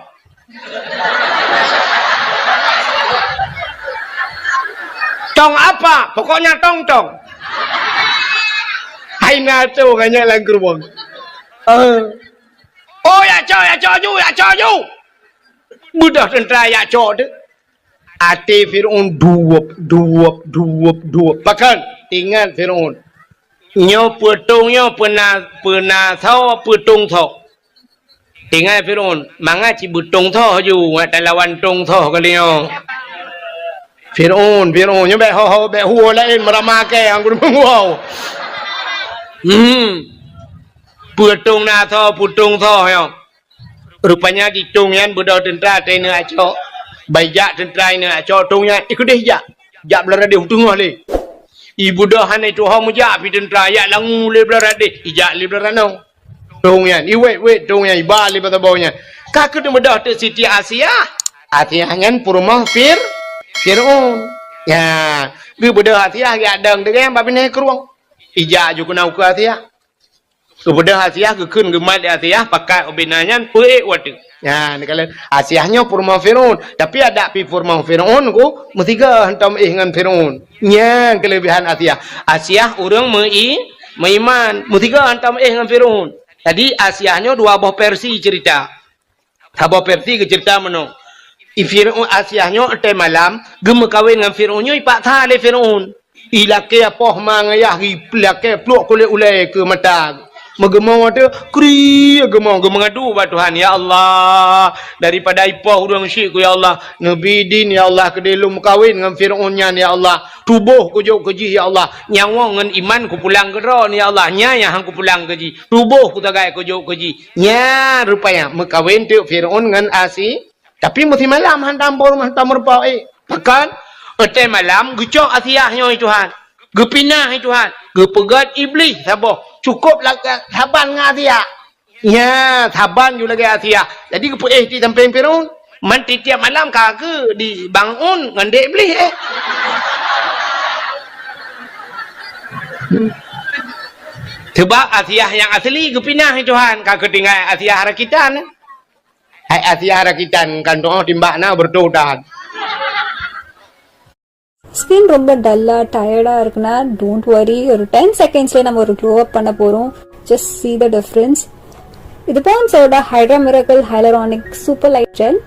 Tong apa? Pokoknya tong-tong. Hai na tông hanya lam geureuboh. Eh. Oh, ya cok, ya cok ju, ya cok ju. Beudoh teuntra ya cok tu. Até Fir'aun duwop, duwop, duwop, duwop. Pakon? Ingat Fir'aun. Nyoe peutong nyoe peuna, peuna soe peutong soe. Ingat Fir'aun, mangat cit beutong soe ju, ngat talawan tong soe kali nyoe. Fir'aun, Fir'aun, nyoe bék ho-ho, bék huo laén meurama kée anggur meuwoe. Hmm. Peutong na soe, peutong soe nyoe. Rupanya di tông nyan beudoh teuntra teuneuk acok. Bai jak teuntra ineuk acok tông nyan, ikeudeh jak. Jak blah radeh u teungoh lé. Ibudoh hana tuho meujak pi teuntra, yak langu lé blah radeh, ijak lé blah ranoe. Tông nyan, iwet-wet tông nyan, iba lé basa boh nyan. Ka keuneuk beudoh teuk Siti Asiah. Asiah nyan peurumoh Fir-, Fir'aun. Nya, geubeudoh Asiah geujak dong teugée bak binéh krueng. Ijak ju keunoe keu Asiah. Geubeudôh Asiah, geukheun geumat lé Asiah, pakat ubena nyan peuék watée. Nyan, kalau Asiah nyoe peurumoh Fir'aun, tapi adak pi peurumoh Fir'aun ku meusigoe hantom éh ngon Fir'aun. Nyan keuleubehan Asiah. Asiah ureuëng meu-i-, meuiman, meusigoe hantom éh ngon Fir'aun. Jadi Asiah nyoe dua boh versi cerita. Saboh versi geuceurita meunoe, i Fir'aun Asiah nyoe watée malam geumeukawen ngon Fir'aun nyoe ipaksa lé Fir'aun. Ilakée poh ma ngayah ilakée pluek kulét ulée keu mata. Meugeumoe teuh kri geumoe geumeungadu bak Tuhan, "Ya Allah, daripada ipoh ureuëng syik ku ya Allah, neubi din ya Allah keudeh lôn meukawen ngon Fir'aun nyan ya Allah. Tuboh kujok keu jih ya Allah, nyawöng ngon iman kupulang keu droe ya Allah, nyan nyang han kupulang keu jih. Tuboh kutagai kujok keu jih." Nyan rupanya meukawen teuk Fir'aun ngon Asi-, tapi meusimalam hantom peurumoh hantom meurumpok éh. Pakon? Watée malam geucok Asiah nyoe Tuhan. Geupinah Tuhan. Geupeugét Iblih saboh. Cukôp la-, saban ngon Asiah. Nya, saban ju lagée Asiah. Jadi geupeuéh di sampéng Fir'aun. Man tiep-tiep malam ka keu di bangun ngon dek Iblih éh. Sebab Asiah nyang asli geupinah Tuhan, ka keu tinggai Asiah rakitan. Hai Asiah rakitan kan doh timbak na beureutoh dan. Skin ரொம்ப டல்லா டயர்டா இருக்குன்னா, don't worry. ஒரு டென் செகண்ட்ஸ்ல நம்ம ஒரு க்ளோ அப் பண்ண போறோம். Just see the difference. இது பான்ஸோட hydra miracle hyaluronic super light gel.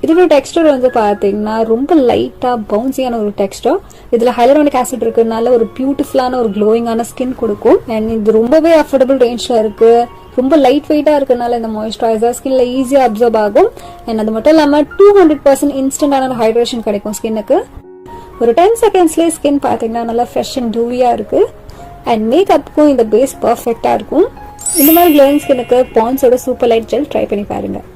இதோட டெக்ஸ்டர் வந்து பார்த்தீங்கன்னா, ரொம்ப லைட்டாக பவுன்சியான ஒரு டெக்ஸ்டர். இதில் ஹைலரானிக் ஆசிட் இருக்கிறதுனால ஒரு பியூட்டிஃபுல்லான, ஒரு க்ளோயிங்கான ஸ்கின் கொடுக்கும். அண்ட் இது ரொம்பவே அஃபோர்டபுள் ரேஞ்சில் இருக்குது. ரொம்ப லைட் வெயிட்டாக இருக்கிறதுனால இந்த மாய்ஸ்சரைசர் ஸ்கின்ல ஈஸியாக அப்சர்ப் ஆகும். அண்ட் அது மட்டும் இல்லாமல், டூ ஹண்ட்ரட் பர்சன்ட் இன்ஸ்டன்டான ஒரு ஹைட்ரேஷன் கிடைக்கும் ஸ்கின்னுக்கு. ஒரு டென் செகண்ட்ஸ்லேயே ஸ்கின் பார்த்தீங்கன்னா, நல்லா ஃப்ரெஷ் அண்ட் டூவியாக இருக்குது. அண்ட் மேக்கப்புக்கும் இந்த பேஸ் பர்ஃபெக்டாக இருக்கும். இந்த மாதிரி க்ளோயிங் ஸ்கின்னுக்கு பாண்ட்ஸோட சூப்பர் லைட் ஜெல் ட்ரை பண்ணி பாருங்கள்.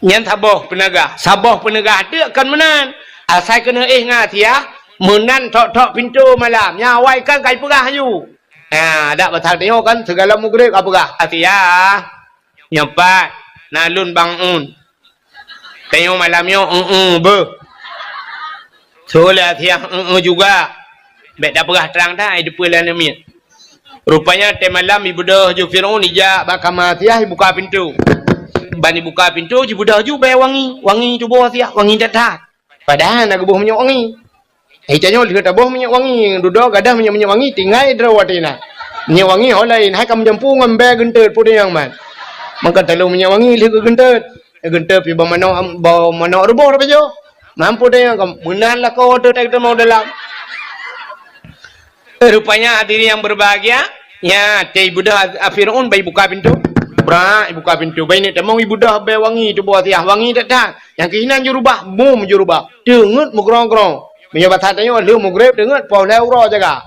Nyan saboh peuneugah. Saboh peuneugah teuk kon meunan. Asai keuneuk éh ngon Asiah, meunan thok-thok pintoe malam. Nyan awai kan ka jipeugah aju. Ha, dak bak that nyoe kan, sigohlom mugreb ka peugah, "Asiah, nyoe pat, na lôn bang un. Tanyoe malam nyoe, eu-eu, beuh." Soe lé Asiah, "Eu-eu juga." Bèk tapeugah trang that, ai deupeue lé aneuk miet. Rupanya, watèe malam, ibeudôh ju Fir'aun ijak bak kama Asiah, ibuka pintoe. Ban ibuka pintoe, jibeudôh ju bèe wangi. Wangi tuboh Asiah, wangi that-that. Padahai na geuboh minyeuk wangi. Hai tanyoe lheueh taboh minyeuk wangi, dudoe gadoh minyeuk-minyeuk wangi, tinggai droe watèe na. Minyeuk wangi ho laén, hai ka meujampu ngon bèe geunteut, peue nyang man. Maka talôn minyeuk wangi lheueh geugeunteut. Geunteut pih bak manok, bak manok ruboh tapajoh. Mampu deh, meunan lakoe teuh teuma u dalam. Eh, rupanya hadirin yang berbahagia, ya, watèe ibeudôh Fir'aun, ban ibuka pintoe. Brak, ibuka pintoe. Ban ineuk tamong, ibeudôh bèe wangi tuboh Asiah, wangi that-that. Nyang keuh inan jurubah, bum jurubah. Teungeut meugrong-grong. Meunyoe basa tanyoe, lheueh mugreb teungeut, poh lhèe uroe jaga.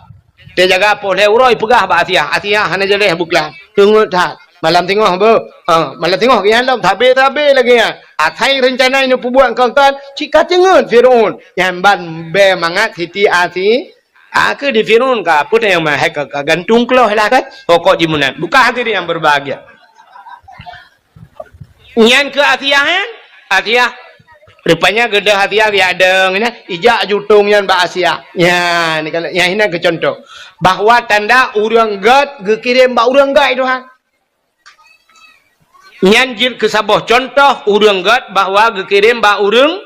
Teujaga poh lhèe uroe, ipeugah bak Asiah, "Asiah, hana jaleh beuklam." Teungeut that. Malam singoh, beuh. Ha, malam singoh, geuyan lom, sabe-sabe lagèe nyan. Asai reuncana nyang peubuet keu kon, cit ka teungeut Fir'aun. Nyan ban bèe mangat Siti Asi-, a, keu di Fir'aun ka, peue nyang meuhai ka, ka gantung kloh lah kan. Pokok jih meunan. Bukan hadirin yang berbahagia. Nyan keu Asiah, kan? Asiah. Rupanya geudoh Asiah geujak dong nyan, ijak jutong nyan bak Asiah. Nyan, nyan inan keu contoh. Bahwa tanda ureueng gèt geukirém bak ureueng gèt, Tuhan. Nyan jeuet keu saboh contoh ureueng gèt bahwa geukirém bak ureueng,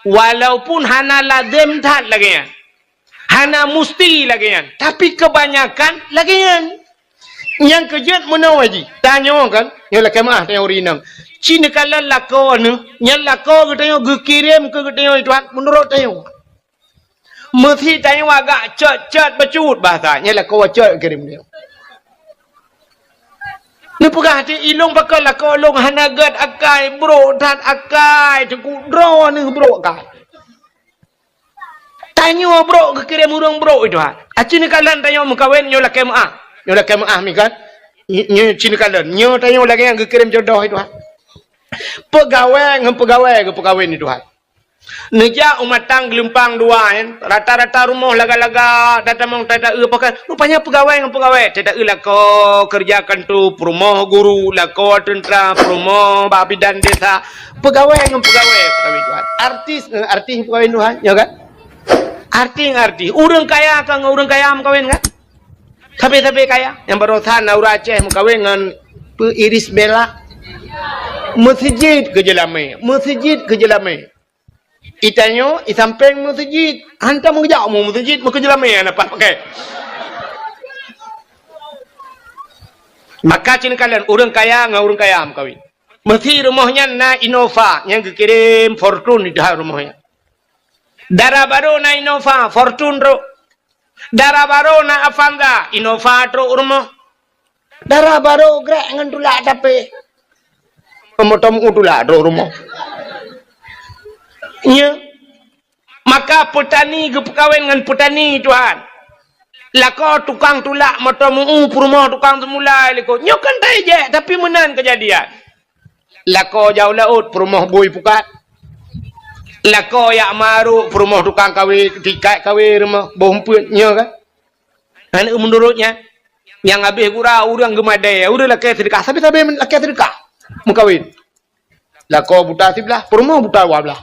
walaupun hana lazem that lagèe nyan. Hana musti lagèe nyan, tapi keubanyakan lagèe nyan. Nyang keujeuet meunoe jih, tanyoe kan, nyoe lakèe meu'ah tanyoe ureueng inong. Ci neukalon lakoe neuh, nyan lakoe geutanyoe geukirém keu geutanyoe Tuhan meunurot tanyoe. Meusi tanyoe agak cot-cot bacut bahasa, nyan lakoe cot geukirém tanyoe. Neupeugah cit ilôn pakon lakoe lôn hana gèt akai, brok that akai, teungku droeneuh brok akai. Tanyoe brok geukirém ureueng brok, Tuhan. Aci neukalon tanyoe meukawen nyoe lakèe meu'ah. Nyoe lakèe meu'ah mi kan. Ny-, nyoe ci neukalon. Nyoe tanyoe lagèe nyang geukirém jodoh, Tuhan. Peugawée ngon peugawée geupeukawen, Tuhan. Neujak u Matang Geulumpang dua, kan. Rata-rata rumoh laga-laga, tatamong tata-eu pakai. Rupanya peugawée ngon peugawée. Tata-eu lakoe keureuja kantô, peurumoh guru, lakoe teuntra, peurumoh bak bidan desa. Peugawée ngon peugawée, peugawée Tuhan. Artis ngon artis peugawée Tuhan, ya kan? Artis ngon artis. Ureueng kaya ka ngon ureueng kaya meukawen, kan? Sabe-sabe kaya. Nyang baroesa na ureueng Aceh meukawen ngon peu Iris Bella. Meuseujid keu jeulamé. Meuseujid keu jeulamé. Itanyoe, isampéng meuseujid. Hantom geujak mu meuseujid, meukeujeulamé hana pat pakai. Maka ci neukalon ureueng kaya ngon ureueng kaya meukawen. Meusi rumoh nyan na Innova, nyang geukirém Fortuner di dalam rumoh nyan. Dara barô na Innova, Fortuner trok. Dara barô na Avanza, Innova trok u rumoh. Dara barô grek ngon tulak tapé. Peumotong u tulak trok u rumoh. Nya. Maka peutani geupeukawen ngon peutani, Tuhan. Lakoe tukang tulak moto meu-eu peurumoh tukang seumulai likot. Nyoe kan tajak, tapi meunan keujadian. Lakoe jak u laôt peurumoh bui pukat. Lakoe jak marok peurumoh tukang kawé, tikat kawé rumoh boh umpeuet nyoe kan. Aneuk meunurot nyan, nyang habéh gura ureueng geumadée, ureueng lakée seudeukah, sabe-sabe lakée seudeukah meukawen. Lakoe buta siblah, peurumoh buta dua blah.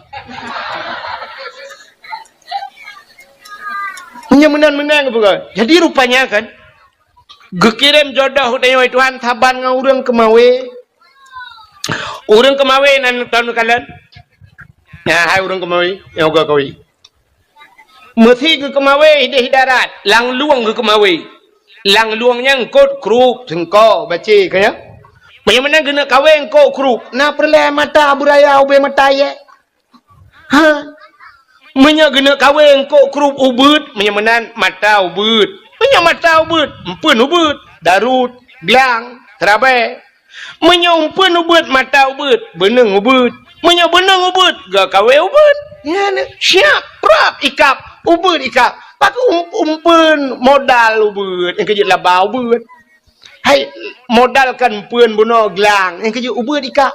Meunyoe meunan-meunan geupeugah. Jadi rupanya kan, geukirém jodoh tanyoe Tuhan saban ngon ureueng keumawé. Ureueng keumawé nan taneuk kalon. Nah, hai ureueng keumawé, nyang uga kawé. Meusi geukeumawé idéh darat, lam lueng geukeumawé. Lam lueng nyan kot krup, seungko, bacé, ka nyan. Meunyoe meunan geuneuk kawé eungkôt krup, na peureulée mata beuraya ubé mata yé? Ha? Meunyoe geuneuk kawé eungkôt krup ubeuet, meunyoe meunan mata ubeuet. Meunyoe mata ubeuet, eumpeuen ubeuet, darut, glang, seurabée. Meunyoe eumpeuen ubeuet, mata ubeuet, beuneueng ubeuet. Meunyoe beuneueng ubeuet, geukawé ubeuet. Nyan, siap, prap ikab, ubeuet ikab. Pakon um-, eumpeuen modal ubeuet, nyang keujeuet laba ubeuet. Hai, modal kan eumpeuen bunoe glang, nyang keujeuet ubeuet ikab.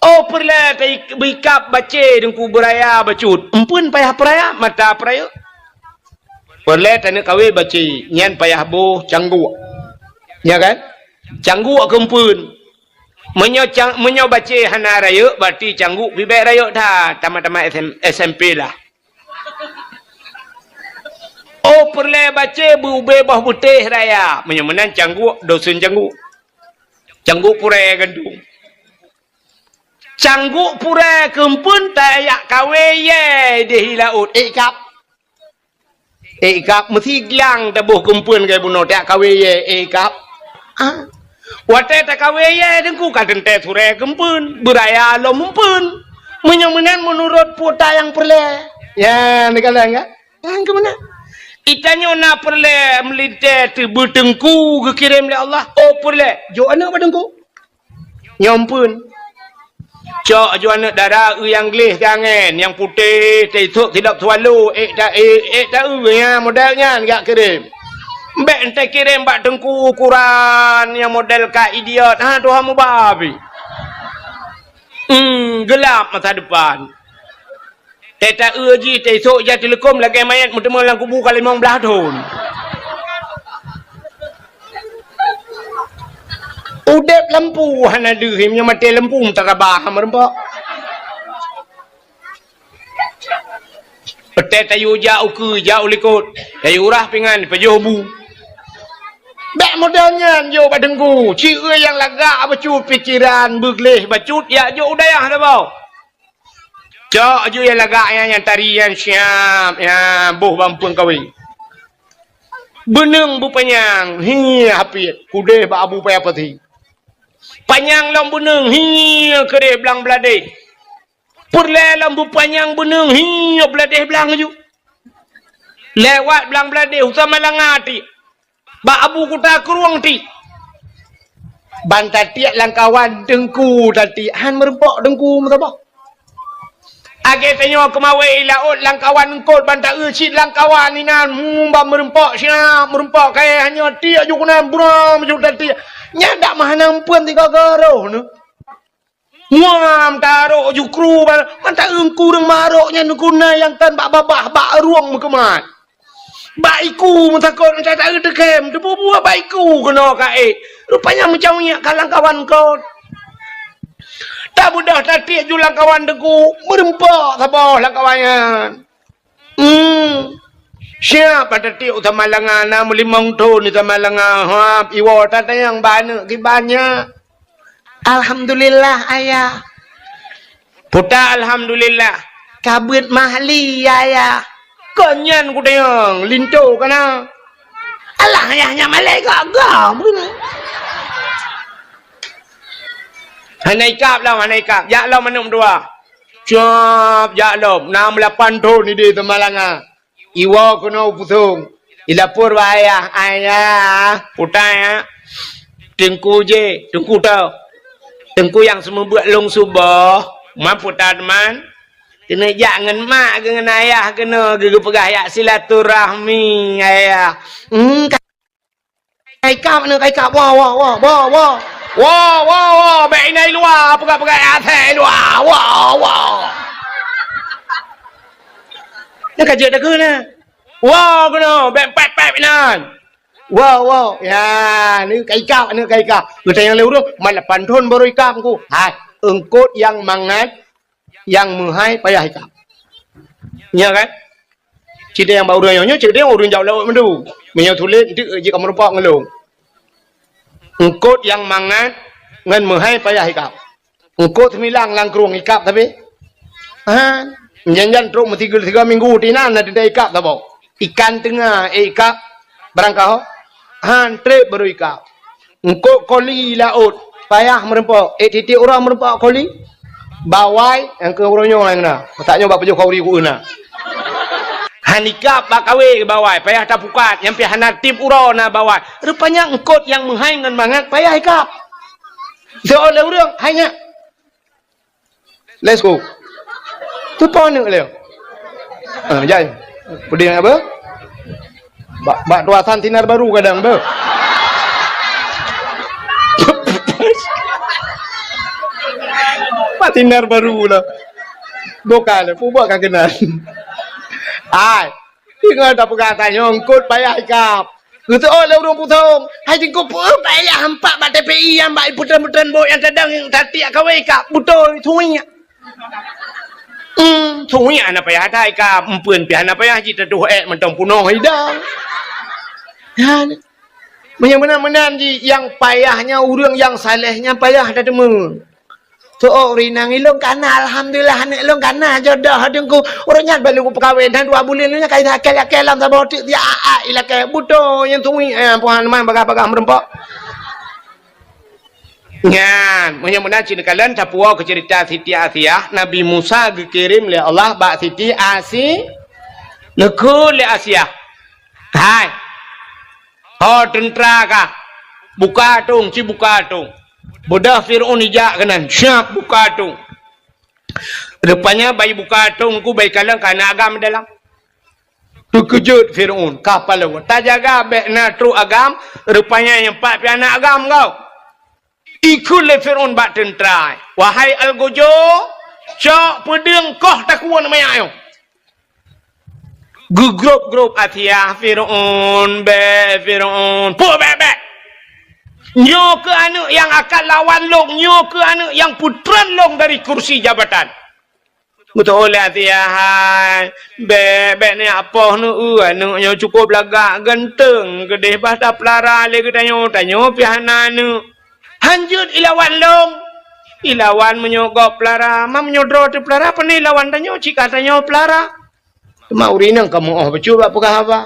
Oh, peureulée ta-, beuikab bacé teungku beuraya bacut. Eumpeuen payah peuraya, mata peuraya. Peureulée taneuk kawé bacé, nyan payah boh cangguk. Ya kan? Cangguk keu eumpeuen. Meunyoe cang-, meunyoe bacé hana rayeuk, berarti cangguk pih bék rayeuk that, tamat-tamat S M, S M P lah. Oh, peureulée bacé beu-ubé boh beutéh raya. Meunyoe meunan cangguk, dosen cangguk. Cangguk purée gandong. Cangguk purée keu eumpeuen tajak kawé yé di laôt. Ék kab. Ék kab meusi glang taboh keu eumpeuen keu bunoe tajak kawé yé, ék kab. Ah. Watée takawé yé teungku ka teuntée surée keu eumpeuen, beuraya lom eumpeuen. Meunyoe meunan meunurot puta nyang peureulée. Ya, neukalon kan? Nyang keu meunan. Geutanyoe na peureulée meulintée teubeu teungku geukirém lé Allah. Oh, peureulée. Jok aneuëk bak teungku. Nyoe eumpeuen. Cok aju aneuëk dara eu nyang gleh teuangén, nyang putéh, teusok silop swallow, ék ta-, ék, ék ta-eu nyan, model nyan jak kirém. Bék enté kirém bak teungku ukuran nyang model ka idiot, ha, tuha mubabi. Hmm, geulap masa depan. Teuta-eu jih, teusok ija teuleukom lagée manyét meuteumé lam kubu ka limong blaih thon. Udeb lampu hana deuh, meunyoe maté lampu meutarabah meureumpok. Peutée tayue jak ukeue, jak u likot, tayue urah pingan, pajoh bu. Bék model nyan jok bak teungku, ci nyang lagak bacut pikeran, beugleh bacut, jak jok u dayah saboh. Cok aju nyang lagak nyan, nyang tari nyan siap, nyan boh bak eumpeuen kawé. Beuneueng beupanyang, hi hapiet, kudeh bak abu paya pati. Panyang lom beuneueng, hi keudeh blang bladeh. Peureulée lom beupanyang beuneueng, hi bladeh blang aju. Lewat blang bladeh, u Samalanga tiek. Bak abu kuta krueng tiek. Ban tatiek lam kawan teungku tatiek, han meureumpok teungku meusaboh. Lagée tanyoe keumawé i laôt lam kawan eungkôt ban ta-eu cit lam kawan inan, hmm, ban meureumpok siap, meureumpok kayée hanyoe tiek ju keunan buram ju tatiek. Nyan dak meuhana eumpeuen tiga garoh neuh. Muam tarok jukru ba-, mantong ureuëng marok nyan guna nyang tan bak babah, bak rueng meukeumat. Bak iku meutakot, mantong taeu teukem, teububuet bak iku keunoe ka ék. Rupanya meucaweuek ka lam kawan kon. Tabeudôh tatiek ju lam kawan teungku, meureumpok saboh lam kawan nyan. Hmm. Siap pada tiek u Samalanga, na meulimong thon di Samalanga. Hap, iwoe tatanyong bak aneuëk kiban nyan. Alhamdulillah, Ayah. Puta alhamdulillah. Ka beuet mahli, Ayah. Kon nyan kutanyong, linto kana. Alah, Ayah, nyan malée gagah. Hana ikab lom, hana ikab. Jak lom aneuëk meutuah. Siap, jak lom. Na meulapan thon di Samalanga. Iwoe keunoe u pusong. Ilapor bak ayah, "Ayah, puta ya. Teungku je, teungku tau. Teungku nyang seumeubeuet lôn suboh, man puta teuma. Keuneuk jak ngon mak geuh ngon ayah keunoe geupeugah jak silaturahmi, ayah." Hmm, ka-, ka ikab, aneuk ka ikab. Woe, woe, woe, woe, woe. Woe, woe, woe, bék inan i luwa, peugah-peugah asai i luwa. Woe, woe. Nyan ka jeuet takheun na. Woe keunoe, bék pép-pép inan. Woe, woe. Ya, aneuk ka ikab, aneuk ka ikab. Geutanyong lé ureueng, "Man lapan thon baru ikab, Teungku?" Hai, eungkôt nyang mangat, nyang meuhai payah ikab. Nya kan? Cideng bak ureueng nyoe, cideng ureueng jak laôt mandum. Meunyoe tuléh, eunteuk jih ka meurumpok ngon lôn. Eungkôt nyang mangat ngon meuhai payah ikab. Eungkôt seumilang lam krueng ikab tapi. Ha, nyan-nyan trok meusigoe-sigoe minggu tinan na teuntée ikab saboh. Ikan teunga, eh, ikab barangkaho. Han treb baru ikab. Eungkôt koli laôt. Payah meureumpok, ék tieb-tieb uroe meureumpok koli. Bawai, nyang keu uroe nyoe nyang na. Masa nyoe bak pajoh khauri ku na. Handikap bak kawé bawai, payah tapukat, nyang pih hana tieb uroe na bawai. Rupanya eungkot nyang meuhai ngon mangat payah ikab. Soe lé ureueng, hai nyak. Let's go. Teupon neuk lé. Ah, jai. Peudeh apa? Bak, bak tuasan sinar baru kadang tu. Bak sinar baru lah. Bukan, pubak ka kenal. Ai. Tinggai tapeugah tanyoe eungkot payah ikab. Geuseuôt lé ureueng pusong, hai teungku peue payah hampak bak T P I nyang bak putreun-putreun bot nyang tadong nyang tatiek kawé ikab beutôi suiek. Hmm, suiek hana payah that ikab, empeuen pih hana payah jitatuh ék mantong punoh idang. Nyan. Meunyoe meunan-meunan jih, nyang payah nyan ureueng nyang saleh nyan payah tateumé. Soe ureueng inong ilôn kana, alhamdulillah, aneuk lôn kana jodoh teungku. Ureueng nyan baru peukawen, dan dua buleuen nyan ka ilakée-lakée lam saboh teuk, dia a-a ilakée. Beutôi nyan tungui, eh, puhan man bagah-bagah meureumpok. Nyan, meunyoe meunan cit neukalon tapuwoe keu ceurita Siti Asiah, Nabi Musa geukirém lé Allah bak Siti Asi-, neukheun lé Asiah. Hai, ho teuntra kah, buka atong, ci buka atong. Beudôh Fir'aun ijak keunan, siap buka atong. Rupanya bai buka atong ku bai kalon ka na agam dalam. Teukeujot Fir'aun, ka palau. Tajaga bék na trok agam, rupanya nyang pat pih na agam kau. Ikheun lé Fir'aun bak teuntra, "Wahai Algojo, cok peudeueng koh takue manyak nyoe." Geugrôp-grôp Asiah, "Fir'aun, bék, Fir'aun, peue bék-bék? Nyoe keuh aneuk nyang akan lawan lôn, nyoe keuh aneuk nyang peutreun lôn dari kursi jabatan." Geuteupeue lé Asiah, "Hai, bék, bék neujak poh neueu, aneuk nyoe cukôp lagak, ganteung, keudeh bah tapeulara lé geutanyoe, tanyoe pih hana aneuk. Han jeuet ilawan lôn. Ilawan meunyoe gob peulara, ma meunyoe droe teupeulara, pane ilawan tanyoe, cit ka tanyoe peulara." Teuma ureueng inong ka meu'oh bacut bak peugah haba.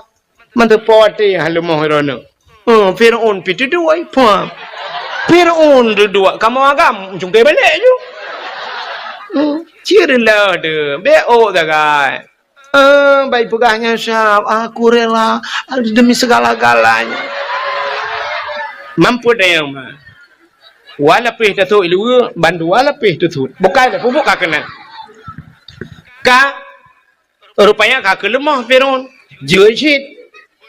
Manteupo até han leumoh droeneuh. Oh, Fir'aun pih teuduek, pah. Fir'aun teuduek kamoe agam, cungké balek ju. Hmm, cit reuloh deuh, bék ôk sagai. Ah, bai peugah nyan siab, "Aku rela, demi segala-galanya." Mampu dayang mah. Wa lapéh tasut iluwa, bandua lapéh tasut. Bukai dah pupuk ka keunan. Ka Rupanya ka keuleumoh Fir'aun. Jeuet cit.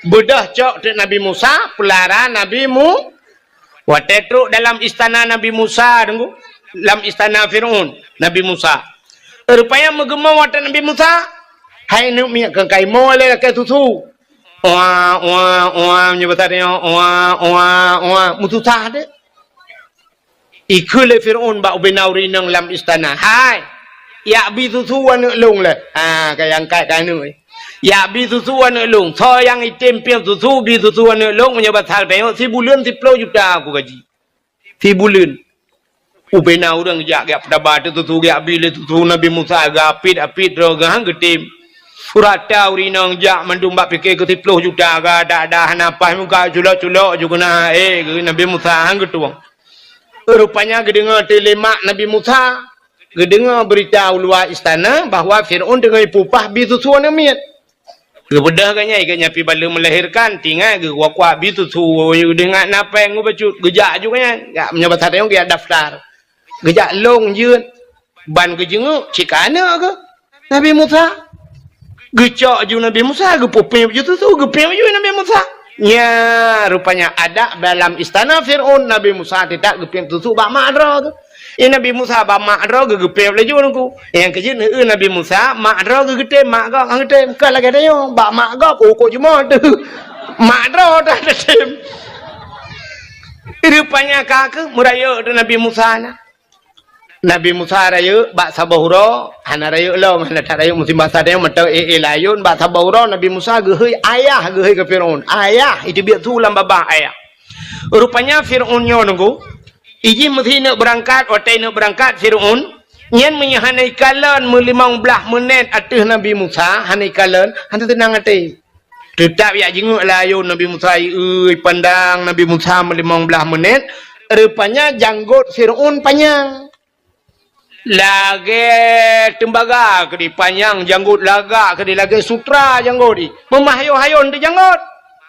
Beudôh cok teuk Nabi Musa, peulara Nabi Mu-, watée trok dalam istana Nabi Musa, deungoe, lam istana Fir'aun, Nabi Musa. Rupanya meugeumong watée Nabi Musa, hai neuk miet keu kaimoe lé lakée susu. Wa, wa, wa, meunyoe basa tanyoe, wa, wa, wa, meususah deh. Ikheun lé Fir'aun bak ubena ureueng inong lam istana, "Hai, jak bi susu aneuk lôn lé." Ha, ka angkat ka aneuk. "Jak bi susu aneuk lôn. Soe nyang item piep susu, bi susu aneuk lôn, meunyoe basa tanyoe, sibuleuen siploh juta aku gaji. Sibuleuen." Ubena ureueng jak, jak peutaba teuk susu, jak bi lé susu Nabi Musa, geuapit-apit droe geuh han geutem. Rata ureueng inong jak mandum bak pike keu siploh juta, geudak-dak hana paih muka, culok-culok ju keunan, eh, geuh Nabi Musa han geutueng. Rupanya geudeungoe teuk lé mak Nabi Musa, geudeungoe beurita u luwa istana bahwa Fir'aun teungoh jipeupah bi susu aneuk miet. Geubeudôh geuh nyan, geuh nyan pih baleuem meulahirkan, tinggai geuh kuak-kuak bi susu, geudeungoe na péng geuh bacut, geujak ju geuh nyan. Ya, meunyoe basa tanyoe geujak daftar. Geujak lôn jeuet, ban geujeungeuk, cit ka aneuk geuh. Nabi Musa. Geucok ju Nabi Musa, geupeupiep ju susu, geupiep ju Nabi Musa. Nya, rupanya adat dalam istana Fir'aun, Nabi Musa teutab geupiep susu bak mak droe geuh. Eh, Nabi Musa bak mak droe geuh, geupiep laju nungku. Nyang keujeuet neueu Nabi Musa, mak droe geuh geutem, mak gob han geutem. Kon lagée tanyoe, bak mak gob, oh, kok jumoe teuh. Mak droe dah geutem. Rupanya ka keuh meurayeuk teuh Nabi Musa na. Nabi Musa rayeuk bak saboh uroe, hana rayeuk lom, hana that rayeuk musim basa tanyoe mantong éh-éh layôn, bak saboh uroe Nabi Musa geuhôi ayah, geuhôi keu Fir'aun. Ayah, iteubiet su lam babah ayah. Rupanya Fir'aun nyoe nunggu, ijih meusi neuk beurangkat, watée neuk beurangkat Fir'aun, nyan meunyoe hana ikalon meulimong blaih meunét ateueh Nabi Musa, hana ikalon, hana teunang até. Teutab jak jingeuk layôn Nabi Musa, ieu, ipandang Nabi Musa meulimong blaih meunét, Rupanya janggot Fir'aun panyang. Lagèe teumbaga keudéh panyang janggot, lagak keudéh lagèe sutra janggot jih. Meumeuhayôn-hayôn teuh janggot.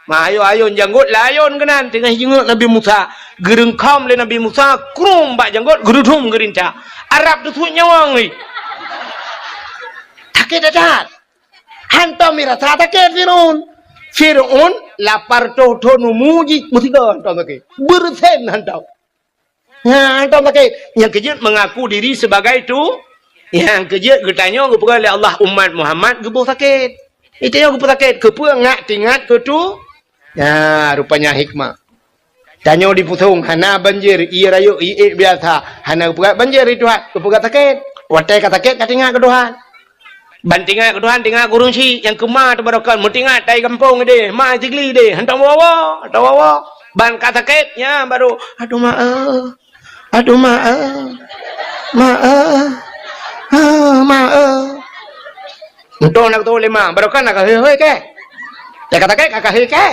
Meuhayôn-hayôn janggot, layôn keunan teungoh jingeuk Nabi Musa. Geureungkhom lé Nabi Musa, krum bak janggot, geududum geurintak. Arab teusuet nyawöng jih. Sakét that. Hantom mirasa sakét Fir'aun. Fir'aun lapar toh thon umu jih, meusigoe hantom sakét. Beureusen hantom. Nyan, hantom sakét. Nyang keujeuet mengaku diri sebagai tu, nyang keujeuet geutanyoe geupeugah lé Allah umat Muhammad geuboh sakét. Geutanyoe geuboh sakét, keupeue ngat tingat keu tu? Nyan, rupanya hikmah. Tanyoe dipusong, hana banjir, ié rayeuk, ié biasa, hana geupeugah banjir di Tuhan, geupeugah sakét. Watèe ka sakét, ka tingat keu Tuhan. Ban tingat keu Tuhan, tingat keu ureueng chik nyang keu ma teuh baroekon, meutingat tai gampông idéh, ma Sigli idéh, hantom woe-woe, hantom woe-woe. Ban ka sakét, nyan baru, "Aduh, ma, eh. Aduh, ma, eh. Ma, eh. Ah, ma, eh." Meuntong na geutanyoe lé ma, baroekon na ka hôi-hôi kèe. Ka sakét, ka hôi kèe.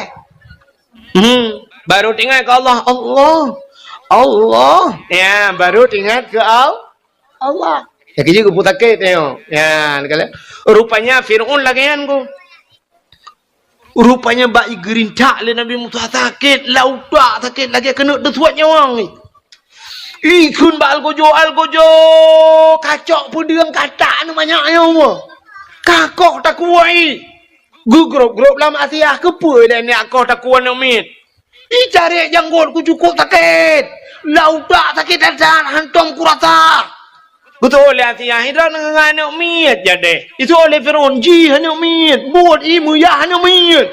Hmm, baru tingat keu Allah, Allah. Allah. Ya, baru tingat keu Al-, Allah. Ya, keujeuet geupeusakét nyoe. Ya, rupanya Fir'aun lagèe nyan ku. Rupanya bak geurintak lé Nabi Musa sakét, lam utak sakét lagèe keuneuk teusuet nyawöng. Ikheun bak algojo, algojo, kacok peudeueng katak aneuk manyak nyoe. Kakoh takuwai. Geugrôp-grôp lam Asia, keupeue lé nyak koh takuwai aneuk miet. Icarek janggot ku cukôp sakét. Lam utak sakét that-that, hantom kurasa. Geutu'oh lé Asia, "Hidroe ngon aneuk miet jadeh." Itu'oh lé Fir'aun, "Jih aneuk miet, buet ié meuyah aneuk miet."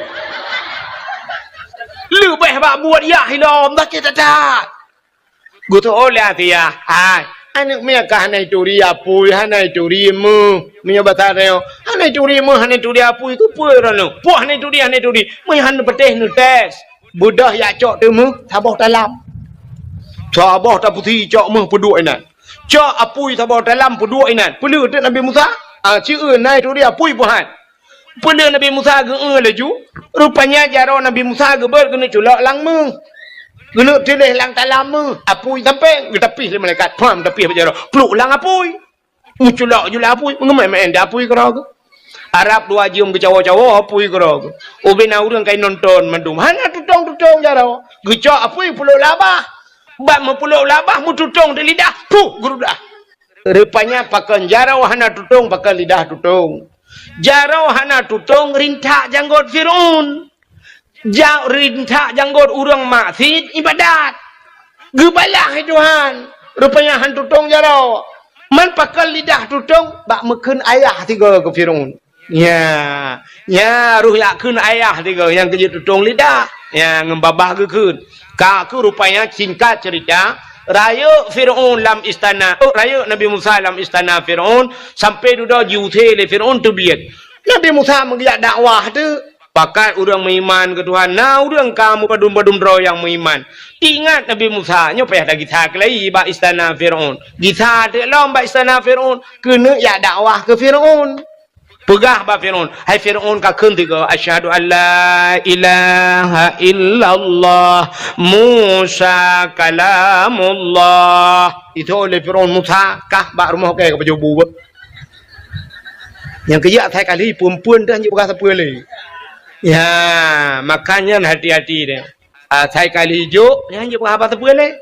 Leubeh bak buet yah ilom, sakét that-that. Geutu'oh lé Asia, "Hai, aneuk miet ka hana ituri apui, hana ituri meuh." Meunyoe basa tanyoe, "Hana ituri meuh, hana ituri apui, keupeue droeneuh? Poh hana ituri, hana ituri." Meunyoe hana patéh neutés. Beudôh jak cok teumeuh saboh talam. Saboh tapusi cok meuh peuduek inan. Cok apui saboh talam peuduek inan. Peuleueh teuk Nabi Musa, ah, ci eu na ituri apui peuhat. Peuleueh Nabi Musa geu-eu laju, rupanya jaroe Nabi Musa geubeuet keuneuk culok lam meuh. Keuneuk tiléh lam talam meuh, apui sampéng, geutapih lé malaikat, pham, tapih bak jaroe, pluk lam apui. Meuculok ju lam apui, meungeumai-mai di apui keudroe geuh. Arab dua jeuem geucawoe-cawoe apui keudroe geuh. Ubé na ureueng ka inonton mandum, hana tutong-tutong jaroe. Geucok apui peuplok lam babah. Bak meupeuplok lam babah, meututong di lidah, puh, geurudah. Rupanya pakon jaroe hana tutong, pakon lidah tutong. Jaroe hana tutong rintak janggot Fir'aun. Ja-, rintak janggot ureueng maksiet ibadat. Geubalah lé Tuhan. Rupanya han tutong jaroe. Man pakon lidah tutong bak meukheun ayah sigoe keu Fir'aun. Nya, nya roh jak kheun ayah tiga nyang keujeuet tutong lidah. Nya ngon babah geukheun. Ka kheueh rupanya singkat cerita, rayeuk Fir'aun lam istana, oh, rayeuk Nabi Musa lam istana Fir'aun, sampai dudoe jiusé lé Fir'aun teubiet. Nabi Musa meugeujak dakwah teuk, pakat ureueng meuiman keu Tuhan, na ureueng ka meupadum-padum droe nyang meuiman. Ingat Nabi Musa, nyoe payah tagisa keulai bak istana Fir'aun. Gisa teuk lom bak istana Fir'aun, keuneuk jak dakwah keu Fir'aun. Peugah bak Fir'aun, "Hai Fir'aun, ka kheun tiga, 'Asyhadu an la ilaha illallah, Musa kalamullah.'" Itu oleh Fir'aun, "Musa, kah bak rumoh kèe ka pajoh bu beuh." Nyang keujak asai kali peuen-peuen dah jeuet peugah sapeue lé. Ya, makanya hati-hati deh. Asai kali jok, nyan jeuet peugah haba sapeue lé.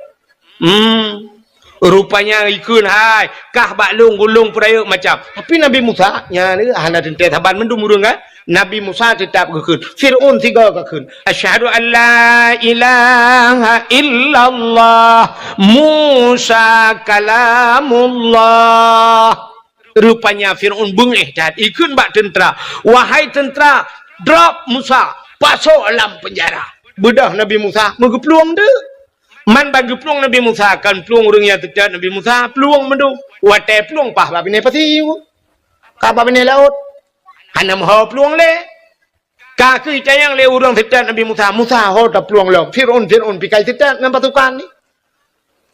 Hmm. Rupanya ikheun hai, kah bak lôn gulong peurayeuk macam. Tapi Nabi Musa, nyan hana teuntèe saban mandum ureueng kan? Nabi Musa teutap geukheun. Fir'aun sigoe geukheun. "Asyhadu an la ilaha illallah, Musa kalamullah." Rupanya Fir'aun beungéh that, ikheun bak teuntra, "Wahai teuntra, drop Musa, pasoe lam peunjara." Beudôh Nabi Musa meugeuplueng teuk. Man ban geuplueng Nabi Musa, kon plueng ureueng nyang teutab Nabi Musa, plueng mandum. Watèe plueng paih bak binéh pasi, ka bak binéh laôt. Hana meuho plueng lé. Ka kheueh itanyong lé ureueng teutab Nabi Musa, "Musa, ho taplueng lom? Fir'aun, Fir'aun pih ka teutab ngon pasukan nyan."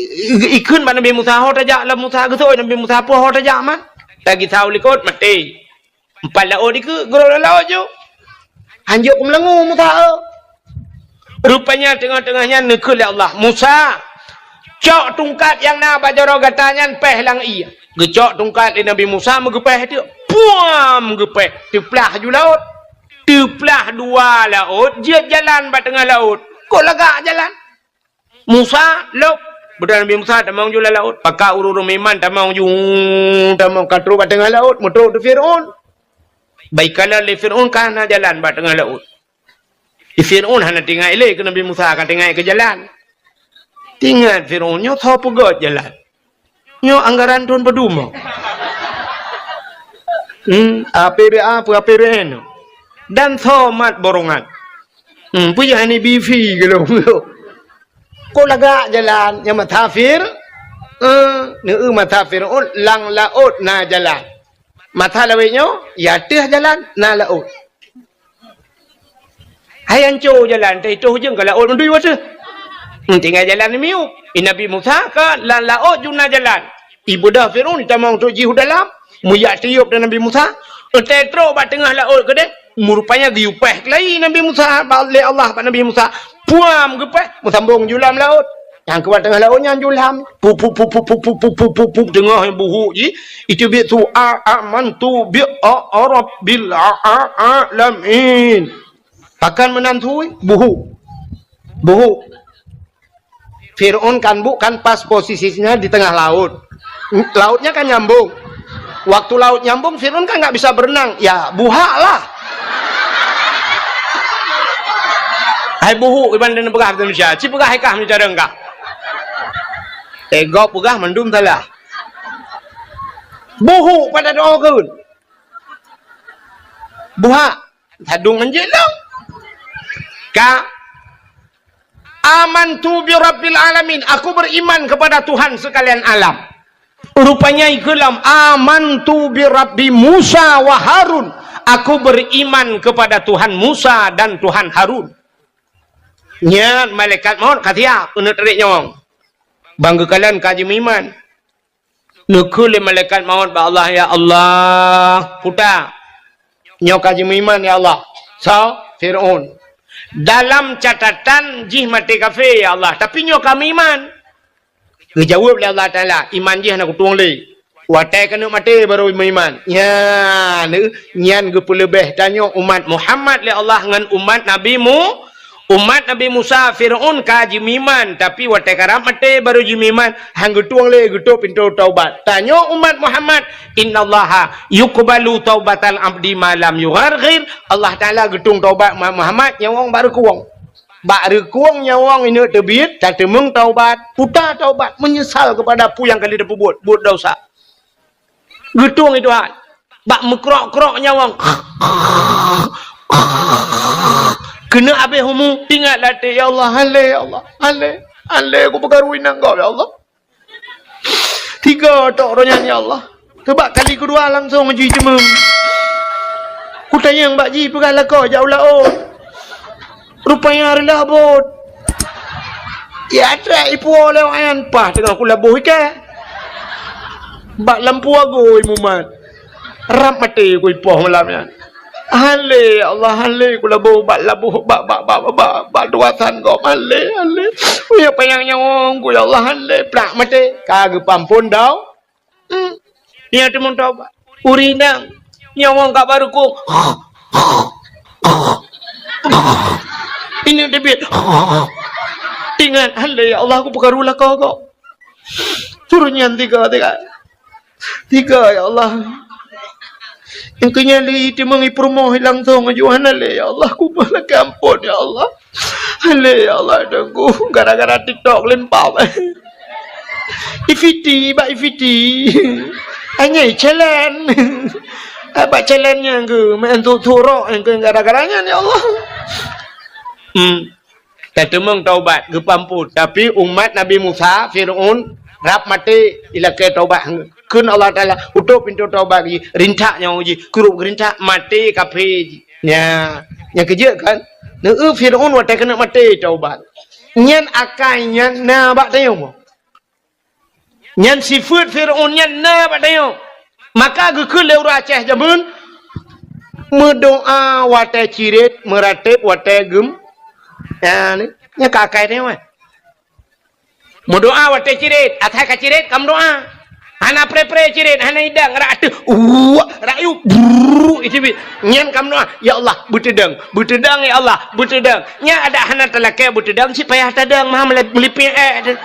I-, i-, ikheun bak Nabi Musa, "Ho tajak lom Musa?" Geuseuôt Nabi Musa, "Peue ho tajak man? Tagisa u likot, maté. Empat laôt dikeue, geurôk lam laôt ju." Hanjeuet kumeulangue Musa, eu. Rupanya teungoh-teungoh nyan neukheun lé Allah, "Musa, Cok tungkat nyang na bak jaroe gata nyan, péh lam ié. Geucok tungkat lé Nabi Musa, meugeupéh teuk. Puam! Geupéh. Teuplah ju laôt. Teuplah dua laôt, jeuet jalan bak teungoh laôt. Kok lagak jalan? Musa, lôb. Beudôh Nabi Musa tamong ju lam laôt. Pakat ureuëng-ureuëng meuiman tamong ju, tamong ka trôk bak teungoh laôt, meutrôk di Fir'aun. Bak ikalon lé Fir'aun ka hana jalan bak teungoh laôt. Di Fir'aun hana teuingat lé keu Nabi Musa, ka teuingat keu jalan. Teuingat Fir'aun, nyoe soe peugöt jalan? Nyoe anggaran thôn padum? Hmm, A P B A peue A P B N? Dan soe mat borongan? Hmm, peue jih hana bi fi geulong? Kok lagak jalan nyang mata Fir-, eh, neu mata Fir'aun, lam laôt na jalan. Mata lawét nyoe, ya teuh jalan, na laôt. Hai anco jalan, teuh itoh ujong ka laôt meudui wateuh. Hmm, tinggai jalan miyueb. I Nabi Musa ka lam laôt ju na jalan. Ibeudôh Fir'aun tamong trôk jih u dalam, meuyak tiôb dan Nabi Musa. Watèe trôk bak teungoh laôt keudeh, meurupanya geuyue péh keulayi Nabi Musa bak, lé Allah bak Nabi Musa. Puam geupéh, meusambong ju lam laôt. Nyang keubat teungoh laôt nyan ju lam. Pup, pup, pup, teungoh buhuk jih. Iteubiet su a, amantu bi a, a rabbil a, a, alamin. Pakon meunan sui? Buhuk. Buhuk. Fir'aun kan bu-, kan pas posisinya di tengah laut. Lautnya kan nyambung. Waktu laut nyambung, Fir'aun kan nggak bisa berenang. Ya, buhak lah. Hai buhuk iban dan peugah Indonesia. Ci peugah hai kah meucareng kah. Eh, gob peugah mandum salah. Buhuk pada doa keun. Buhak. Sadung anjeuk lom. Ka. Amantu bi rabbil alamin. Aku beriman kepada Tuhan sekalian alam. Rupanya ikeu lom, amantu bi rabbi Musa wa Harun. Aku beriman kepada Tuhan Musa dan Tuhan Harun. Nyan malaikat maut ka siap keuneuk tarék nyawöng. Bang geukalon ka jimeuiman. Neukheun lé malaikat maut bak Allah, "Ya Allah, puta, nyoe ka jimeuiman, ya Allah." Soe? Fir'aun. "Dalam catatan jih maté kafé, ya Allah, tapi nyoe ka meuiman." Geujaweueb lé Allah Taala, "Iman jih hana kutueng lé. Watèe keuneuk maté barô meuiman." Nyan, nyan geupeuleubeh tanyoe umat Muhammad lé Allah ngon umat Nabi Mu-, Umat Nabi Musa, Fir'aun ka jimeuiman, tapi watèe karab maté barô jimeuiman, han geutueng lé geutôp pintoe taubat. Tanyoe umat Muhammad, "Innallaha yuqbalu taubatal abdi ma lam yugharghir." Allah Taala geutueng taubat umat Muhammad nyawöng bak reukueng. Bak reukueng nyawöng ineuk teubiet, tateumeung taubat, puta taubat, meunyeusal keupada peue nyang ka lheueh tapeubuet, buet desya. Geutueng i Tuhan. Bak meukrok-krok nyawöng. Keuneuk abéh umu, ingat latèe, "Ya Allah, han lé, ya Allah, han lé, han lé, kupeukaru inong gob, ya Allah." Tiga tok roh nyan, "Ya Allah." Teubak kali keudua langsong jih jimeuem. Kutanyong bak jih peugah lakoe jak u laôt. Rupanya reulah bot. Ya trek ipuwoe lé awak nyan, paih teungoh kulaboh iké. Bak lampu agôi mumat. Rab maté kuipoh malam nyan. Han lé, ya Allah, han lé kulaboh bak laboh, bak, bak, bak, bak, bak, bak tuasan gob, han lé, han lé. Uyah panyang nyawöng ku, ya Allah, han lé, plak maté. Ka geupeuamphon dau. Hmm. Nyan teumeung taubat. Ureueng inong nyawöng ka bak reukueng. Ineuk teubiet. Ingat, "Han lé, ya Allah, kupeukaru lakoe gob." Turun nyan tiga, tiga. Tiga, ya Allah. Nyang keu nyan lé teumeung ipeurumoh langsong aju, "Han lé, ya Allah, kumoh lakèe amphon, ya Allah." Han lé, ya Allah, Teungku, gara-gara TikTok lempap. Ifiti, bak ifiti. Anyai challenge. Bak challenge nyan keuh, main tu-, turok nyan keuh gara-gara nyan, ya Allah. Hmm. Tateumeung taubat, geupeuamphon. Tapi umat Nabi Musa, Fir'aun, rab maté, ilakèe taubat. Kheun Allah Taala, "Utôp pintoe taubat jih, rintak nyawöng jih, krup geurintak, maté kafé jih." Nya, nyang keujeuet kan? Neu-eu Fir'aun watèe keuneuk maté taubat. Nyan akai nyan na bak tanyoe. Nyan sifeuet Fir'aun nyan na bak tanyoe. Maka geukheun lé ureueng Aceh jameun, meudoa watèe cirét, meuratéb watèe geum-, nyan, nyan ka akai tanyoe, eh. Meudoa watée cirit, asai ka cirit ka meudoa. Hana pre-pre cirit, hana idang, rak ateueh, uwak, rak yub, brrrr, icubit. Nyan ka meudoa, "Ya Allah, beuteudong, beuteudong, ya Allah, beuteudong." Nyan adak hana talakée beuteudong, cit payah tadong, mah meuli-, meulipék ék teuh.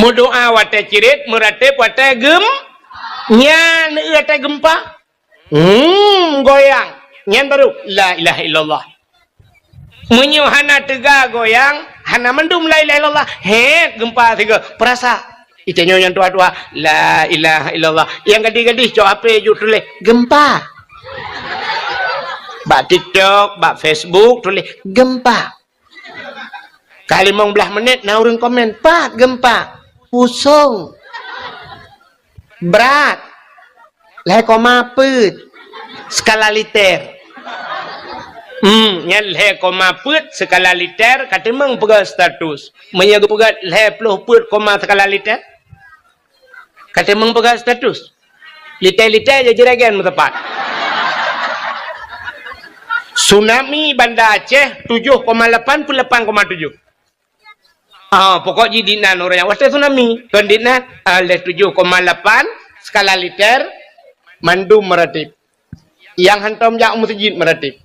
Meudoa watée cirit, meurateb watée gem-, nyan watée geumpa. Hmm, goyang. Nyan baru, "La ilaha illallah." Meunyoe hana teuga goyang, hana mandum la ilaha illallah. Hét, geumpa sigoe. Peurasa. Itanyoe nyang tuha-tuha, "La ilaha illallah." Nyang gadih-gadih cok H P jok tuléh, "Geumpa." Bak TikTok, bak Facebook tuléh, "Geumpa." Ka limong blaih menit na ureuëng komen, "Pat geumpa?" "Pusong." "Brat." "Lhée koma peuet skala liter." Hmm, nyan lhée koma peuet skala liter ka teumeung peugah status. Meunyoe geupeugah lhée ploh peuet koma skala liter, ka teumeung peugah status. Liter-liter jeuet jiregen meuteumpat. Tsunami Banda Aceh tujoh koma lapan peuet lapan koma tujoh. Ah, pokok jih dinan ureuëng nyang watée tsunami. Kon dinan, ah, lhée tujoh koma lapan skala liter mandum meurateb. Nyang hantom jak u meuseujid meurateb.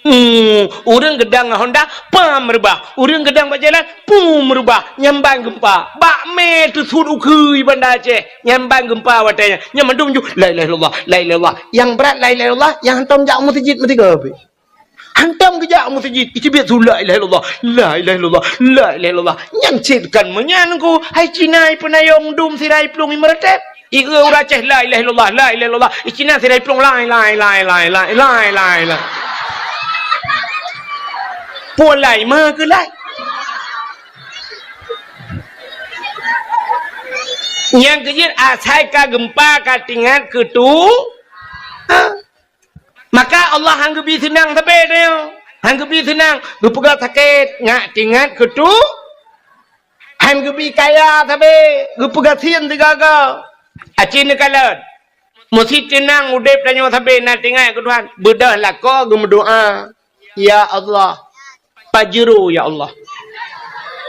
Hmm, ureuëng geudang ngon honda, pam reubah. Ureuëng geudang bak jalan, pum reubah. Nyan ban geumpa. Bak mé teusuet ukeue Banda Aceh. Nyan ban geumpa watée nyan. Nyan mandum ju, "La ilaha illallah, la ilaha illallah." Nyang brat la ilaha illallah, nyang hantom jak u meuseujid meusigoe pih. Hantom geujak u meuseujid, icubit su, "La ilaha illallah, la ilaha illallah, la ilaha illallah." Nyan cit kon meunyan ku, hai Cina ipeunayong dum sira iplueng imeurateb. Ieu ureuëng Aceh, "La ilaha illallah, la ilaha illallah." I Cina sira iplueng, "Lai, lai, lai." Peue lai ma keu lai? Nyang keujeuet asai ka geumpa ka tingat keu tu. Ha? Maka Allah han geubi seunang sabe tanyoe. Han geubi seunang, geupeugah sakét, ngat tingat keu tu. Han geubi kaya sabe, geupeugah sien sigaga. Aci neukalon. Meusi teunang udeb tanyoe sabe na tingat keu Tuhan. Beudôh lakoe geumeudoa, "Ya Allah, Pajero, ya Allah.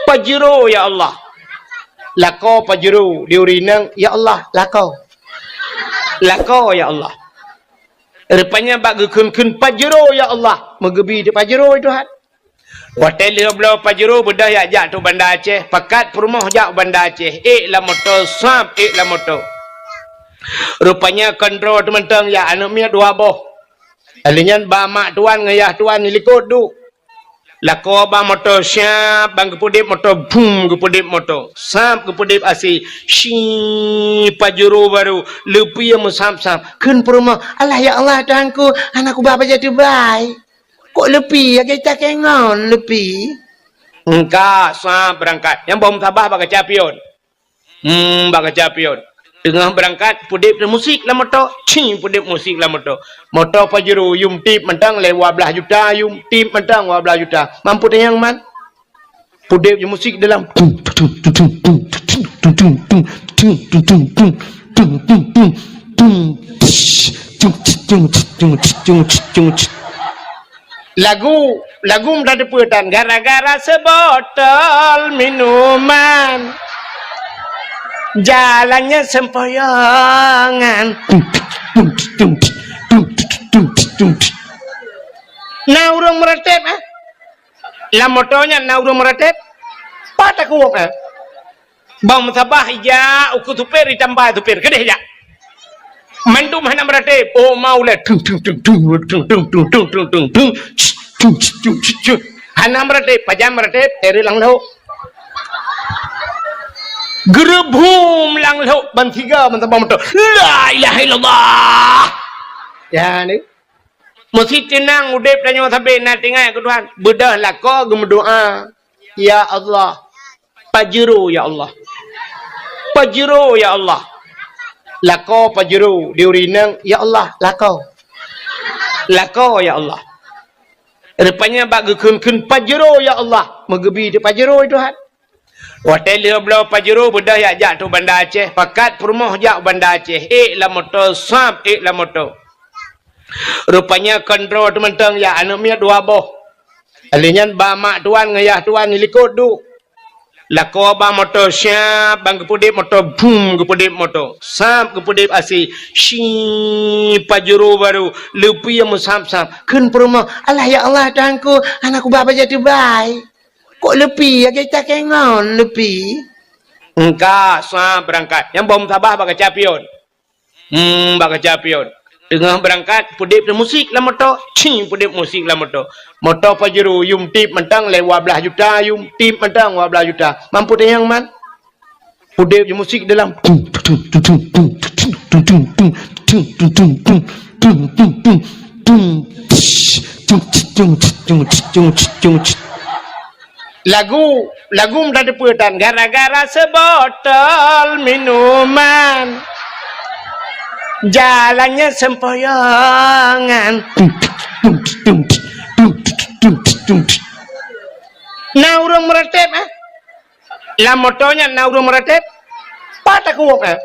Pajero, ya Allah." Lakoe pajero, di ureuëng inong, "Ya Allah, lakoe. Lakoe, ya Allah." Rupanya bak geukheun-kheun pajero, "Ya Allah," meugeubi teuk pajero, "Ya Tuhan." Watée lheueh bloe pajero beudôh jak, jak tu Banda Aceh, pakat peurumoh jak u Banda Aceh, ék lam moto, sab ék lam moto. Rupanya kon droe teuh mantong, ya aneuëk miet dua boh. Lheueh nyan ba mak tuan ngon yah tuan di likot duek. Lakoe ba moto, siab ban geupeudeb moto, bum, geupeudeb moto. Sab geupeudeb asai, si pajero baru, leupie meusab-sab. Kheun peurumoh, "Alah ya Allah Tuhanku, hana kuba bajée teubai. Kok leupie, lagée cakée ngon leupie." Engka sab beurangkat. Nyang boh meusabah bak kaca pion. Hmm, bak kaca pion. Teungoh beurangkat, peudeb musik lam moto. Cing, peudeb musik lam moto. Moto pajero, yum tip mantong lé dua blaih juta, yum tip mantong dua blaih juta. Mampu tanyong man? Peudeb musik dalam. Lagu, lagu meutateupeue tan, gara-gara seubotol minuman, jalannya sempoyongan. Na ureuëng meurateb, eh? Lam moto nyan na ureuëng meurateb? Pat takot, eh? Bang meusabah ijak ukeue supir, itamba supir, keudeh jak. Mandum hana meurateb. Oh, mau lé. Tung, tung, tung, tung. Hana meurateb, pajan meurateb, teureuk lam lhok. Geureubum lam lhok, ban siga meusabah moto. La ilaha illallah. Ya, ni. Meusi teunang udeb tanyoe sabe na tingat keu Tuhan. Beudôh lakoe geumeudoa, "Ya Allah, pajero ya Allah. Pajero ya Allah." Lakoe pajero, di ureuëng inong, "Ya Allah, lakoe. Lakoe ya Allah." Rupanya bak geukheun-kheun pajero ya Allah, meugeubi teuk pajero, ya Tuhan. Watée lheueh bloe pajero beudôh jak, jak tu Banda Aceh, pakat peurumoh jak u Banda Aceh, ék lam moto, sab ék lam moto. Rupanya kon droe teuh mantong, ya aneuëk miet dua boh. Alèh nyan ba mak tuan ngon yah tuan di likot duek. Lakoe ba moto, syap, ban geupeudép moto, bum, geupeudép moto. Sab, geupeudép asèe, shi, Pajero baru, leupie meusab-sab. Kheun peurumoh, "Alah ya Allah, Tuhanku, hana kuba bajèe teubai." Kok leupie, lagèe takèe ngon leupie? Engka, sab, beurangkat. Nyang boh meusabah bak kaca pion. Hmm, bak kaca pion. Teungoh beurangkat, peudép musik lam moto. Cing, peudép musik lam moto. Moto Pajero, yum tip mantong lé dua blaih juta, yum tip mantong dua blaih juta. Mampu teunyang man? Peudép musik dalam. Lagu, lagu meutateupeue tan, gara-gara seubotol minuman, jalannya sempoyongan. Na ureueng meuratéb, eh? Lam moto nyan na ureueng meuratéb? Pat takuwok, eh?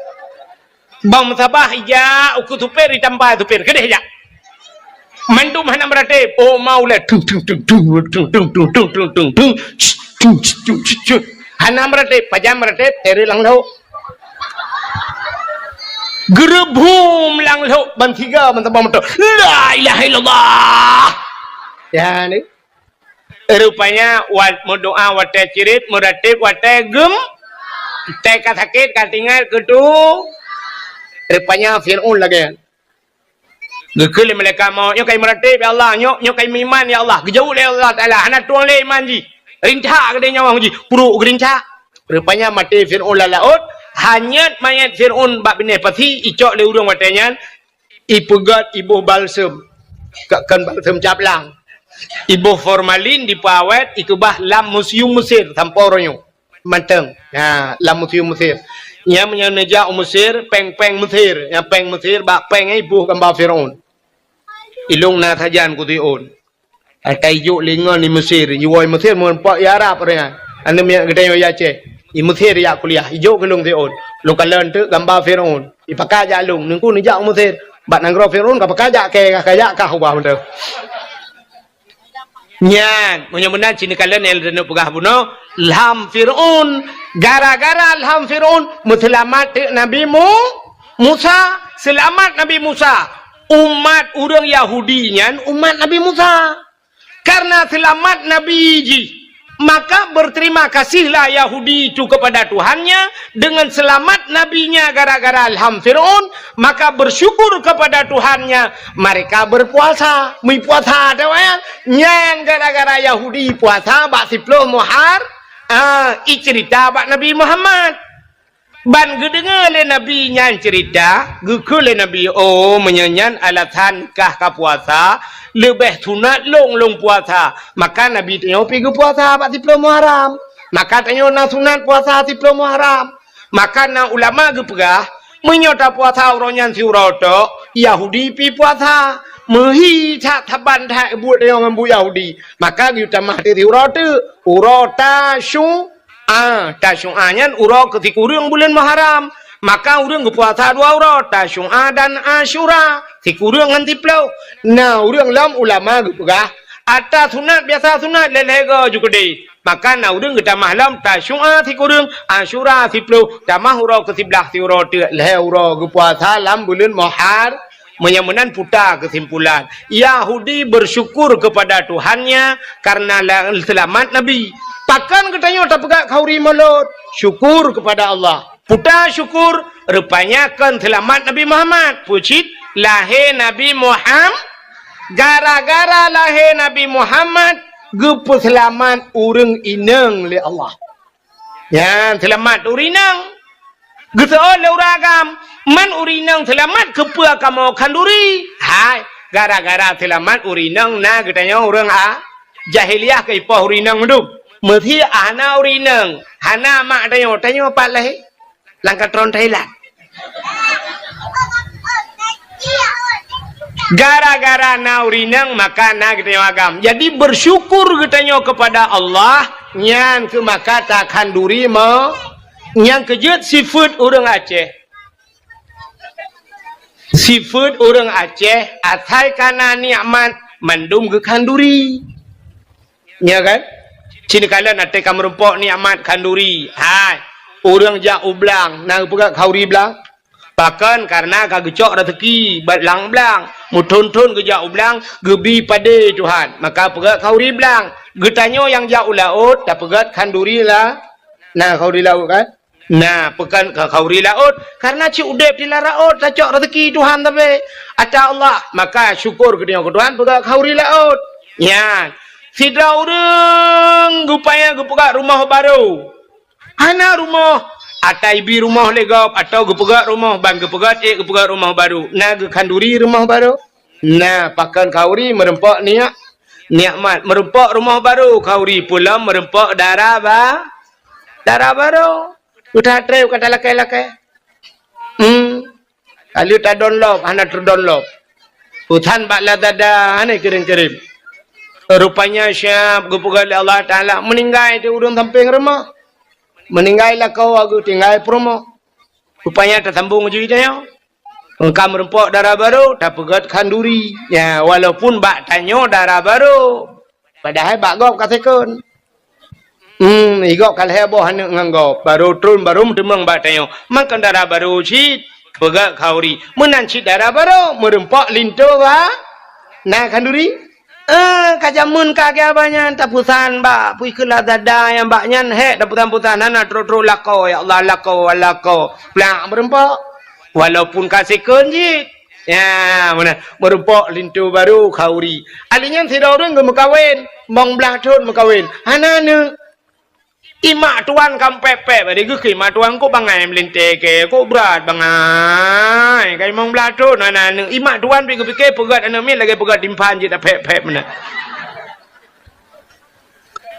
Bang meusabah ijak ukeue supir, itamba supir, keudeh jak. Mandum hana meuratéb, oh, mau lé. Tung, tung, tung, tung. Hana meuratéb, pajan meuratéb, teureuk lam lhok. Geureubum lam lhok, ban tiga, ban sabah moto. La ilaha illallah. Ya, ni. Rupanya, wat-, meudoa watèe cirit, meuratéb watèe gem-, watèe ka sakét, ka tinggai keu tu. Rupanya Fir'aun lagèe nyan. Geukheun lé malaikat maut, "Nyoe ka imeuratéb, ya Allah, nyoe, nyoe ka imeuiman, ya Allah." Geujaweueb lé Allah Taala, "Hana tueng lé iman jih. Rintak keudéh nyawöng jih, pruet geurintak." Rupanya maté Fir'aun lam laôt, hanyut manyét Fir'aun bak binéh pasi, icok lé ureueng watèe nyan, ipeugöt iboh balsem, ka-, kon balsem caplang. Iboh formalin dipeuawét, ikeubah lam museum Mesir sampoe uroe nyoe. Mantong. Ha, lam museum Mesir. Nyan meunyoe neujak u Mesir, péng-péng Mesir. Nyang péng Mesir, bak péng nyan iboh gamba Fir'aun. Ilôn na sajan keu Fir'aun. Ata ijok lé ngon i Mesir, iwoe i Mesir meureumpok i Arab ureueng nyan. Aneuk miet geutanyoe i Aceh. I Mesir jak kuliah, ijok keu lôn Fir'aun. Lôn kalon teuk gamba Fir'aun. Ipakat jak lôn, neungku neujak u Mesir. Bak nanggroe Fir'aun ka pakat jak kèe, ka jak kah ubah mantong. Nyan, meunyoe meunan cit neukalon nyang lôn peugah bunoe, lham Fir'aun. Gara-gara lham Fir'aun, meuseulamat teuk Nabi Mu-, Musa. Seulamat Nabi Musa. Umat ureueng Yahudi nyan umat Nabi Musa. Karena seulamat Nabi jih, maka berterima kasihlah Yahudi itu kepada Tuhannya dengan selamat nabinya gara-gara lham Fir'aun, maka bersyukur kepada Tuhannya, mereka berpuasa. Meupuasa, teuh, nyan gara-gara Yahudi puasa bak siploh Muhar-, ah, icerita bak Nabi Muhammad. Ban geudeungoe lé Nabi nyan ceurita, geukheun lé Nabi, "Oh, meunyoe nyan alasan kah ka puasa, leubeh sunat lôn lôn puasa." Maka Nabi tanyoe pi geupuasa bak siploh Muharram. Maka tanyoe na sunat puasa siploh Muharram. Maka na ulama geupeugah, meunyoe tapuasa uroe nyan siuroe tok, Yahudi pi puasa. Meuhi that saban that buet tanyoe ngon buet Yahudi. Maka geuyue tamah teuk siuroe teuk, uroe Tasyu-, Ah, Tasyu'a nyan uroe keu sikureueng buleuen Muharram. Maka ureueng geupuasa dua uroe, Tasyu'a dan Asyura, sikureueng ngon siploh. Na ureueng lom ulama geupeugah, ata sunat biasa sunat lhèe-lhèe go ju keudeh. Maka na ureueng geutamah lom Tasyu'a sikureueng, Asyura siploh, tamah uroe keu siblaih siuroe teuk lhèe uroe geupuasa lam buleuen Muhar-, Meunyoe meunan puta keusimpulan, Yahudi bersyukur kepada Tuhannya karena la-, seulamat Nabi. Pakon geutanyoe tapeugah khanduri mulod? Syukur kepada Allah. Puta syukur, rupanya kon seulamat Nabi Muhammad. Peue cit? Lahé Nabi Muham-, gara-gara lahé Nabi Muhammad, geupeuseulamat ureueng inong lé Allah. Nyan seulamat ureueng inong. Geuseuôt lé ureueng agam, "Man ureueng inong seulamat, keupeue kamoe khanduri?" Hai, gara-gara seulamat ureueng inong na geutanyoe ureueng a-, jahiliyah keu ipoh ureueng inong dum. Meusé hana ureueng inong, hana mak tanyoe, tanyoe pat lahé? Lam katron Thailand. Gara-gara na ureueng inong, maka na geutanyoe agam. Jadi, bersyukur geutanyoe kepada Allah, nyan keuh maka takhanduri mo-, nyang keujeuet sifeuet ureueng Aceh. Sifeuet ureueng Aceh, asai ka na nikmat, mandum geukhanduri. Nya kan? Cit neukalon até ka meurumpok nikmat khanduri. Hai, ureuëng jak u blang, na geupeugah khauri blang? Pakon? Kareuna ka geucok raseuki bak lam blang. Meuthon-thon geujak u blang, geubi padé Tuhan. Maka peugah khauri blang. Geutanyoe nyang jak u laôt, tapeugah khanduri la-, na khauri laôt kan? Na, peugah khauri laôt. Kareuna cit udeb di lam laôt, tacok raseuki Tuhan tapi ata Allah. Maka syukur geutanyoe keu Tuhan, peugah khauri laôt. Nyan. Sidroe ureuëng geupaya geupeugah rumoh barô. Hana rumoh, ata ibi rumoh lé gob, atawa geupeugah rumoh, ban geupeugah ék geupeugah rumoh barô. Na geukhanduri rumoh barô? Na, pakon khauri meurumpok niat, nikmat. Meurumpok rumoh barô khauri, peulom meurumpok dara ba-, dara barô. Udah treb kata lakée-lakée. Hmm. Kali tadonlop, hana teudonlop. Utan bak Lazada, hana kirém-kirém. Rupanya siap geupeugah lé Allah Taala, meuninggai di ureuëng sampéng rumoh. Meuninggai lakoe geutinggai peurumoh. Rupanya tasambong jih tanyoe. Ka meurumpok dara barô, tapeugah khanduri. Ya, walaupun bak tanyoe dara barô. Padahai bak gob ka second. Hmm, i gob ka lhée boh aneuëk ngon gob. Barô tron, barô meuteumong bak tanyoe. Makon dara barô cit, peugah khauri. Meunan cit dara barô, meurumpok linto ba-, na khanduri. Eh, ka jameun ka geuba nyan, tapeusan bak, pui keu Lazada nyang bak nyan, hék, tapeusan-peusan, hana trok-trok lakoe, ya Allah, lakoe, lakoe. Plak meurumpok. Walaupun ka second cit. Ya, meunan. Meurumpok linto barô khauri. Ahli nyan sidroe ureuëng geumeukawen, limong blaih thon meukawen. Hana aneuëk. Imak tuan ka pép-pép, bari geuh keu imak tuan, kok bangai meulintée keu, kok brat bangai. Ka limong blaih thon hana aneuëk. Imak tuan pi geupike peugét aneuëk miet lagée peugét timphan jih tapép-pép meunan.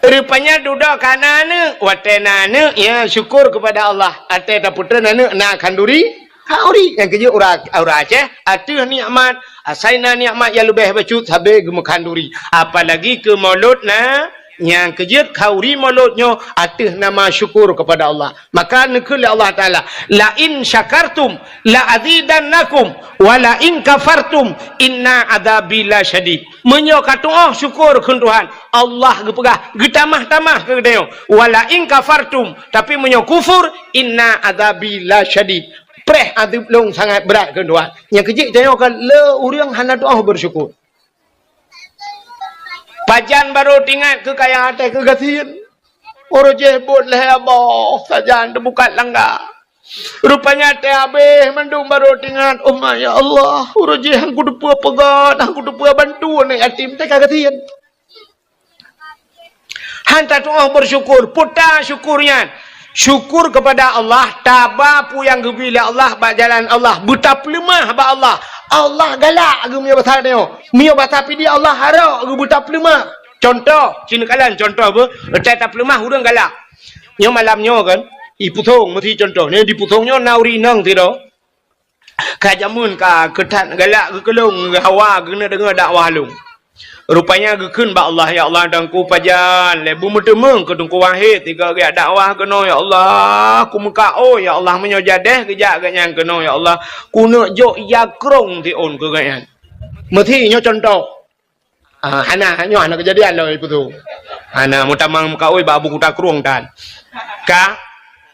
Rupanya dudoe ka na aneuëk. Watée na aneuëk, ya syukur kepada Allah. Até tapeutrön aneuëk na khanduri, khauri. Nyang keujeuet ureuëng, ureuëng Aceh, ateueh nikmat, asai na nikmat nyang leubeh bacut sabe geumeukhaduri. Apalagi keu mulod na, nyang keujeuet khauri mulod nyoe ateueh nama syukur kepada Allah. Maka neukheun lé Allah Taala, "La in syakartum la azidannakum, wa la in kafartum inna adzabi lasyadid." Meunyoe katu'oh syukur kheun Tuhan, Allah geupeugah, geutamah-tamah keu geutanyoe. "Wa la in kafartum," tapi meunyoe kufur, "inna adzabi lasyadid." Preh azeub lôn sangat brat kheun Tuhan. Nyang keujeuet tanyoe kan le ureuëng hana tu'oh beusyukur. Pajan barô teuingat keu kaya até keu gasien. Uroe jih buet lhée boh sajan teubukat langga. Rupanya teuhabéh mandum barô teuingat, "Oh ma, ya Allah, uroe jih han kuteupeu peugét, han kuteupeu bantu aneuk yatim teuka gasien." Han tatu'oh beusyukur, peue ta syukur nyan? Syukur kepada Allah, taba peue nyang geubri lé Allah bak jalan Allah, beutapeuleumah bak Allah. Allah galak geuh meunyoe basa tanyoe. Meunyoe basa pidie Allah harok geuh beutapeuleumah. Cuntoh, cit neukalon cuntoh beuh, teuka tapeuleumah ureuëng galak. Nyoe malam nyoe kan, i Pusong meusi cuntoh. Nyoe di Pusong nyoe na ureuëng inong sidroe. Ka jameun ka keutat galak geukeulong hawa geuneuk deungoe dakwah lôn. Rupanya geukheun bak Allah, "Ya Allah, Teungku pajan lé beumeuteumeung keu Teungku Wahid tiga geujak dakwah keunoe, ya Allah. Kumeukaôi, ya Allah, meunyoe jadeh geujak geuhnyan keunoe, ya Allah. Kuneuk jok ija krong tiôn keu geuhnyan." Meusi nyoe cuntoh. Ah, hana, nyoe hana keujadian lom ipeue tu. Hana meutamang meukaôi bak Abu Kuta Krueng tan. Ka,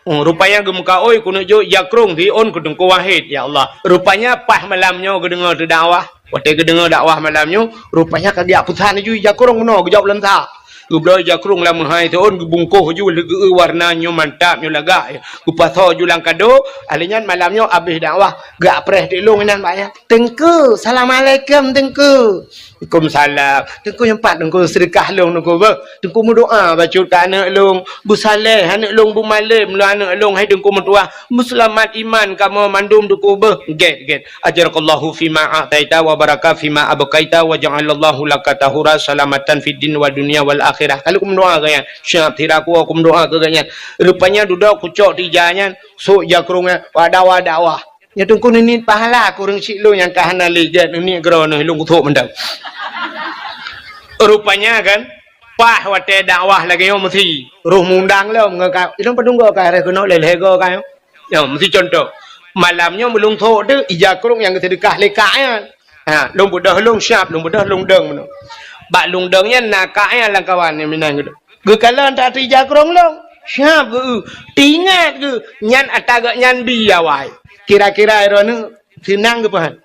oh, rupanya geumeukaôi keuneuk jok ija krong siôn keu Teungku Wahid, ya Allah. Rupanya paih malam nyoe geudeungoe teudakwah. Watée geudeungoe dakwah malam nyoe, rupanya ka geujak peusan laju ija krong keunoe geujok lam sa. Geubloe ija krong lam meuhai siôn geubungkoh laju leugeue warna nyoe mantap nyoe lagak. Geupasoe laju lam kado, ahli nyan malam nyoe abéh dakwah, geupreh teuk lôn inan bak nyan. "Teungku, assalamualaikum Teungku." "Waalaikumsalam." "Teungku nyoe pat Teungku seudeukah lôn Teungku beuh. Teungku meudoa bacut keu aneuk lôn, beusaleh aneuk lôn, beumalém lôn aneuk lôn, hai Teungku meutuah. Beuseulamat iman kamoe mandum Teungku beuh." "Gét, gét. Ajarakallahu fima a'taita wa baraka fima abqaita wa ja'alallahu laka tahura salamatan fid din wa dunya wal akhirah." Ka lheueh kumeudoa keu nyan. Siap sira kuwoe kumeudoa keu geuhnyan. Rupanya dudoe kucok tija nyan, sôk ija krong nyan, wada-wada wah. Nyoe Teungku neuniet pahala keu ureuëng syiek lôn nyang ka hana lé gét, neuniet keudroe neuh lôn kuthok mantong. Rupanya kan, paih watée dakwah lagée nyoe meusi, roh mundang lom ngon ka, ilôn padum goe ka rhah keunoe lé lhée goe ka nyoe. Nyoe meusi cuntoh. Malam nyoe meulôn thok teuk ija krong nyang geuseudeukah lé kak nyan. Ha, lôn beudôh lôn siab, lôn beudôh lôn dong meunoe. Bak lôn dong nyan na kak nyan lam kawan nyang meunan geuh. Geukalon that ija krông lôn. Siap geu. Teuingat geu. Nyan ata geuh nyan bi awai. Kira-kira droeneuh seunang geuh pahan.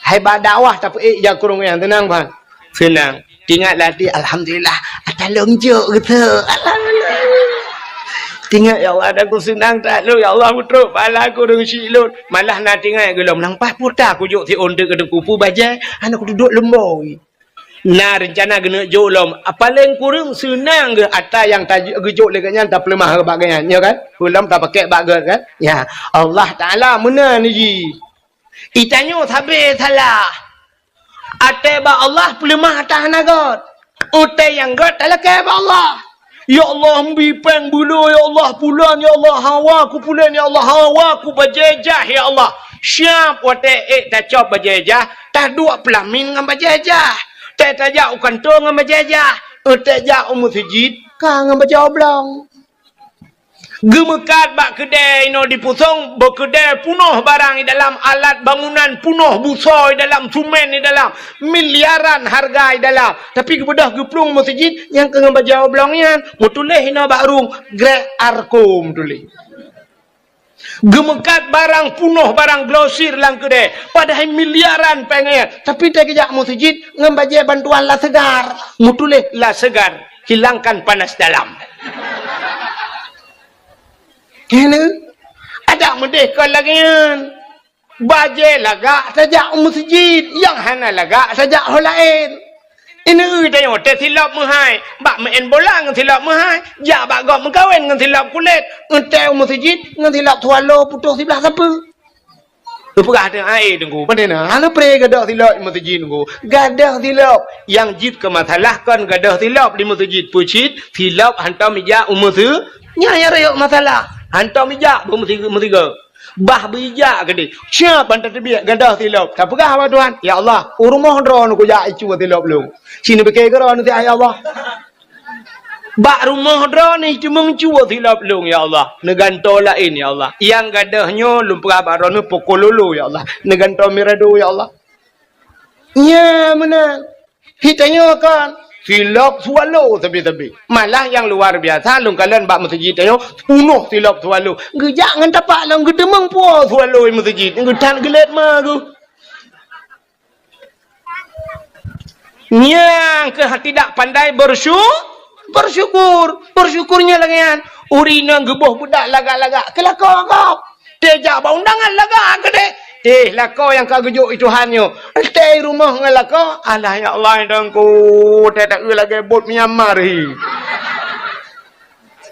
Hai bak dakwah tapeuék ija krông nyan seunang pahan. Seunang. Teuingat lam até, "Alhamdulillah, ata lôn jok geuh." Alhamdulillah. Teuingat, "Ya Allah, ata ku seunang that lôn. Ya Allah, meutrok pahala ku deungon syiek lôn." Malah na teuingat geuh lom, "Nang paih puta kujok siôn teuk keu teungku pu bajée, hana kuduek leumboi." Na reuncana geuneuk jok lom. Paléng kureueng seunang geuh ata nyang ta-, geujok lé geuh nyan tapeuleumah bak geuh nyan, nyo kan? Peulom tapakèk bak geuh kan? Ya, Allah Taala meunan jih. Itanyoe sabe salah. Até bak Allah peuleumah ata hana göt. Até nyang göt talakèe bak Allah. "Ya Allah, mbi péng bulo, ya Allah, pulan, ya Allah, hawa ku pulan, ya Allah, hawa ku bajée jah, ya Allah." Siap watèe ék tacok bajée jah, taduek peulamin ngon bajée jah. Tée tajak u kantô ngon bajée jah, tée jak u meuseujid ka ngon bajée oblong. Geumeukat bak keudè inoe di Pusong, bak keudè punoh barang i dalam, alat bangunan punoh, busoe i dalam, sumen i dalam, miliaran hareuga i dalam. Tapi geubeudôh geuplueng meuseujid nyang keu ngon bajée oblong nyan, meutuléh inoe bak rueng, Grek Arko meutuléh. Geumeukat barang punoh, barang grosir lam keudè, padahai miliaran péng nyan. Tapi tée geujak meuseujid ngon bajée bantuan La Segar, meutuléh La Segar, hilangkan panas dalam. Keuneuk adak meudeh kon lagée nyan. Bajée lagak tajak u meuseujid, nyang hana lagak tajak ho laén. Ineuk tanyoe teusilop meuhai, bak meu'en bola ngon silop meuhai, jak bak gob meukawen ngon silop kulét, eunteuk u meuseujid ngon silop swallow putôh siblah sapeue. Teupeugah teuh, "Ai, Teungku, pane na? Hana pré gadôh silop di meuseujid, Teungku." Gadôh silop nyang jeuet keu masalah kon gadôh silop di meuseujid, peucit silop hantom ijak u meuseu-, nyan nyang rayeuk masalah. Hantom ijak bak meusi-, meusigoe. Bah beujak keudeh. Siap ban tateubiet gadôh silop. Tapeugah bak Tuhan, "Ya Allah, u rumoh droeneuh kujak icu silop lôn." Sineubike keudroe neusiat, "Ya Allah." Bak rumoh droeneuh teumeung cu silop lôn, ya Allah. Neugantoe laén, ya Allah. Nyang gadôh nyoe lôn peugah bak droeneuh poko lolo, ya Allah. Neugantoe mirado, ya Allah. Nya meunan. Hi tanyoe kan, silop swallow sabe-sabe. Malah nyang luar biasa, lôn kalon bak meuseujid tanyoe, punoh silop swallow. Geujak ngon tapak lom geuteumeung puwoe swallow di meuseujid. Geuthat geulet ma geuh. Nyang keuh tidak pandai bersyu-, bersyukur. Bersyukurnya lagée nyan. Ureueng inong geuboh beudak lagak-lagak, keu lakoe gob. Tée jak bak undangan lagak keudeh. Teh lakoe nyang ka geujok i Tuhan nyoe. Tée i rumoh ngon lakoe, alah ya Allah, Teungku, tée taeu lagée bot Myanmar hi.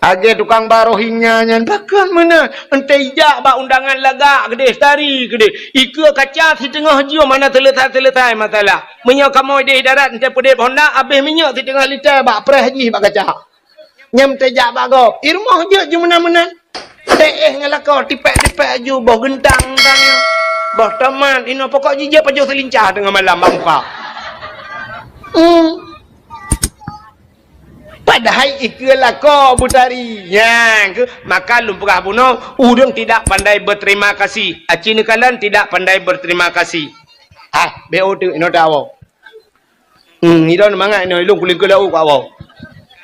Lagée tukang ba Rohingya nyan, pakon meunan. Eunteuk ijak bak undangan lagak keudeh, tari keudeh. Ikeue kaca siteungoh jeuem hana seuleusai-seuleusai masalah. Meunyoe kamoe deh darat eunteuk peudeb honda, abéh minyeuk siteungoh lita bak preh jih bak kaca. Nyang teujak bak gob, i rumoh jeuet ju meunan-meunan. Teuéh ngon lakoe, tipék-tipék ju, boh geuntang tanyoe. Boh tomat, inoe pokok jih jeuet pajoh seulincah teungoh malam bak muka. Hmm. Padahai ikeue lakoe beutari. Nyang keuh, maka lôn peugah bunoe, ureueng tidak pandai berterima kasih. Aci neukalon tidak pandai berterima kasih. Ah, B O teuk inoe tawoe. Hmm, idong mangat inoe, ilong kulingkeu laôt ka woe.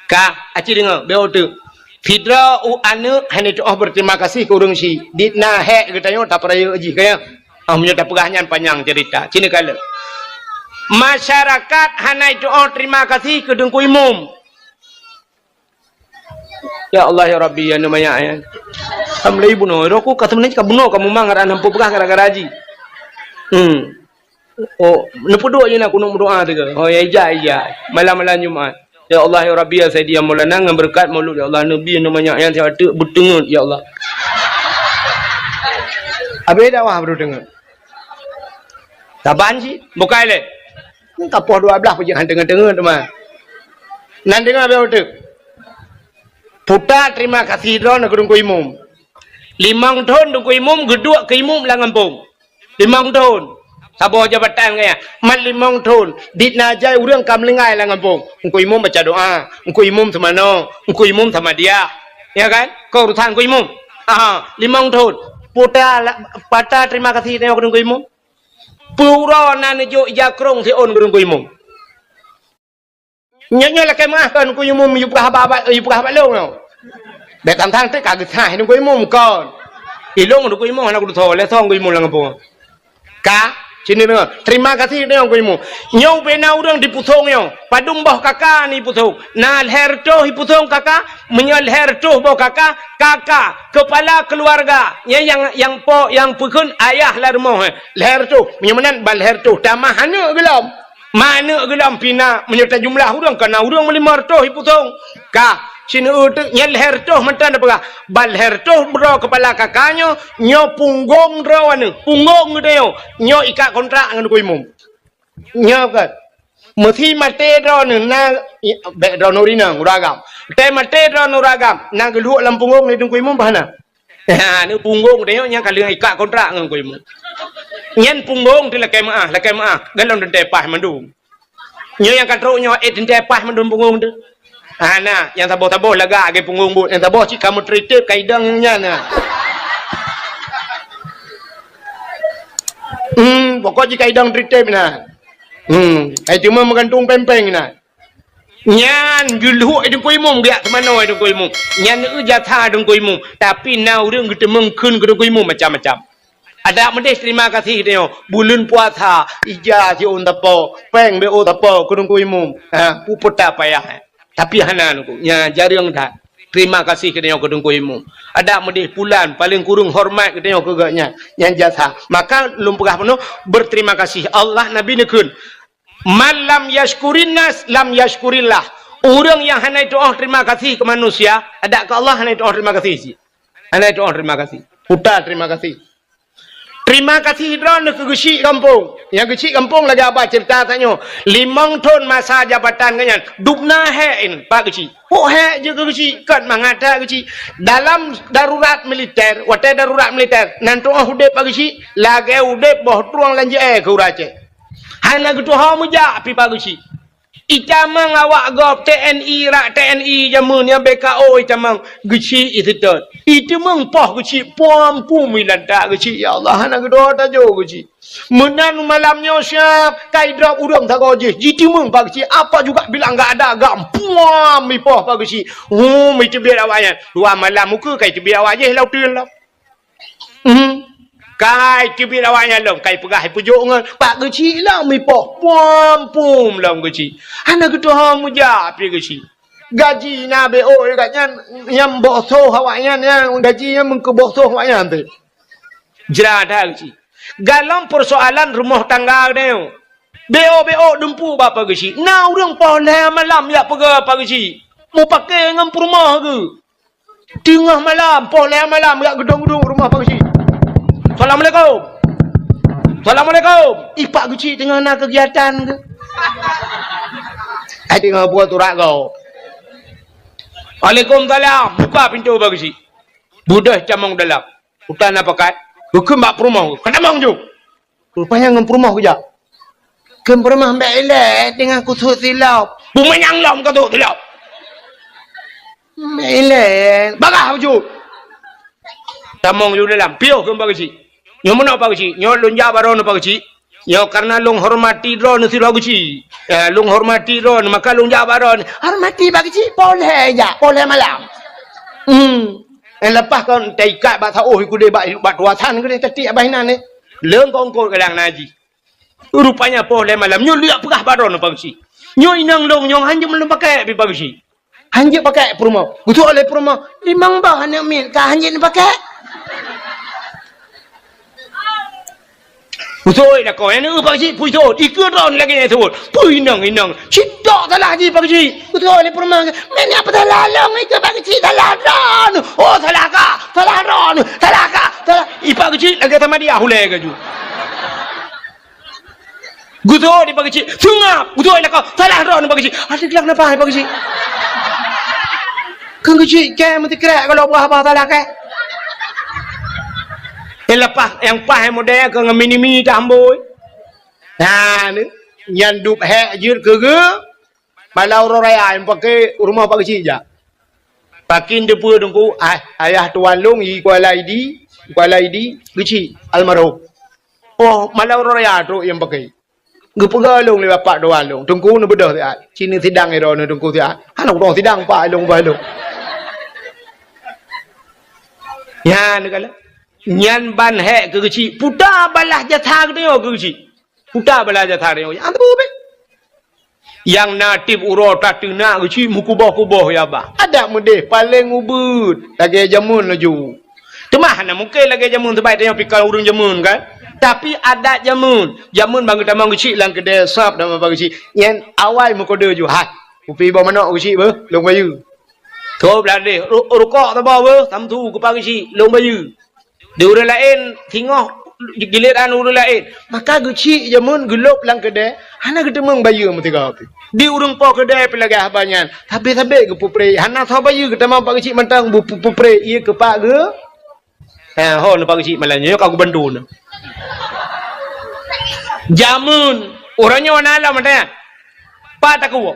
Ka, aci deungoe, B O teuk. Sidroe u aneuk hana tuoh berterima kasih keu ureueng syiek. Dit na hék geutanyoe tapeurayeuk jih, ka nyan. Ah, meunyoe tapeugah nyan panyang cerita. Sini kala. Masyarakat hana tuoh terima kasih keu Teungku Imum. Ya Allah, ya Rabbi, ya Neumaya, ya. Alhamdulillah, bunoe. Roh ku ka sebenarnya ka bunoe, ka mumang, aran hampa peugah gara-gara jih. Hmm. Oh, neupeuduek je na kunong meudoa teuka. Oh, ya, ija, ija. Malam-malam Jumat. Ya Allah, ya Rabbi, ya Sayyidi, ya Maulana, ngon beureukat Maulud, ya Allah, Nabi, Neumaya, ya, sihat teuk, beuteungeut, ya Allah. Habéh dakwah baru teungeut. Saban cit, bukai lé. Ka poh dua belas pajak han teungeut-teungeut teuma. Nan teungoh beu teuk. Puta terima kasih droe keu Teungku Imum. Limong thon Teungku Imum geuduek keu imum lam gampông. Limong thon. Saboh jabatan gaya. Mat limong thon. Dit na jai ureueng ka meuninggai lam gampông. Teungku Imum baca doa. Teungku Imum seumanoe. Teungku Imum sama dia. Ya kan? Keu urusan Teungku Imum. Aha, limong thon. Puta la-, pata terima kasih tanyoe keu Teungku Imum. Peue uroe na neujok ija krông siôn keu Teungku Imum. Nyoe, nyoe lakèe meu'ah kon, Teungku Imum, yue peugah haba, yue peugah haba lôn nyoe. Bèk tang-tang teuk ka geusaih Teungku Imum kon. Ilôn Teungku Imum hana kutusoe, lé song Teungku Imum lam gampông. Ka, sini deungö. Terima kasih deungö Teungku Imum. Nyoe ubé na ureueng dipusong nyoe. Padum boh kaka ni pusong? Na lhèe reutôh ipusong kaka? Meunyoe lhèe reutôh boh kaka, kaka, kepala keluarga. Nyan nyang, nyang po, nyang peukheun ayah lam rumoh, eh. Lhèe reutôh. Meunyoe meunan ban lhèe reutôh. Tamah aneuk geulom. Ma aneuk geulom pih na, meunyoe tajumlah ureueng, ka na ureueng meulimong reutôh ipusong. Ka, sineuk teuk nyan lhèe reutôh mantong na peugah. Ban lhèe reutôh droe kepala kaka nyoe, nyoe punggong droe aneuk. Punggong geutanyoe, nyoe ikat kontrak ngon Teungku Imum. Nyoe kan. Meusi maté droeneuh na, i, bèk droeneuh rinang, ureueng agam. Teumaté droeneuh ureueng agam, na geulhok lam punggong lé Teungku Imum bah na. Ha, ni punggong teuh nyoe nyang ka lheueh ikat kontrak ngon Teungku Imum. Nyan punggong teuh lakèe meu'ah, lakèe meu'ah. Galom teuntèe paih mandum. Nyoe nyang ka trok nyoe, eh, teuntèe paih mandum punggong teuh. Ha, na, nyang saboh-saboh lagak lagèe punggong buet. Nyang saboh cit ka meutritép ka idong nyan na. Hmm, pokok jih ka idong tritép na. Hmm, ai teuma meugantung péng-péng na. Nyan geulhok Teungku Imum, geujak seumanoe Teungku Imum. Nyan eu jasa Teungku Imum. Tapi na ureueng geuteumeung kheun keu Teungku Imum macam-macam. Adak meudeh terima kasih tanyoe. Buleuen puasa, ija siôn sapo, péng B O sapo keu Teungku Imum. Ha, peue payah. Tapi hana Teungku. Nya jareueng that. Terima kasih keu tanyoe keu Teungku Imum. Adak meudeh pulan, paléng kureueng hormat keu tanyoe keu gobnyan. Nyan jasa. Maka lôn peugah bunoe, berterima kasih. Allah, Nabi neukheun, "Man lam yashkurin nas, lam yashkurillah." Ureueng nyang hana jitu'oh terima kasih keu manusia, adak keu Allah hana jitu'oh terima kasih cit. Hana jitu'oh terima kasih. Puta terima kasih. Terima kasih droeneuh keu geuchik gampông. Nyang geuchik gampông lagèe haba ceurita tanyoe. Limong thon masa jabatan gobnyan, dubna hék nyan Pak Geuchik. Pok hék jeuet keu geuchik, kon mangat that geuchik. Dalam darurat militer, watèe darurat militer, nan tu'oh udép Pak Geuchik, lagèe udép boh trueng lam jeu'èe keu ureueng Aceh. Hana geutuho meujak pih Pak Geuchik. Itamong awak gob T N I, rak T N I jameun nyan B K O itamong, geuchik iseutôt. Iteumeung poh geuchik, puam pum ilantak geuchik, ya Allah, hana geudoa tajok geuchik. Meunan malam nyoe siap, ka idrop ureueng sagoe jih, jiteumeung Pak Geuchik, apa juga bilang enggak ada agam, puam ipoh Pak Geuchik. Hum, iteubiet awaknyan. Dua malam muka ka iteubiet awak jih lam uteuen lom. Hmm. Kai teubiet awaknyan lom, kai peugah ipeujok ngon Pak Geuchik lom ipoh, puam pum lom geuchik. Hana geutuho meujak pih geuchik. Gaji na B O gobnyan, nyang boh soh awaknyan, nyang gaji nyan meukeuboh soh awaknyan teuh. Jra that geuchik. Galom peusoalan rumoh tangga geutanyoe. B O, B O dumpeue bak Pak Geuchik. Na ureueng poh lhèe malam jak peugah Pak Geuchik. Mupakè ngon peurumoh geuh. Teungoh malam, poh lhèe malam, jak geudong-geudong rumoh Pak Geuchik. "Assalamualaikum. Assalamualaikum." Ih, Pak Geuchik teungoh na keugiatan keuh. Ai teungoh buet urat gob. "Waalaikumsalam." Buka pintoe Pak Geuchik. Beudôh tamong dalam. Utan na pakat. Geukheun bak peurumoh. "Ka tamong ju." Rupanya ngon peurumoh geujak. Kheun peurumoh, "Bèk ilèe, teungoh kusut silop." "Bumanyang lom ka sut silop." "Bèk ilèe." Bagah bacut. Tamong ju dalam. Piôh kheun Pak Geuchik. "Nyoe meunoe Pak Geuchik. Nyoe lôn jak bak droeneuh Pak Geuchik. Nyoe karena lôn hormati droeneuh sidroe geuchik. Ya, lôn hormati droeneuh, maka lôn jak bak droeneuh." "Hormati Pak Geuchik, poh lhèe jak, poh lhèe malam." Hmm. Eh, leupah kon taikat bak saôh keudéh bak, bak tuasan keudéh tatiek abah inan, eh. Leungkot-ungkot kadang na jih. Rupanya poh lhèe malam nyoe lheueh peugah bak droeneuh Pak Geuchik. "Nyoe inong lôn nyoe hanjeuet lôn pakèk pih Pak Geuchik." Hanjeuet pakèk peurumoh. Geuseuôt lé peurumoh, "Limong boh aneuk miet ka hanjeuet neupakèk." Geuseuôt lakoe nyan, "Pak Geuchik, peue seuôt?" Ikeue droeneuh lagèe nyan seuôt. "Peue inong, inong? Cit tok salah jih Pak Geuchik." Geuseuôt lé peurumoh, "Meunan peue salah lôn, ikeue Pak Geuchik, salah droeneuh." "Oh, salah kah? Salah droeneuh, salah kah? Salah." Ih, Pak Geuchik lagèe sama dia hulèe gaju. Geuseuôt di Pak Geuchik, seungab, geuseuôt lakoe, salah droeneuh Pak Geuchik. Adak glak na paih Pak Geuchik. Keu Geuchik kèe meusikrek kalau peugah haba salah kèe. Eh, leupah nyang paih model keu ngon mini-mini tambôi. Nah, ni, nyan dub hék jeuet keu geu, malam uroe raya nyang pakè rumoh Pak Geuchik jak. Pakén teupeue Teungku, ah, ayah tuan lôn i Kuala Idi, Kuala Idi, Geuchik, almarhum. Oh, malam uroe raya trok nyang pakè. Geupeugah lôn lé bapak dua lôn, "Teungku, neubeudôh siat. Ci neusidang droeneuh Teungku siat." Hana udong sidang pak lôn bah lôn. Nyan kala. Nyan ban hék keu geuchik, puta balah jasa geutanyoe keu geuchik. Puta balah jasa geutanyoe. Hana teupeu beh. Nyang na tieb uroe tateunak geuchik meukuboh-kuboh ya bah. Adat meudeh paleng ubit lagèe jameun laju. Teuma hana mungken lagèe jameun, sabab tanyoe pih kon ureueng jameun kan. Tapi adat jameun, jameun ban geutamong geuchik lam keudè sab dan meupa geuchik. Nyan awai meukodeu ju, "Hai, kupi boh manok geuchik beuh, lôn bayeue." Trok blah deh, "Ru-, rukok saboh beuh, samsu kupa geuchik, lôn bayeue." Di ureueng laén singoh giliran ureueng laén, maka geuchik jameun geulôb lam keudè hana geuteumeung bayeue meusigoe pih. Di ureueng po keudè pih lagèe haba nyan, sabé-sabé geupeupreh, hana soe bayeue geutamong pak geuchik mantong bu-, pu-, peupreh ié keu pak geu. Ha, ho neu pak geuchik malam nyoe ka geubantu neu. Jameun, uroe nyoe na lom mantong nyan. Pat takue.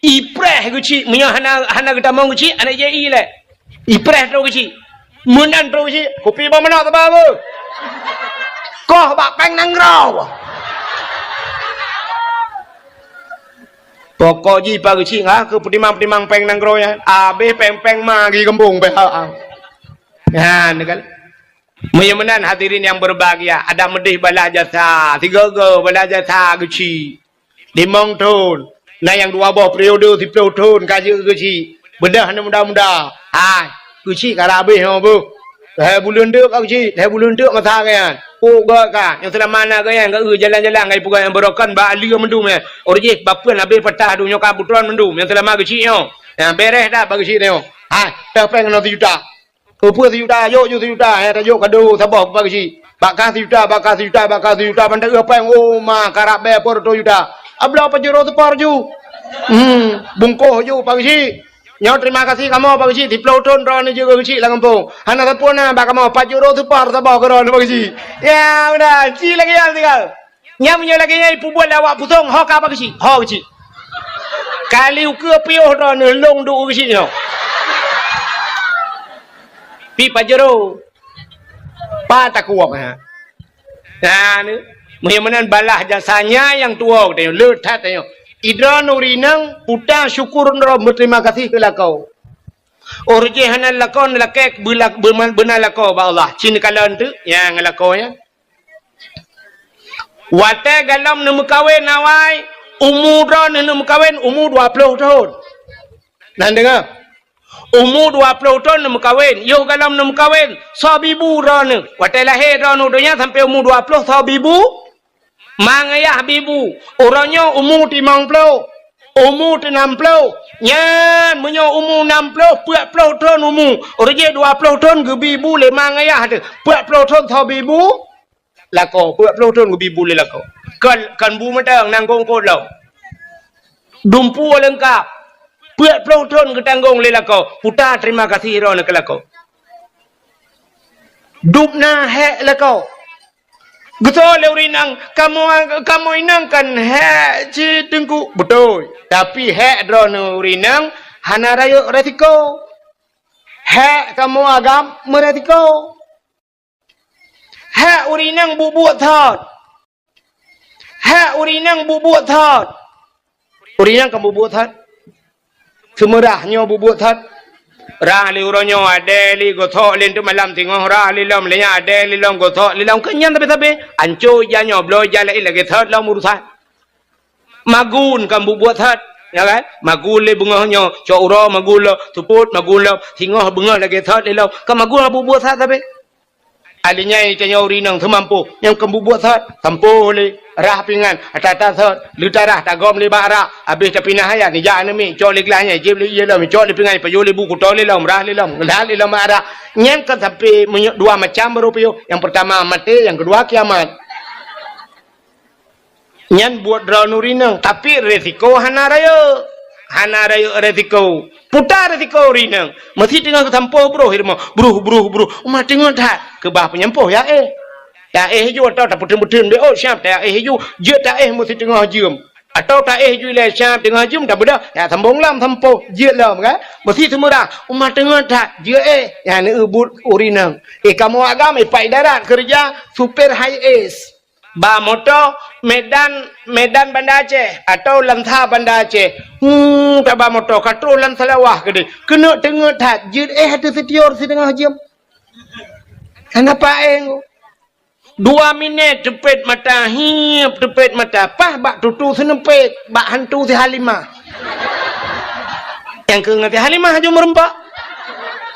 Ipreh geuchik, meunyoe hana, hana geutamong geuchik, hana jai ilèe. Ipreh trok geuchik. Meunan trok geuchik, kupi boh manok teuba beuh. Koh bak péng nanggroe. Pokok jih pak geuchik, ha, keu peutimang-timang péng nanggroe nyan. Abéh péng-péng ma geugampông pih, ha, ha. Nyan kan. Meunyoe meunan hadirin yang berbahagia, adak meudeh balah jasa, sigoe-goe balah jasa geuchik. Limong thon, na nyang dua boh periode siplôh thon ka jeuet geuchik. Beudôh aneuk muda-muda. Hai, geuchik ka rabéh nyoe beuh. Lhèe buleuen teuk ka geuchik, lhèe buleuen teuk masa geuh nyan. Pok gèt ka, nyang seulama na geuh nyan, geuh jalan-jalan ngon peugah nyang beurokon bak aleue mandum nyan. Uroe jih bapeuen habéh patah dum nyoe ka beutron mandum nyang seulama geuchik nyoe. Nyang bèrèh that bak geuchik nyoe. Hai, teuh péng keunoe sijuta. Peue-peue sijuta, jok ju sijuta, eh, tajok kado saboh bak geuchik. Bak kah sijuta, bak kah sijuta, bak kah sijuta, ban taeu péng, oh, ma, karab bèe po reutôh juta. Abloe pajoh reutôh seupar ju. Hmm, bungkôh ju bak geuchik. Nyoe terima kasih kamoe bak geuchik, siplôh thon droeneuh jeuet keu geuchik lam gampông. Hana sapeue na bak kamoe, pajoh reutôh seupar saboh keu droeneuh bak geuchik. Ya, udah, ci lagèe nyan tinggai. Nyan meunyoe lagèe nyan ipeubuet lé awak pusong, ho ka bak geuchik, ho geuchik. Kali ukeue piôh droeneuh lôn duek geuchik nyoe. Pi pajero. Pat takue, ha. Nah, ni. Meunyoe meunan balah jasa nyan nyang tuwoe geutanyoe, le that tanyoe. Idroeneuh ureueng inong puta syukur droe, beuterima kasih keu lakoe. Uroe jih hana lakoe, neulakèe beula-, beuna lakoe bak Allah. Ci neukalon teuk nyang lakoe nyan. Watèe galom neumeukawen awai, umu droeneuh neumeukawen umu dua ploh thon. Nan deungö, umu dua ploh thon neumeukawen, yoh galom neumeukawen, soe bibu droeneuh. Watèe lahé droeneuh donya sampoe umu dua ploh soe bibu, ma ngayah bibu. Uroe nyoe umu limong ploh, umu teunam ploh. Nyan meunyoe umu nam ploh, peuet ploh thon umu, uroe jih dua ploh thon geubi bu lé ma ngayah teuh, peuet ploh thon soe bibu. Lakoe, peuet ploh thon geubi bu lé lakoe. Kon, kon bu mantong, nanggong kot lom. Dumpeue leungkap. Peuet ploh thon geutanggong lé lakoe. Puta terima kasih droeneuh keu lakoe. Dub na hék lakoe. Geutoe lé ureueng inong, "Kamoe, kamoe inong kan hék cit Teungku." Beutôi. Tapi hék droeneuh ureueng inong hana rayeuk resiko. Hék kamoe agam meuresiko. Hék ureueng inong buet-buet that. Hék ureueng inong buet-buet that. Ureueng inong ka buet-buet that. Seumeurah nyoe buet-buet that. Rah lé uroe nyoe, adèe lé gosok lé, teuk malam singoh rah lé lom, lé nyan adèe lé lom, gosok lé lom. Keu nyan sabe-sabe. Anco ija nyoe, bloe ija laén lagèe that lom urusan. Magun kan buet-buet that, ya kan? Magun lé beungoh nyoe, cok uroe magun lom, seupôt magun lom, singoh beungoh lagèe that lé lom. Kan magun buet-buet that sabe. Adak nyan tanyoe ureueng inong seumampoh, nyang keu buet-buet that, sampoh lé, rah pingan, ata-ata that, leutarah tagom lé bak rak, abéh tapinah ayat, nijak aneuk miet, cok lé glah nyan, jieb lé ié lom, cok lé pingan, pajoh lé bu, kuto lé lom, rah lé lom, ngeulat lé lom bak rak. Nyan kan sampoe meunyoe dua macam baru piôh. Nyang peurtama maté, nyang keudua kiamat. Nyan buet droeneuh ureueng inong, tapi resiko hana rayeuk. Hana rayeuk resiko. Puta resiko ureueng inong. Meusi teungoh geusampoh broh i rumoh. Broh, broh, broh. Uma teungoh that. Keubah peunyampôh ya éh. Taéh ju atau tapeuteun-peuteun bé, oh, siap taéh ju. Jeuet taéh meusi teungoh jeuem. Atau taéh ju ilèe siap teungoh jeuem, tabeudôh. Ya sambong lom sampoh. Jeuet lom kan. Meusi seumeurah. Uma teungoh that. Jeuet éh. Nyan neubuet ureueng inong. Éh kamoe agam, éh pat idarat keureuja, supir high S. Ba moto Medan, Medan Banda Aceh, atau Lansa Banda Aceh. Hmm, taba moto ka troh lam Seulawah keudeh. Keuneuk teungeut that, jeuet éh ateueh sitior sideungoh jeuem. Hana paéng. Dua minét teupet mata, hiep teupet mata, paih bak tutoe seuneupet, bak hantu si Halimah. Nyang keu ngon si Halimah aju meureumpok.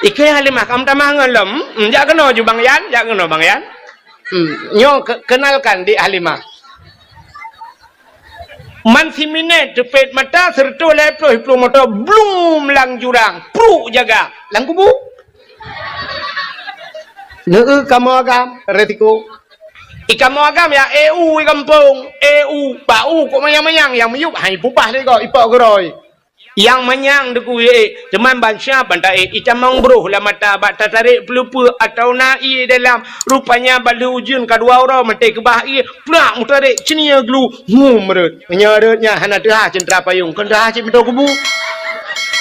Ikeu Halimah, kam tamah ngon lom. Hmm, jak keunoe ju Bang Yan, jak keunoe Bang Yan. Hmm, nyoe ke-, kenalkan Dik Halimah. Man siminét teupet mata, seureutôh lhèe ploh iplueng moto, blum lam jurang, pruk jaga, lam kubu. Neu kamoe agam, resiko. I kamoe agam ya, eu i gampông, eu, bak u kok manyang-manyang, nyang miyueb hai pubah lé gob, ipok geurôi. Nyang manyang deukui ék, teuma ban siab ban taék, itamong broh lam mata bak tatarek peuleupeue atawa na ié dalam. Rupanya ban lheueh ujeuen ka dua uroe maté keubah ié, prak meutarek ceunie glu, hum rot. Meunyoe rot nyan hana teuhah ceuntra payong, kon teuhah cit meutoe kubu.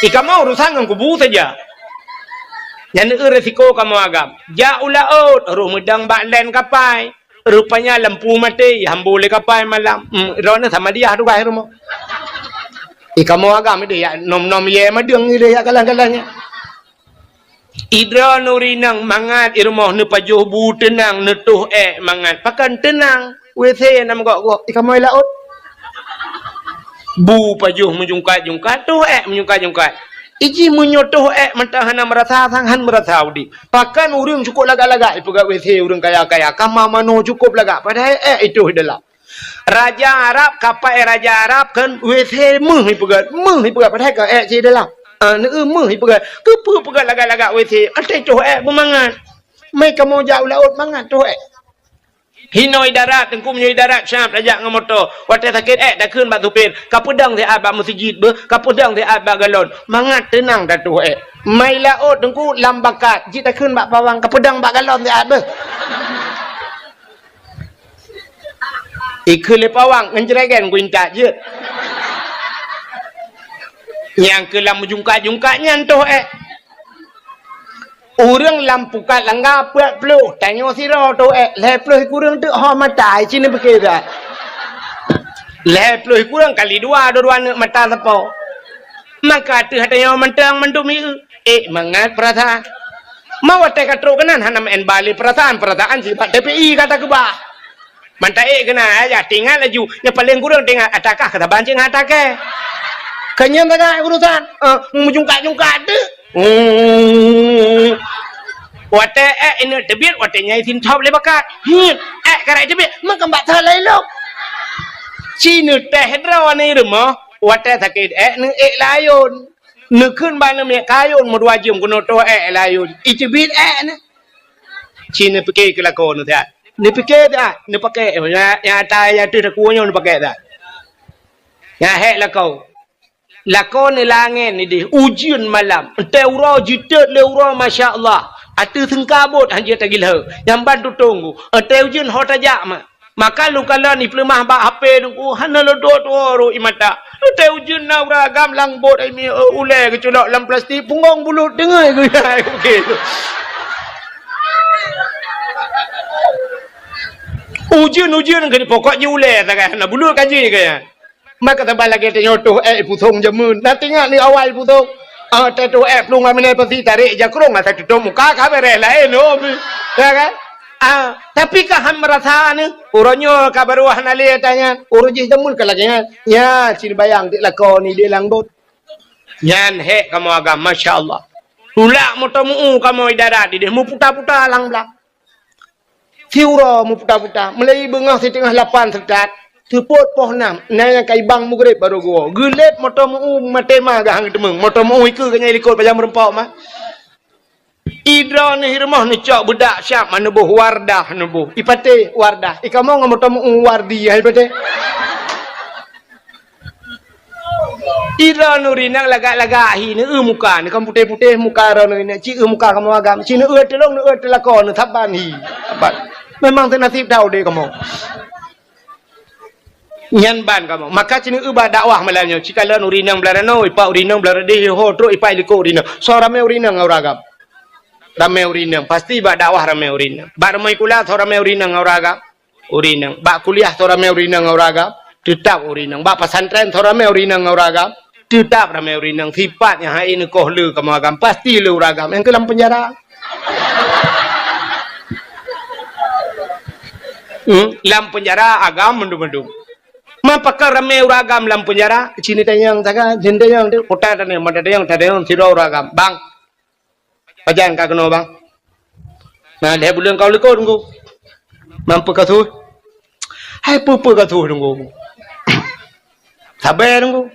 I kamoe urusan ngon kubu saja. Nyan eu resiko kamoe agam. Jak u laôt, roh meudong bak lén kapai. Rupanya lampu maté, ihambô lé kapai malam. Hmm, droeneuh sama diah tugaih rumoh. I kamoe agam ideh yak nom-nom yé madeueng ideh yak galan-galan nyan. Idroeneuh rinang mangat i rumoh neupajoh bu teunang neutoh ék mangat. Pakon teunang? W C nam gok-gok. I kamoe laôt. Bu pajoh meujungkat-jungkat, toh ék meujungkat-jungkat. Iji meunyoe toh ék mantong hana meurasa sang han meurasa udeb. Pakon ureuëng cukôp lagak-lagak ipeugah W C ureuëng kaya-kaya, kama manoe cukôp lagak, padahai ék itoh dalam. Raja Arab, kapai raja Arab kan W C meuh ipeugah, meuh ipeugah, padahai ka ék cit dalam. Ah, neu meuh ipeugah. Keupeue peugah lagak-lagak W C? Até toh ék beumangat. Mai kamoe jak u laôt mangat toh ék. Hinoe i darat, teungku meunyoe i darat siab tajak ngon moto. Watée sakét ék takheun bak supir, kapeudong siat bak meuseujid beuh, kapeudong siat bak galon. Mangat teunang tatoh ék. Mai laôt teungku lam bakat, jih takheun bak pawang, kapeudong bak galon siat beuh. Ikheun lé pawang, ngon jregen kuintat jeuet. Nyang keu lam meujungkat-jungkat nyan toh ék. Ureuëng lam pukat langga peuet ploh, tanyoe sidroe toh ék, lhée ploh kureueng teuk ho mata, cit neupike that. Lhée ploh kureueng kali dua, dua-dua neuk mata sapo. Maka ateueh tanyoe mantong mandum ieu, ék mangat peurasaan. Ma watée ka trok keunan hana meu'en bale peurasaan, peurasaan sifat T P I ka takeubah. Mantong ék keunan, ayah teuingat laju, nyang paleng kureueng teuingat, atakah ka saban cit ngon atakée. Ka nyan sagai urusan, eh, meujungkat-jungkat teuk. Hmm. Watée ék ineuk teubiet, watée nyai sintop lé bakat. Hmm. Ék karai teubiet, meukeumbat that laén lom. Ci neutéh droe ni rumoh, watée sakét ék neuék layôn. Neukheun bak neumiet kayôn meudua jeuem keunoe toh ék layôn. Iteubiet ék neu. Ci neupike keu lakoe neu siat. Neupike siat, neupake, nyang, nyang ata nyang teuh takue nyoe neupake siat. Nyang hék lakoe. Lakoe neu langét nideh, ujeuen malam. Entée uroe jiteuet lé uroe, masya Allah. Ateueh seungkabot hanjeuet tagilheu. Nyang ban tutong gu. Entée ujeuen ho tajak ma. Maka lôn kalon ipeuleumah bak H P teungku, hana lôn tuwoe-tuwoe rot i mata. Entée ujeuen na ureuëng agam lam bot ai mi, ulée geuculok lam plastik, punggong bulut deungoe geuya. Ujeuen-ujeuen keu pokok jih ulée sagai hana bulut ka jih kaya. Maka saban lagée tanyoe toh ék ipusong jameun. Na teuingat ni awai ipusong. Ah, tatoh ék plueng aminai pasi tarek jakrong asa tutup muka ka beres laén, oh. Ya kan? Ah, tapi ka han meurasa ni. Uroe nyoe ka baru hana lé tanyan. Uroe jih jameun ka lagée nyan. Nya, sini bayang dik lakoe ni di lam bot. Nyan hék kamoe agam, masya Allah. Tulak moto meu kamoe i darat ideh meuputa-puta lam blang. Siuroe meuputa-puta, mulai beungoh siteungoh lapan seutôt, seupôt poh nam, na nyang ka ibang mugreb barô geuwoe. Geulét moto meu maté ma geuhang teumeung, moto meu ikeue geunyai likot bajang meurumpok ma. Idroe neuh i rumoh neucok beudak siab ma neuboh Wardah neuboh. Ipatéh Wardah, ikamoe ngon moto meu Wardi hai patéh. Idroe neuh rinang lagak-lagak hi, neueu muka, neuh kan putéh-putéh muka droe neuh rinang, ci eu muka kamoe agam, ci neueu teulông, neueu teulakon, neuh saban hi. Saban. Memang teunasib that udeb kamoe. Nyan ban kamoe. Maka ci neueu bak dakwah malam nyoe, ci kalon urinang blah ranoe, ipak urinang blah radeh, ho trok ipak likot urinang. Soe ramé urinang ngon ureuëng agam. Ramé urinang, pasti bak dakwah ramé urinang. Bak rumoh sikula soe ramé urinang ngon ureuëng agam. ureueng inong. Bak kuliah soe ramé ureueng inong ngon ureueng agam, teutap ureueng inong. Bak pesantren soe ramé ureueng inong ngon ureueng agam, teutap ramé ureueng inong. Sifat nyang hai neukoh le kamoe agam, pasti le ureueng agam. Nyang keu lam penjara. Hmm, lam penjara agam mandum-mandum. Man pakon ramé ureueng agam lam penjara, sini tanyong saga, sini tanyong, kota tanyong, mata tanyong, tanyong sidroe ureueng agam. Bang, pajan ka keunoe, Bang? Na lhèe buleuen ka u likot, Teungku. Man peue ka su? Hai peue-peue ka su, Teungku. Sabe, Teungku.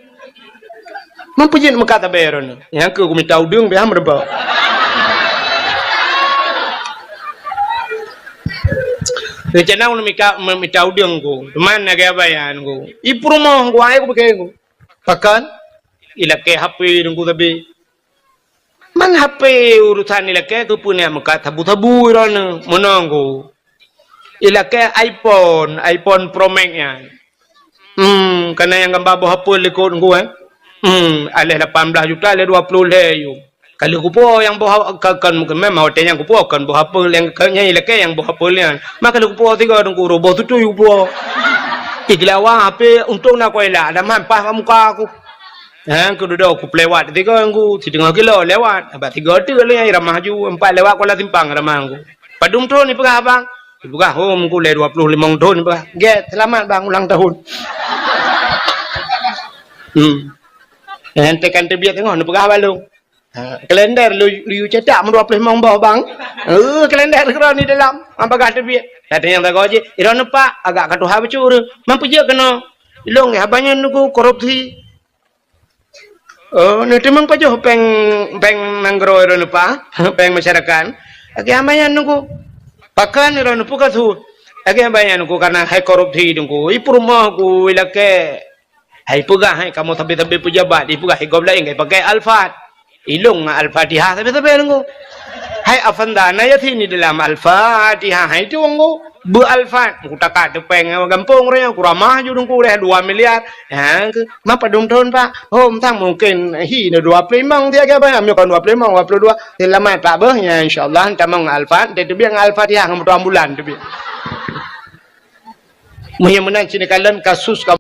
Man peue jeuet meukat sabe droeneuh? Nyang keu kumita udeueng pih han meuteumé. Rencana ulôn mika, meumita udeueng, Teungku. Teuma lagèe abaya, Teungku. I peurumoh, Teungku, ai kupike, Teungku. Pakon? Ilakèe H P, Teungku, sabe. Man H P urusan ilakèe keupeue neuk meukat sabu-sabu droeneuh, meunoe, Teungku. Ilakèe iPhone, iPhone Pro Max nyan. Hmm, ka na nyang gamba boh apel likot, Teungku, eh. Hmm, aléh lapan blah juta, aléh dua ploh lhèe yuem. Ka lheueh kupo nyang boh a-, ka, kon, memang watèe nyan kupo kon boh apel nyang ka, nyang ilakèe nyang boh apel nyan. Man ka lheueh kupo sigoe, Teungku, roh boh tutui kupo. Ih, geulawa H P, untông na kuela, ada man paih bak muka ku. Ha, keu dudoe kupeuliwat sigoe, Teungku, siteungoh kilo lewat. Abah sigoe teuk lé, ramah ju, empat lewat Kuala Simpang ramah, Teungku. Padum thôn ipeugah, Bang? Ipeugah, "Oh, Teungku, lé dua ploh limong thôn," ipeugah. "Gèt, seulamat, Bang, ulang tahun." Hmm. Nyang tekan teubiet teungoh neupeugah bak lôn. Ha, kalender lu, lu cetak meudua ploh limong boh, Bang. Eh, kalender keudroe di dalam, han bagah teubiet. Kata nyang sagoe jih, "Droeneuh, Pak, agak ka tuha bacut ureueng. Man peue jeuet keunoe?" "Ilôn, haba nyan, Teungku, korupsi." "Oh, neuteumeung pajoh pèng, pèng nanggroe droeneuh, Pak, pèng masyarakat?" "Lagèe haba nyan, Teungku." "Pakon droeneuh, peue ka su?" "Lagèe haba nyan, Teungku, kareuna hai korupsi, Teungku. I peurumoh ku ilakèe." Hai peugah, hai kamoe sabe-sabe peujabat, ipeugah, "Hai gob laén ka ipakèe Alphard." Ilôn ngon Al-Fatihah sabe-sabe, Teungku. Hai Avanda, na Yasin di dalam Al-Fatihah, hai tu, Teungku. Beu Alphard, ku taka teupeng gampông raya, ku ramah ju, Teungku, lé dua miliar. Ha, keu, "Man padum thôn, Pak?" "Oh, mantong mungkin hi na dua ploh limong," dia kata, "Meunyoe kon dua ploh limong, dua ploh dua." "Seulamat, Pak, beuh, nyan, insya Allah, tamong Alphard, teubiet ngon Al-Fatihah, ngon moto ambulan teubiet." Meunyoe meunan, sini kalon kasus ka